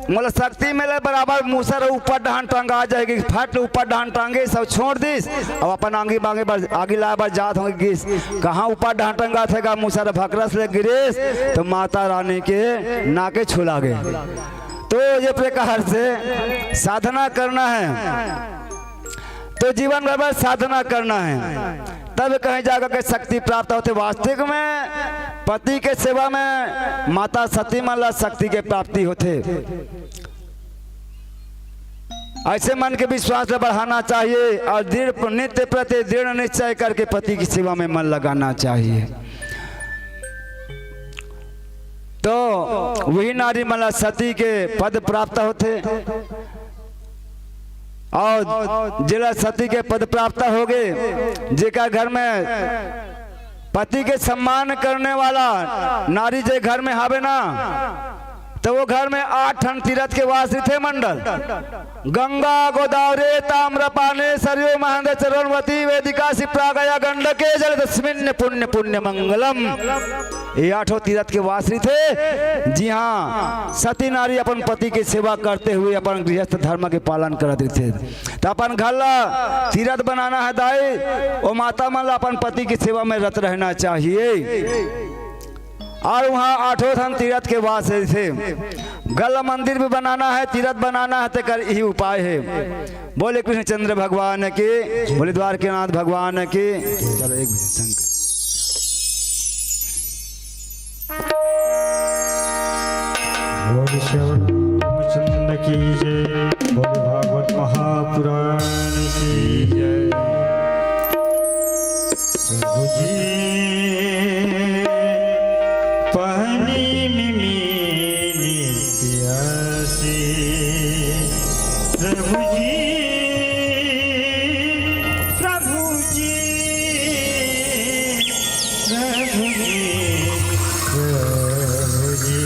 मोला शक्ति मिले बराबर मूसर ऊपर डहान टंगा जाएगी, फट ऊपर डहान टांगे सब छोड़ दिस। अब अपन आगी मांगे बर, आगी लाए बर जात होंगे गिस, कहाँ ऊपर डहान टंगाथे गा, मूसर भकरस ले गिरिस, तो माता रानी के नाके छुला गे। तो ये प्रकार से साधना करना है, तो जीवन भर बस साधना करना है, तब कहीं जाकर के शक्ति प्राप्त होथे। वास्तविक में पति के सेवा में माता सती मन ला शक्ति के प्राप्ति होथे। ऐसे मन के विश्वास ला बढ़ाना चाहिए और दृढ़, नित्य प्रति दृढ़ निश्चय करके पति की सेवा में मन लगाना चाहिए। तो वही नारी मन ला सती के पद प्राप्त होथे। और जेला सती के पद प्राप्त हो गे, जेकर घर में पति के सम्मान करने वाला नारी जे घर में हावे ना, तो वो घर में आठ ठन तीरथ के वास रहिथे मंडल। गंगा, गोदावरी, ताम्रपाणी, सरयू, महानदी, चरवणवती, वेदिका, सिप्रा, गया, गंडके, जलेसस्मिन् पुण्य पुण्य मंगलम। ये आठों तीरथ के वास रहिथे, जिहाँ सती नारी अपन पति के सेवा करते हुए अपन गृहस्थ धर्म के पालन करत रहिथे। त अपन घर ला तीरथ बनाना है दाई, ओ माता मन ला अपन पति की सेवा में रत रहना चाहिए। और वहाँ आठों ठन तीरथ के वास है, जैसे घर ला मंदिर भी बनाना है, तीरथ बनाना है, तेकर यही उपाय है। बोले कृष्णचंद्र भगवान की, बोले द्वारकानाथ भगवान की। चलो एक भजन शंकर। बोल श्री रामचंद्र की जय, बोल भागवत महापुराण की जय। प्रभु जी, पानी में मैंने प्यासी, प्रभु जी, प्रभु जी, प्रभु जी, प्रभु जी,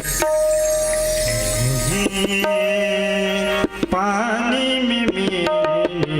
प्रभु जी, पानी में मैंने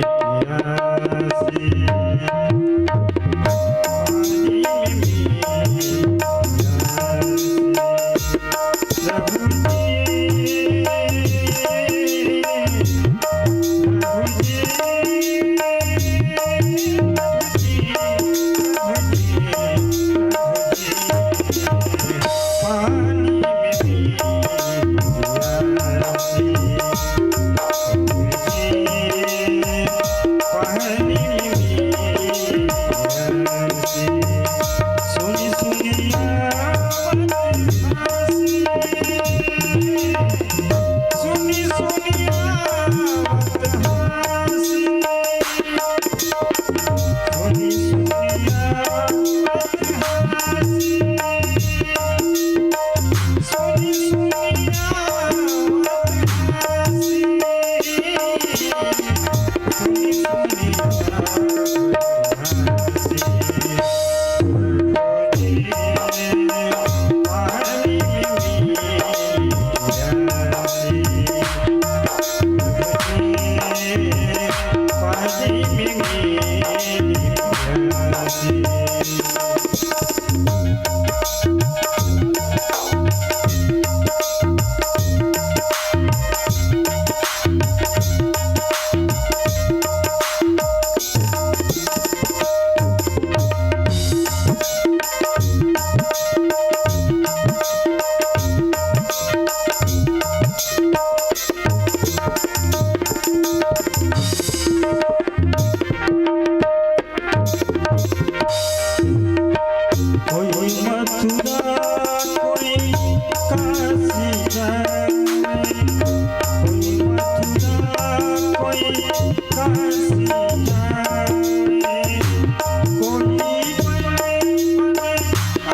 कोई मथुरा, कोई काशी जाए, कोई मथुरा, कोई काशी जाए, कोई बड़े बड़े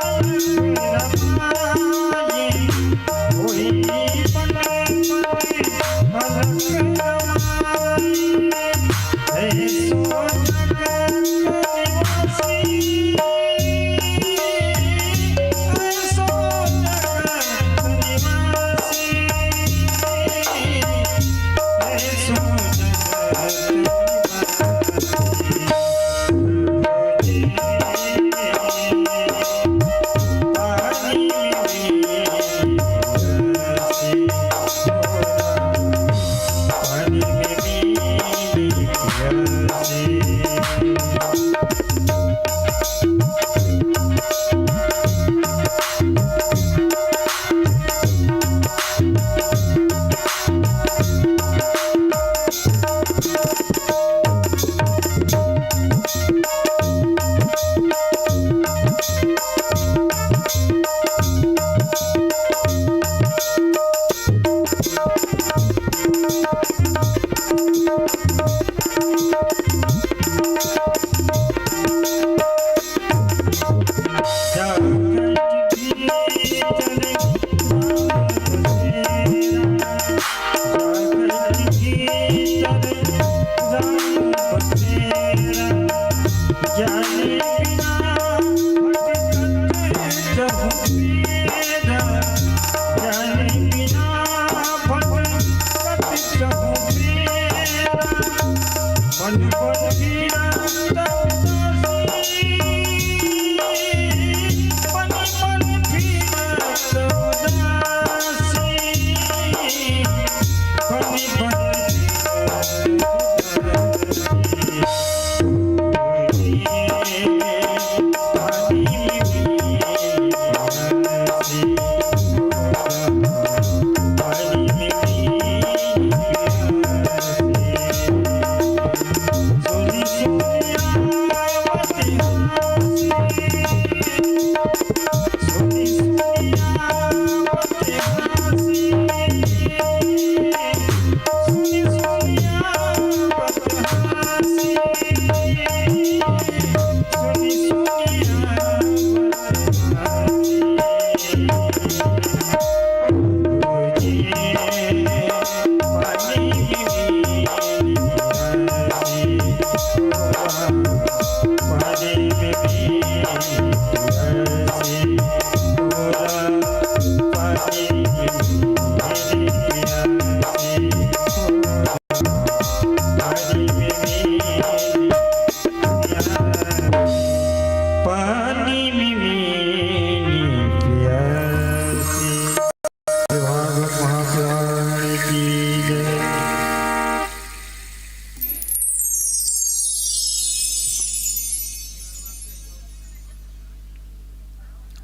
अलग रमाए, कोई बड़े बड़े अलग रमाए।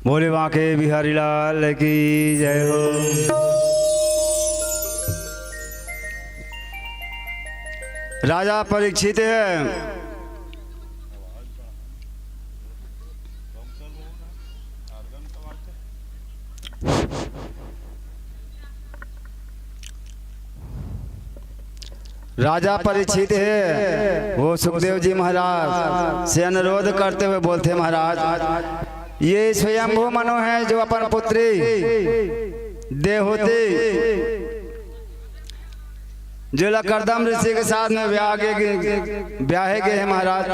भोले बांके बिहारी लाल की जय हो। राजा परीक्षित है। राजा परीक्षित है, वो सुखदेव जी महाराज से अनुरोध करते हुए बोलते, महाराज, ये स्वयंभू मनु है, जो अपन पुत्री देवहूति जेला करदम ऋषि के साथ में ब्याह के, ब्याहे गे हे महाराज,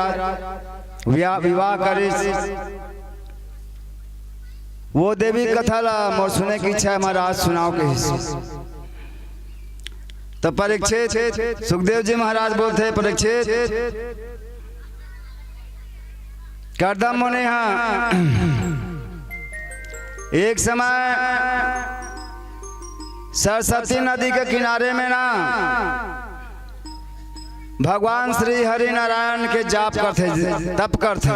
ब्याह, विवाह करिस। वो देवी कथा ला मोर सुने के इच्छा है महाराज, सुनाव कहिस। तो परीक्षित, सुखदेव जी महाराज बोलते हैं, परीक्षित, कर्दम मुनि हा एक समय सरस्वती नदी के किनारे में ना भगवान श्री हरि नारायण के जाप करथे, तप करथे।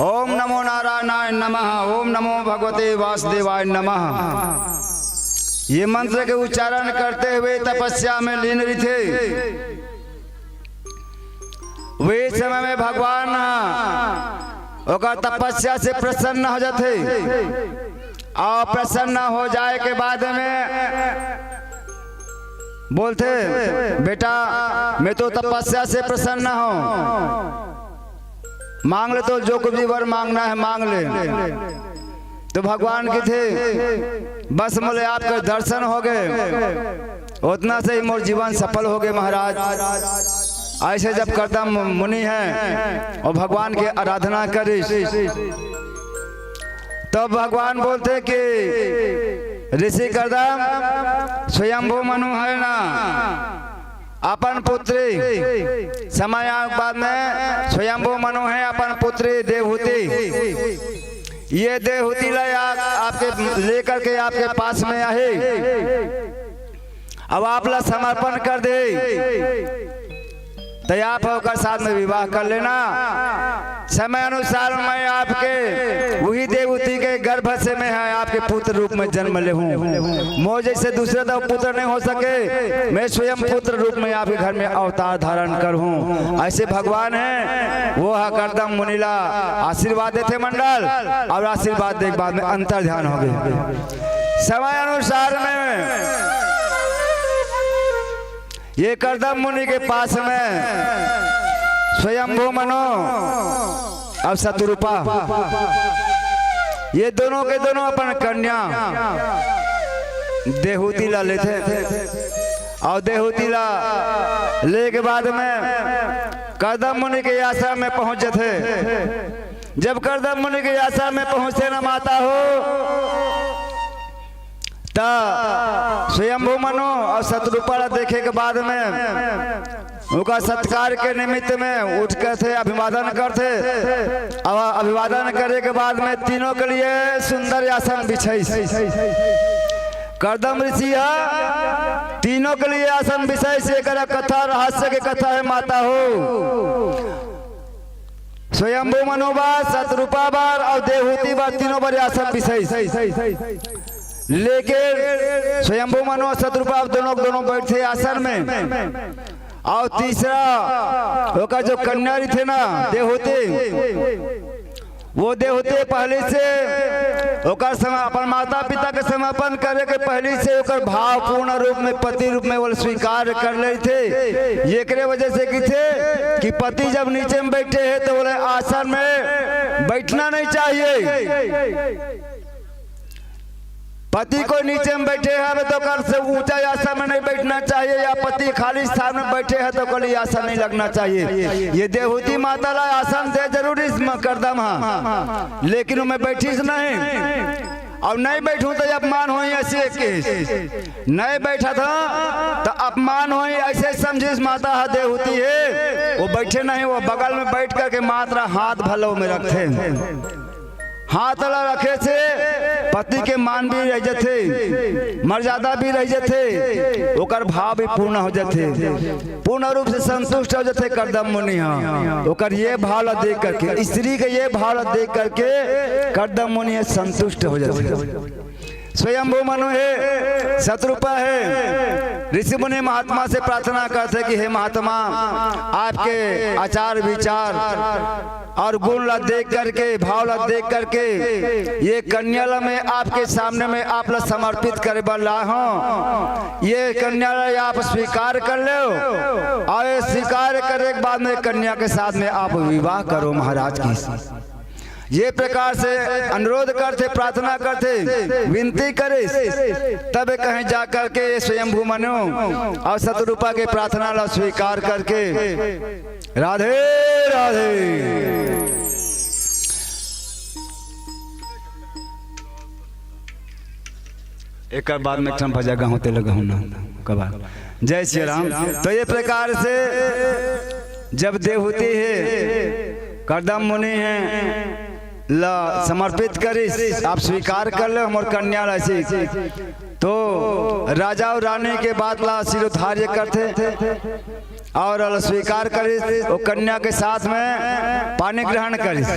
ओम नमो नारायणाय नमः, ओम नमो भगवते वासुदेवाय नमः। ये मंत्र के उच्चारण करते हुए तपस्या में लीन रहिथे। वे समय में भगवान ओकर तपस्या से प्रसन्न हो जाथे। और प्रसन्न हो जाए के बाद में बोलथे, "बेटा, मैं तो तपस्या से प्रसन्न हूँ, मांग ले, तो जो कुछ भी वर मांगना है मांग ले।" तो भगवान कथे, "बस मोला आपके दर्शन हो गए, उतना से ही मोर जीवन सफल हो गए महाराज।" ऐसे जब कर्दम मुनि है और भगवान के आराधना करिस, तो भगवान बोलथे कि ऋषि कर्दम, स्वयंभू मनु है ना, अपन पुत्री, समय आने के बाद में स्वयंभू मनु है, अपन पुत्री देवहूति, ये देवहूति ला आ-, आपके लेकर के आपके पास में आही, अब आप ला समर्पण कर दे, तो आप ओकर साथ में विवाह कर लेना। समय अनुसार मैं आपके वही देवहूति के गर्भ से मैं है आपके पुत्र रूप में जन्म लेहूं। मोर जैसे दूसरे तो पुत्र नहीं हो सके, मैं स्वयं पुत्र रूप में आपके घर में अवतार धारण करहूं। ऐसे भगवान है, वो हा कर्दम मुनि ला आशीर्वाद देथे मंडल, और आशीर्वाद देख बाद में अंतर ध्यान हो गए। समय अनुसार में ये कर्दम मुनि के पास में स्वयंभू मनु और शतरूपा, ये दोनों के दोनों अपन कन्या देवहूति ला लेथे। और देवहूति ला ले के बाद में कर्दम मुनि के आश्रम में पहुंच जथे। जब कर्दम मुनि के आश्रम में पहुंचे ना माता हो, त स्वयंभू मनु और शतरूपा ला देखे के बाद में ओकर सत्कार के निमित्त में उठ के थे अभिवादन करथे। अब अभिवादन करे के बाद में तीनों के लिए सुंदर आसन बिछाइस। कर्दम ऋषि हा तीनों के लिए आसन बिछाइस। एकर कथा रहस्य के कथा है माता हो। स्वयंभू मनु बर, शतरूपा बर और देवहूति बर, तीनों बर आसन बिछाइस। लेकिन स्वयंभू मनु और शतरूपा दोनों, दोनों बैठे आसन में। और तीसरा ओकर जो कन्या रहिथे ना देवहूति, वो देवहूति पहले से ओकर सम-, अपन माता पिता के समर्पण करे के पहले से ओकर भाव पूर्ण रूप में पति रूप में वो स्वीकार कर लेथे। एकरे वजह से कथे कि पति जब नीचे में बैठे हैं तो बोले आसन में बैठना नहीं चाहिए। पति कोई नीचे में बैठे हवे तो ओकर से ऊंचा आसन में नहीं बैठना चाहिए, या पति खाली स्थान में बैठे हैं तो ओकर लिए आसन नहीं लगना चाहिए। ये देवहूति माता ला आसन दे जरूर इस म-, कर्दम हा, लेकिन मैं बैठिस नहीं, और नहीं बैठूं तो अपमान होई, ऐसे के नहीं बैठा था तो अपमान होई, ऐसे समझिस माता हा देवहूति है, वो बैठे नहीं, वो बगल में बैठ करके मात्र हाथ भलो में रखथे। हाथ ला रखे से पति के मान भी रह जथे, मर्यादा भी रह जथे, ओकर भाव भी पूर्ण हो जथे, पूर्ण रूप से संतुष्ट हो जथे कर्दम मुनि हा। ओकर ये भाव ला देख करके, स्त्री के ये भाव ला देख करके कर्दम मुनि हा संतुष्ट हो जथे। स्वयंभू मनु हे, शतरूपा हे, ऋषि मुनि महात्मा से प्रार्थना करथे कि हे महात्मा, आपके आचार विचार और गुण ला देख करके, भाव ला देख करके ये कन्या ला मैं आपके सामने में आप ला समर्पित करे बर लाए हूँ। ये कन्या ला आप स्वीकार कर लो और ये स्वीकार करे के बाद में कन्या के साथ में आप विवाह करो महाराज की। ये प्रकार से अनुरोध करथे, प्रार्थना करथे, विनती करे, तब कहीं जा करके ये स्वयंभू मनु और शतरूपा के प्रार्थना ला स्वीकार करके राधे राधे। एकर बाद में एक ठन भजा गाहूं, तेला गाहूं ना, ओकर बाद। जय श्री राम। तो ये प्रकार से जब देवहूति हे, कर्दम मुनि हे, ला समर्पित करिस, आप स्वीकार कर ले मोर कन्या ला, ऐसे। तो राजा अउ रानी के बात ला शिरोधार्य करथे अउ ला स्वीकार करिस, वो कन्या के साथ में पानी ग्रहण करिस।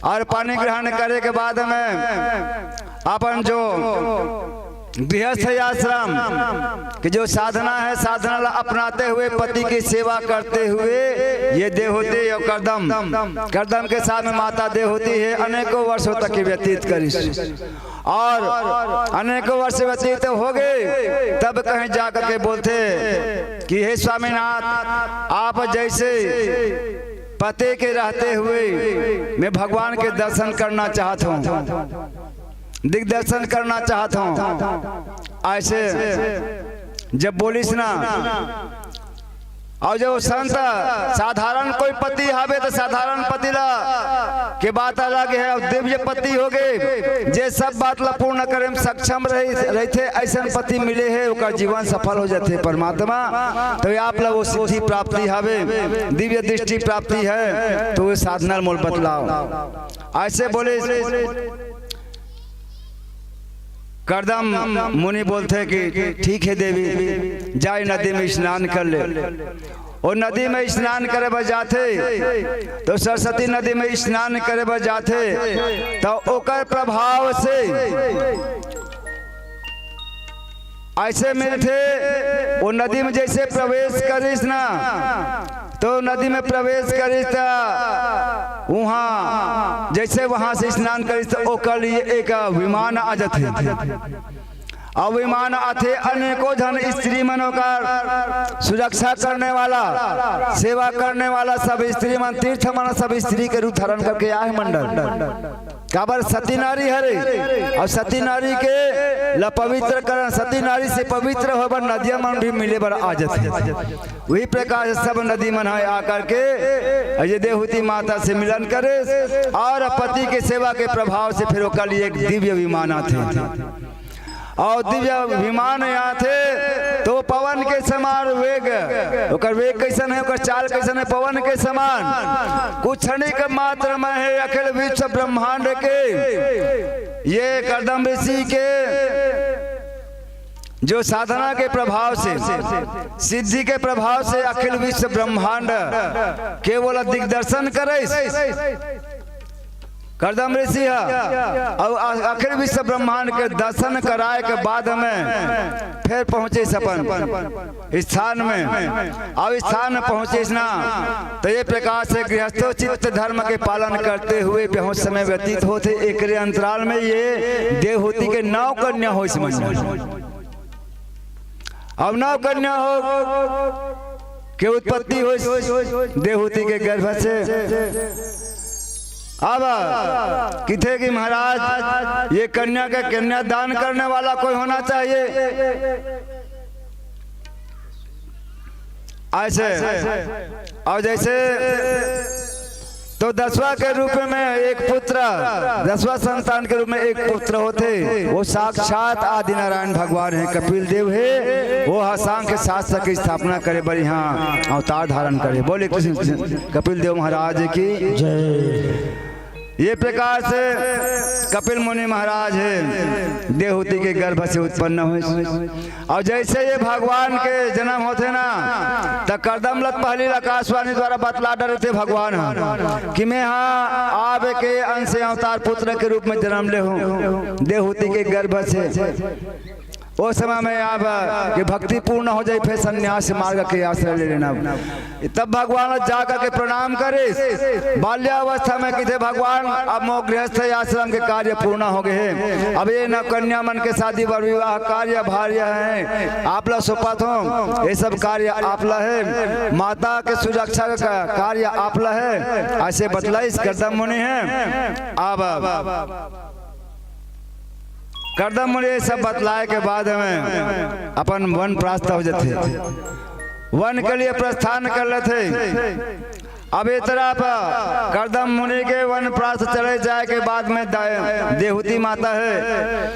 अउ पानी ग्रहण करे के बाद में अपन जो गृहस्थ आश्रम के जो साधना हे, साधना ला अपनाते हुए, पति की सेवा करते हुए ये देवहूति अउ कर्दम, कर्दम के साथ में माता देवहूति हे, अनेकों वर्षों तक के व्यतीत करिस। अउ अनेकों वर्ष व्यतीत हो गे, तब कहीं जाकर के बोलथे कि हे स्वामीनाथ, आप जैसे पति के रहते हुए मैं भगवान के दर्शन करना चाहत हूँ, दिग्दर्शन करना चाहत हूँ। ऐसे जब बोलिस ना, अउ जो संत साधारण कोई पति हवे, तो साधारण पति ला के बात अलग हे, अउ दिव्य पति हो गे, जे सब बात ला पूर्ण करे में सक्षम रही, रहिथे, ऐसन पति मिले हे, ओकर जीवन सफल हो जाथे। परमात्मा तो आप ला वो सिद्धि प्राप्ति हवे, दिव्य दृष्टि प्राप्ति हे, तो वो साधना मोल बतलाव। ऐसे बोले कर्दम मुनि, बोलथे कि ठीक हे देवी, जाय नदी में स्नान कर ले। वो नदी में स्नान करे बर जाथे, तो सरस्वती नदी में स्नान करे बर जाथे, तो ओकर प्रभाव से ऐसे मिलथे, वो नदी में जैसे प्रवेश करिस ना, तो नदी में प्रवेश करिस त उहाँ जैसे वहाँ से स्नान करिस त ओकर लिए एक विमान आ जाथे। अउ विमान आथे, अनेकों झन स्त्री मन ओकर सुरक्षा करने वाला, सेवा करने वाला सब स्त्री मन, तीर्थ मन सब स्त्री के रूप धारण करके आए मंडल। काबर सती नारी हरे, अउ सती नारी के ला पवित्र करन, सती नारी से पवित्र होए बर नदिया मन भी मिले बर आ जाथे। वही प्रकार से सब नदी मन ह आकर के ये देवहूति माता से मिलन करे अउ पति के सेवा के प्रभाव से फिर ओकर लिए एक दिव्य विमान आथे। अउ दिव्य विमान आथे तो पवन के समान वेग, ओकर वेग कैसन हे, ओकर चाल कैसन हे, पवन के समान। कुछ क्षणिक मात्र में हे अखिल विश्व ब्रह्मांड के ये कर्दम ऋषि के जो साधना के प्रभाव से, सिद्धि के प्रभाव से अखिल विश्व ब्रह्मांड के ओला दिग्दर्शन करे कर्दम ऋषि ह। अउ अ-, अखिल विश्व ब्रह्मांड के दर्शन कराए के बाद में फिर पहुंचे अपन स्थान में, अउ स्थान में पहुंचे ना, तो ये प्रकार से गृहस्थोचित धर्म के पालन करते हुए बहुत समय व्यतीत होथे। एकरे अंतराल में ये देवहूति के नौ कन्या होइस मंडल। अब नौ कन्या हो के उत्पत्ति होइस देवहूति के गर्भ से। अब किथे कि महाराज, ये कन्या के कन्यादान करने वाला कोई होना चाहिए। ऐसे, अउ जैसे तो दसवाँ के रूप में एक पुत्र, दसवाँ संतान के रूप में एक पुत्र होथे, वो साक्षात आदि नारायण भगवान हे, कपिल देव हे। वो ह सांख्य शास्त्र के स्थापना करे बर यहाँ अवतार धारण करे। बोले कृष्ण, कपिल देव महाराज की जय। ये प्रकार से कपिल मुनि महाराज हे, देवहूति के गर्भ से उत्पन्न होइस। अउ जैसे ये भगवान के जन्म होथे ना, त कर्दम ल त पहली आकाशवाणी द्वारा बतला डरे थे भगवान ह कि मैं हा आप के अंश अवतार पुत्र के रूप में जन्म ले हूँ देवहूति के गर्भ से। ओ समय में आप के भक्ति पूर्ण हो जाई, फिर संन्यास मार्ग के आश्रय ले लेना। तब भगवान जा करके प्रणाम करे। बाल्यावस्था में किथे भगवान, अब मोर गृहस्थ आश्रम के कार्य पूर्ण हो गए हे, अब ये नौ कन्या मन के शादी बर विवाह कार्य भार्य हे, आप ला सौंपत हूँ, ये सब कार्य आप ला हे, माता के सुरक्षा का कार्य आप ला हे। ऐसे बतलाइस कर्दम मुनि हे। अब कर्दम मुनि ये सब बतलाए के बाद में अपन वन प्राप्त हो जाथे, वन के लिए प्रस्थान कर लेथे। अब ए तरफ कर्दम मुनि के वनप्रास चले जाए के बाद में दा-, देहूती माता हे,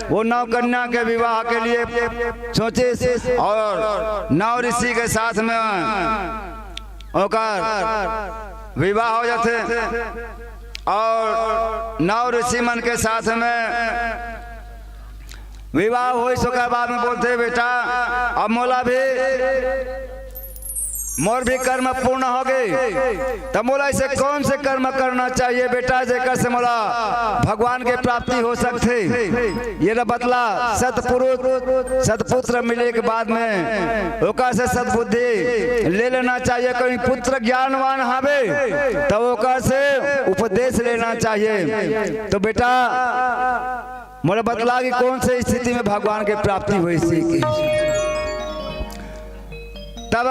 वो नौ कन्या के विवाह के लिए सोचिस और नौ ऋषि के साथ में ओकर विवाह हो जाथे और नौ ऋषि मन के साथ में विवाह होइस, ओकर बाद में बोलथे, "बेटा, अब मोला भी, मोर भी कर्म पूर्ण हो गे, त मोला ऐसे कौन से कर्म करना चाहिए बेटा, जेकर से मोला भगवान के प्राप्ति हो सकथे?" ये ला बतला, सतपुरुष, सतपुत्र मिले के बाद में ओकर से सद्बुद्धि ले लेना चाहिए। कोई पुत्र ज्ञानवान हवे, त ओकर से उपदेश लेना चाहिए। तो बेटा, मोला बतला कि कौन से स्थिति में भगवान के प्राप्ति होइस कि। तब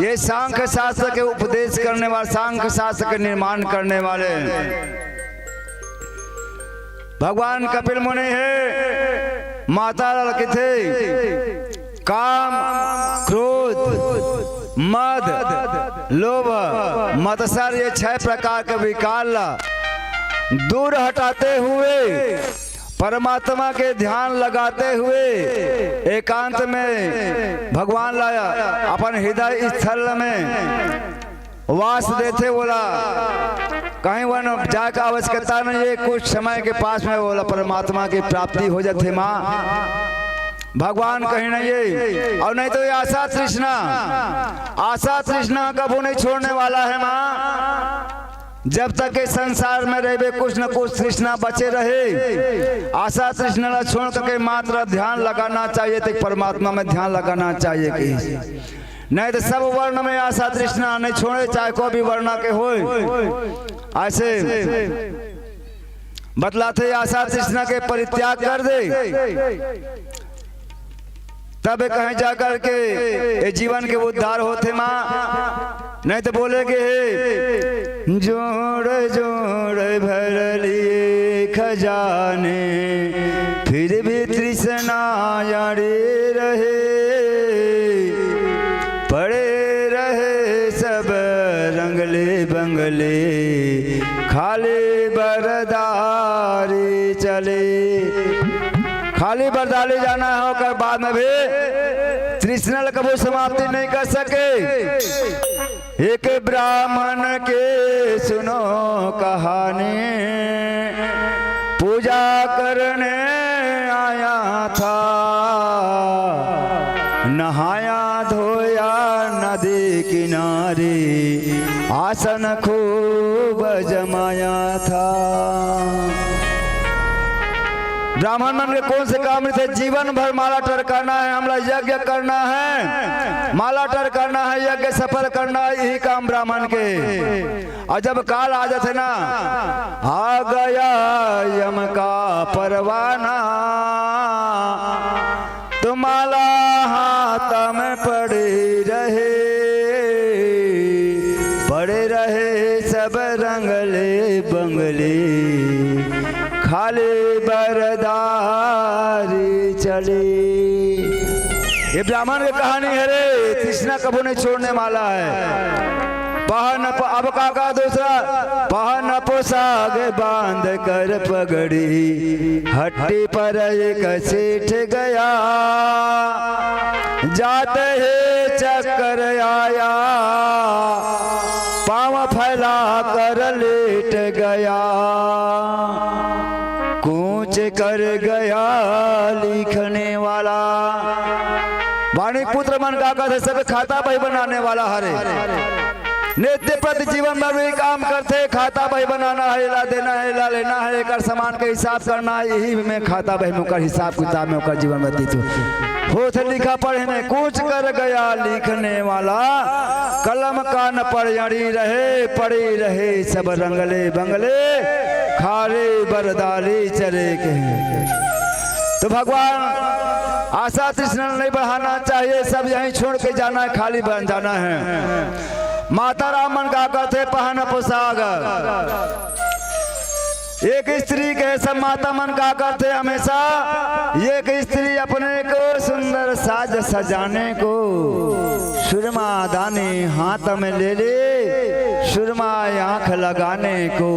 ये सांख्य शास्त्र के उपदेश करने वाले, सांख्य शास्त्र के निर्माण करने वाले भगवान कपिल मुनि हे, माता ला कथे, काम, क्रोध, मद, लोभ, मत्सर, ये छह प्रकार के विकार ला दूर हटाते हुए, परमात्मा के ध्यान लगाते हुए एकांत में भगवान ला अपन हृदय स्थल में वास देथे, ओला कहीं वन जाए का आवश्यकता नहीं है। कुछ समय के पास में ओला परमात्मा की प्राप्ति हो जाथे माँ। भगवान कहीं नहीं है, और नहीं तो ये आशा तृष्णा, आशा तृष्णा कभू नहीं छोड़ने वाला है माँ। जब तक ये संसार में रहबे, कुछ न कुछ तृष्णा बचे रहे। आशा तृष्णा ला छोड़ करके मात्र ध्यान लगाना चाहिए, तो परमात्मा में ध्यान लगाना चाहिए कि नहीं तो सब वर्ण में आशा तृष्णा नहीं छोड़े, चाहे कोई भी वर्ण के होए। ऐसे बतलाथे, आशा तृष्णा के परित्याग कर दे, तब कहीं जा कर के ये जीवन के उद्धार होथे माँ। नहीं तो बोले के हे, जोड़ जोड़ भरलिए खजाने, फिर भी तृष्णा अड़े रहे। पड़े रहे सब रंगले बंगले, खाली बरदारी चले। खाली बरदारी जाना है, ओकर बाद में भी तृष्णा ला कभू समाप्ति नहीं कर सके। एक ब्राह्मण के सुनो कहानी, पूजा करने आया था, नहाया धोया नदी किनारे, आसन खूब जमाया था। ब्राह्मण मन के कौन से काम रहिथे? जीवन भर माला टरकाना है, हमला यज्ञ करना है, माला टरकाना है, यज्ञ सफल करना है, यही काम ब्राह्मण के। और जब काल आ जाथे ना, आ गया यम का परवाना, तो माला हाथ में पड़ी रहे, पड़े रहे सब रंगले बंगले, खाली बरदारी चले। ये ब्राह्मण के कहानी है रे, तृष्णा कभू नहीं छोड़ने वाला है। पहन प-, अब काका दूसरा, पहन पोशाक बांध कर पगड़ी, हट्टी पर एक सेठ गया, जाते ही चक्कर आया, पाँव फैला कर लेट गया, कूच कर गया लिखने वाला। वाणिक पुत्र मन का कहथे, सब खाता बही बनाने वाला हरे। नित्य प्रति जीवन भर भी काम करथे, खाता बही बनाना है, ला देना है, ला लेना है, एकर सामान के हिसाब करना है, यही में खाता बही में ओकर हिसाब किताब में ओकर जीवन व्यतीत हो-, होथे लिखा पढ़े में। कूच कर गया लिखने वाला, कलम कान पर अड़ी रहे, पड़ी रहे सब रंगले बंगले, खाली बरदारी चले के। तो भगवान आशा तृष्णा नहीं बढ़ाना चाहिए, सब यहीं छोड़ के जाना है, खाली बन जाना है। माता राम मन का कहथे पहन पोशाक। एक स्त्री के सब माता मन का कहथे हमेशा, एक स्त्री अपने को सुंदर साज सजाने को सुरमा दानी हाथ में ले ले, सुरमा आँख लगाने को।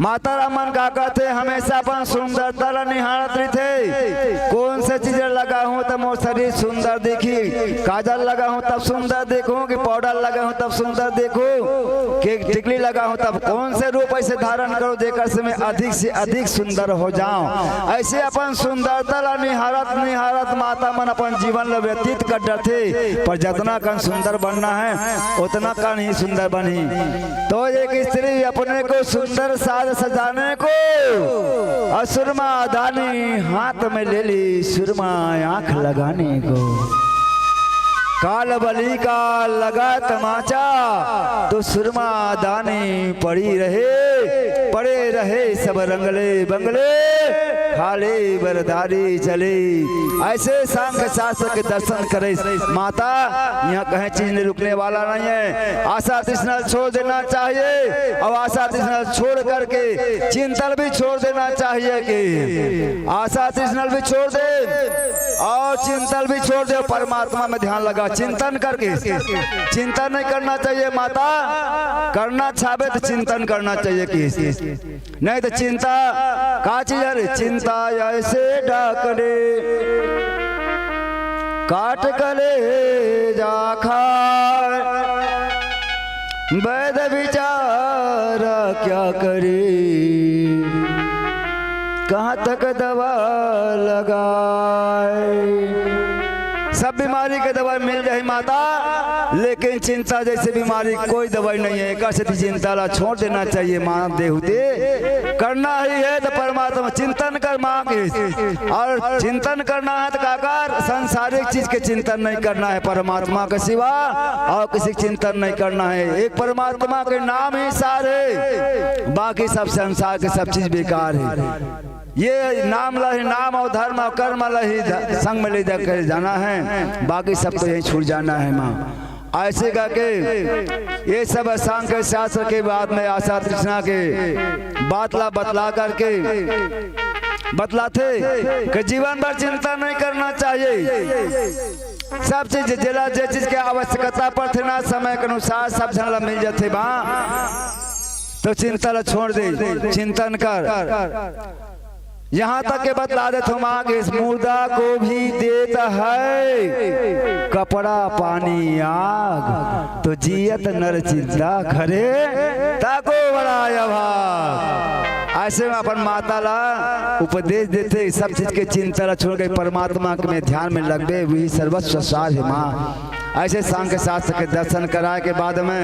माता राम मन का कहथे, हमेशा अपन सुंदरता ला निहारत रहिथे। कौन से चीज लगाहूं त मोर शरीर सुंदर दिखी, काजल लगाहूं तब सुंदर दिखूं कि पाउडर लगाहूं तब सुंदर दिखूं कि टिकली लगाहूं तब, कौन से रूप ऐसे धारण करूं जेकर से मैं अधिक से अधिक सुंदर हो जाऊं। ऐसे अपन सुंदरता ला निहारत निहारत माता मन अपन जीवन ला व्यतीत कर डरथे, पर जतना कन सुंदर बनना है उतना कन ही सुंदर बनही। तो एक स्त्री अपने को सुंदर साज सजाने को और सुरमा दानी हाथ में ले ली, सुरमा आंख लगाने को। काल बली का लगा तमाचा तो सुरमा दानी पड़ी रहे, पड़े रहे सब रंगले बंगले, खाले बरदारी चले। ऐसे सांख्य शास्त्र के दर्शन करे माता, यहाँ कहीं चीज नहीं रुकने वाला नहीं है। आशा तृष्णा छोड़ देना चाहिए और आशा तृष्णा छोड़ करके चिंतन भी छोड़ देना चाहिए कि आशा तृष्णा भी छोड़ दे और चिंतन भी छोड़ दे, परमात्मा में ध्यान लगा चिंतन करके। चिंतन नहीं करना चाहिए माता, करना चाहे तो चिंतन करना चाहिए कि नहीं तो चिंता का चीज है रे? चिंता ऐसे डाकरे काट कलेजा खाए, वैद विचार क्या करे, कहाँ तक दवा लगाए। सब बीमारी के दवाई मिल जाही माता, लेकिन चिंता जैसे बीमारी कोई दवाई नहीं है। एकर सेती चिंता ला छोड़ देना चाहिए मानव देहूते। करना ही है तो परमात्मा चिंतन कर माँ के, और चिंतन करना है तो का कर, सांसारिक चीज के चिंतन नहीं करना है, परमात्मा के सिवा और किसी के चिंतन नहीं करना है। एक परमात्मा के नाम ही सार है, बाकी सब संसार के सब चीज बेकार है। ये नाम ला ही, नाम और धर्म और कर्म ला ही ध-, संग में ले जाकर जाना है, बाकी सबको यहीं छूट जाना है माँ। ऐसे करके ये सब सांख्य शास्त्र के बाद में आशा तृष्णा के बात ला बतला करके बतलाथे कि जीवन भर चिंता नहीं करना चाहिए। सब चीज जेला जे चीज के आवश्यकता पड़थे ना, समय के अनुसार सब झन ला मिल जाथे बा, तो चिंता ला छोड़ दे, चिंतन कर। यहाँ तक के बतला देथों माँ कि इस मुर्दा को भी देता है कपड़ा पानी आग, तो जियत नर चिंता करे ताको बड़ा अभाग। ऐसे में अपन माता ला उपदेश देथे, सब चीज के चिंता ला छोड़ के परमात्मा के में ध्यान में लगबे, वही सर्वस्व सार है माँ। ऐसे सांख्य शास्त्र के दर्शन कराए के बाद में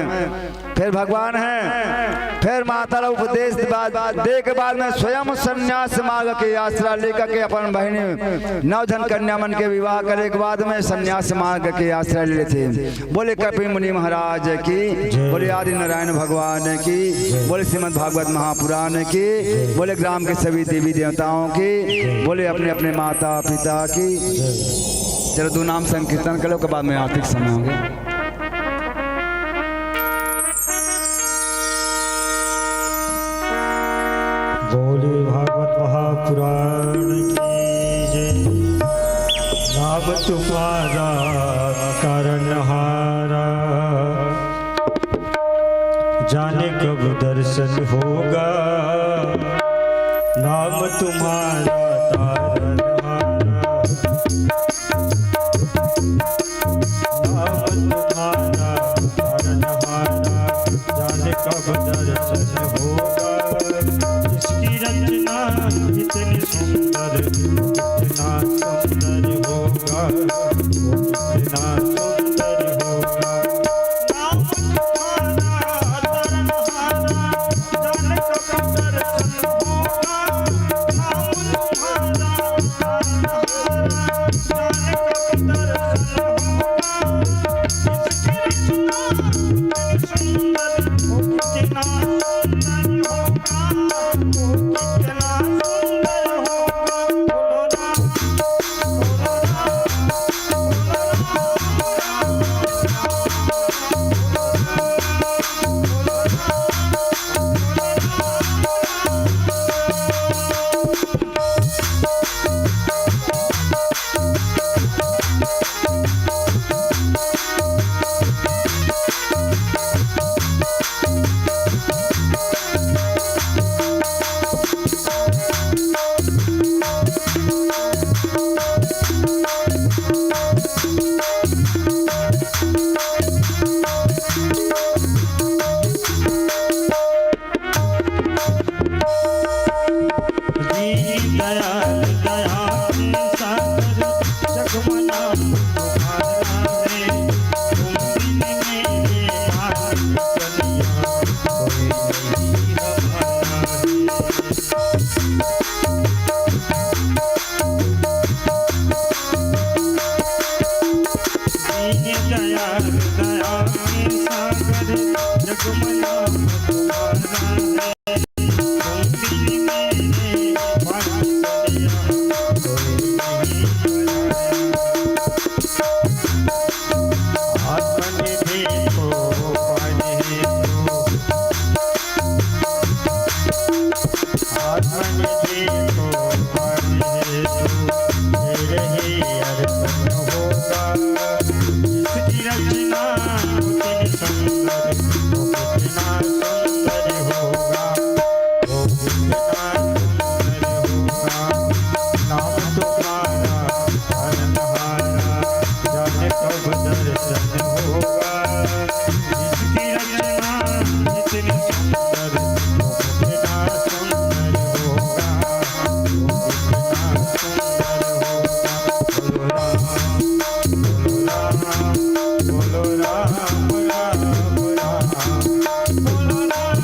फिर भगवान है, फिर माता ला उपदेश बाद, दे के बाद में स्वयं संन्यास मार्ग के आश्रय लेकर के अपन बहिनी नौ झन कन्या मन के विवाह करे के बाद में संन्यास मार्ग के आश्रय ले लेथे। बोले कपिल मुनि महाराज की, जय। बोले आदि नारायण भगवान की, जय। बोले श्रीमद् भागवत महापुराण की, जय। बोले ग्राम के सभी देवी देवताओं की, जय। बोले अपने अपने माता पिता की। जय। चलो, दो नाम संकीर्तन कर लो, के बाद में आरती के समय होगे। बोले भागवत महापुराण की जय। नाम तुम्हारा तारनहारा, जाने कब दर्शन होगा। नाम तुम्हारा तारनहारा, नाम तुम्हारा तारनहारा, जाने कब दर्शन होगा। इसकी रचना इतनी सुंदर, इतना सुंदर होगा, वो कितना सुंदर होगा। नाम तुम्हारा तारनहारा, जाने कब दर्शन होगा। नाम तुम्हारा तारनहारा, जाने कब दर्शन होगा। दीन दयाल दया के सागर, जग में नाम तुम्हारा है। तुम बिन मेरे भाग्य कन्हैया, कोई नहीं हमारा है। दीन दयाल दया के सागर, जग में नाम तुम्हारा है। तुम बिन मेरे भाग्य कन्हैया, कोई नहीं हमारा है। आत्मनिधि को पाने हेतु, आत्मनिधि को पाने हेतु, तेरे ही अर्पण होगा। जिसकी रचना उतनी सुंदर, वो कितना सुंदर होगा। वो कितना सुंदर होगा, नाम तुम्हारा तारनहारा, जाने कब दर्शन होगा। जिसकी रचना इतनी सुंदर, वो कितना सुंदर होगा, वो कितना सुंदर होगा। बोलो राम, बोलो राम, बोलो राम, राम, राम।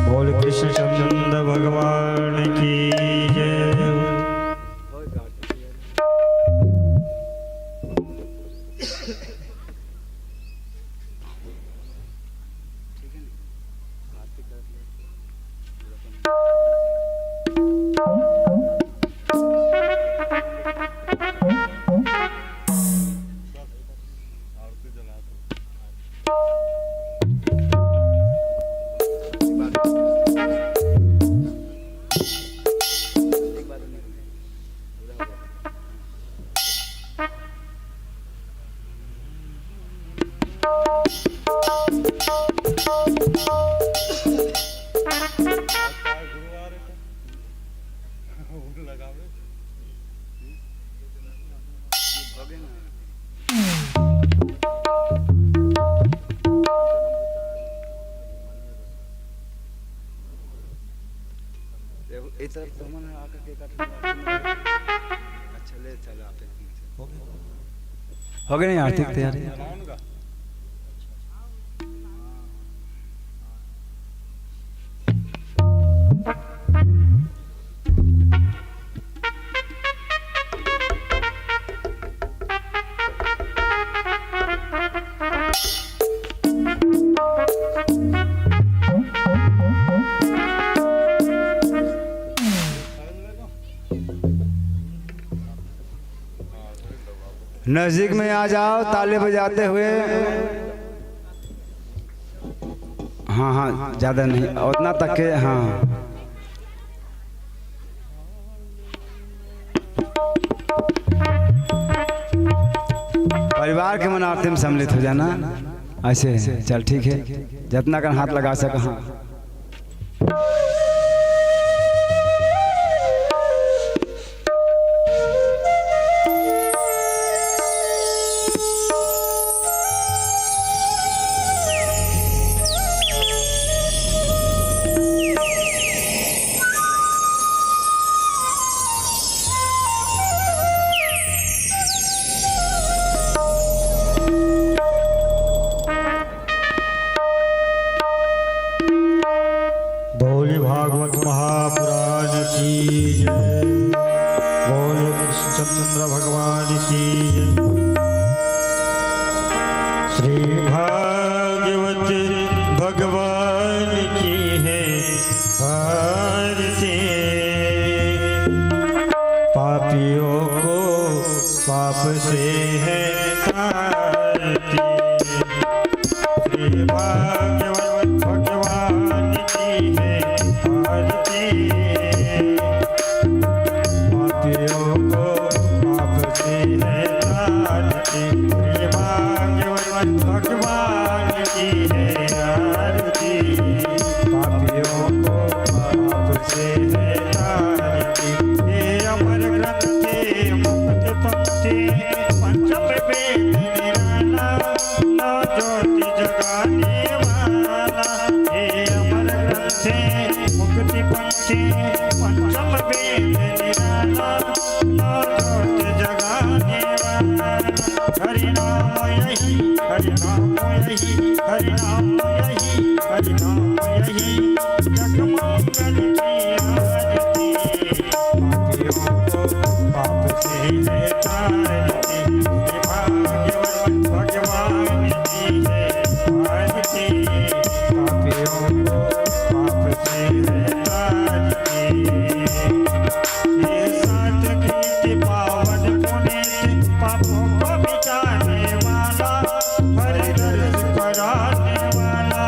बोल कृष्णचंद्र भगवान की जय। देखो, ए तरफ तो हमन ह आकर के एक आठ। अच्छा, ले चल, आप एक दिन से। हो गए नहीं आरती की तैयारी? नजदीक में आ जाओ, ताली बजाते हुए। हाँ, हाँ, ज्यादा नहीं, उतना तक के, हाँ। परिवार के मन आरती में सम्मिलित हो जाना। ऐसे, चल, ठीक है, जितना कन हाथ लगा सका, हाँ। बोल भागवत महापुराण की जय। बोल कृष्णचंद्र भगवान की जय। श्री भागवत भगवान की है आरती। पापियों को पाप से है तारती। श्री भागवत भगवान पंचम वेद निराला, नौ ज्योत जगाने वाला। हरि नाम यही, हरि नाम यही, हरि नाम यही, हरि नाम यही, जग मंगल की आरती। पापियों को पाप से है तारती, भाग्यवान भगवान की है आरती। पापियों को पाप से है तारती। ये सात कृत्य पावन पुनीत, पापों को मिटाने वाला, हर दर्द कराने वाला।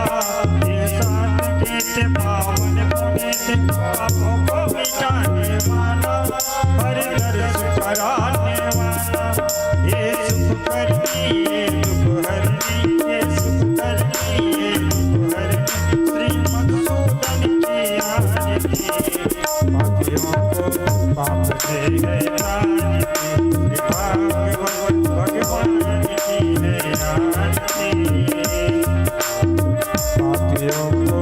ये सात कृत्य पावन पुनीत, पापों को मिटाने वाला, हर दर्द कराने वाला। ये सुख करनी, ये दुख हरनी, ये सुख करनी, ये दुख हरनी, श्री मधुसूदन की आरती। पापियों को पाप से है तारती, भागवत भगवान की है आरती। पापियों को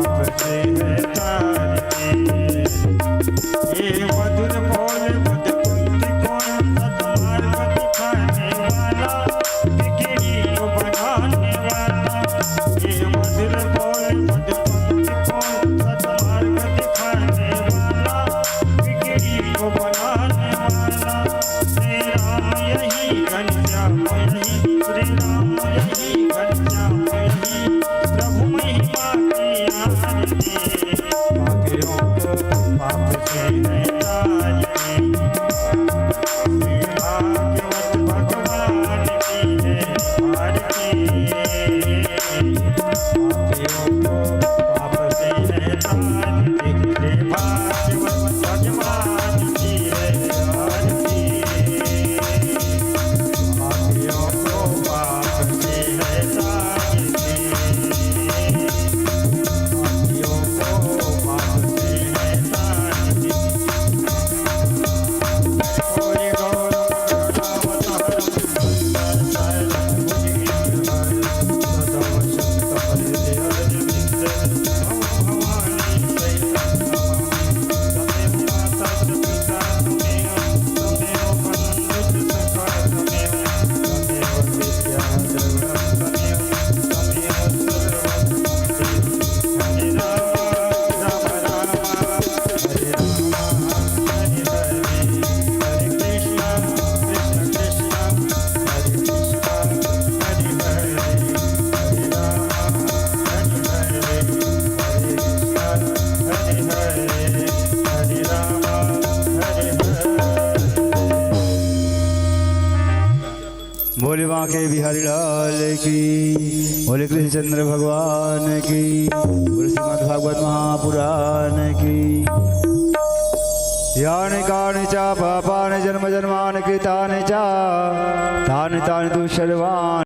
पाप से है तारती। ये मधुर बोल मत कुंती को सतमार्ग दिखाने वाला, बिगड़ी को बनाने वाला। ये मधुर बोल मत कुंती को सतमार्ग दिखाने वाला, बिगड़ी को बनाने वाला। श्री राम यही, घनश्याम यही, श्री राम यही, घनश्याम यही, प्रभु महिमा की आरती। पापियों को पाप से है तारती, श्री भागवत भगवान की है आरती। पापियों को पाप से है तारती, श्री भागवत भगवान की है आरती। पापियों को पाप से है तारती, पापियों को पाप से है तारती। बोले बांके बिहारी लाल की, बोले कृष्णचंद्र भगवान की, बोले श्रीमद् भागवत महापुराण की। यानि कानि च पापानि जन्म जन्मानि कृतानि च, तानि तानि तु सर्वाणि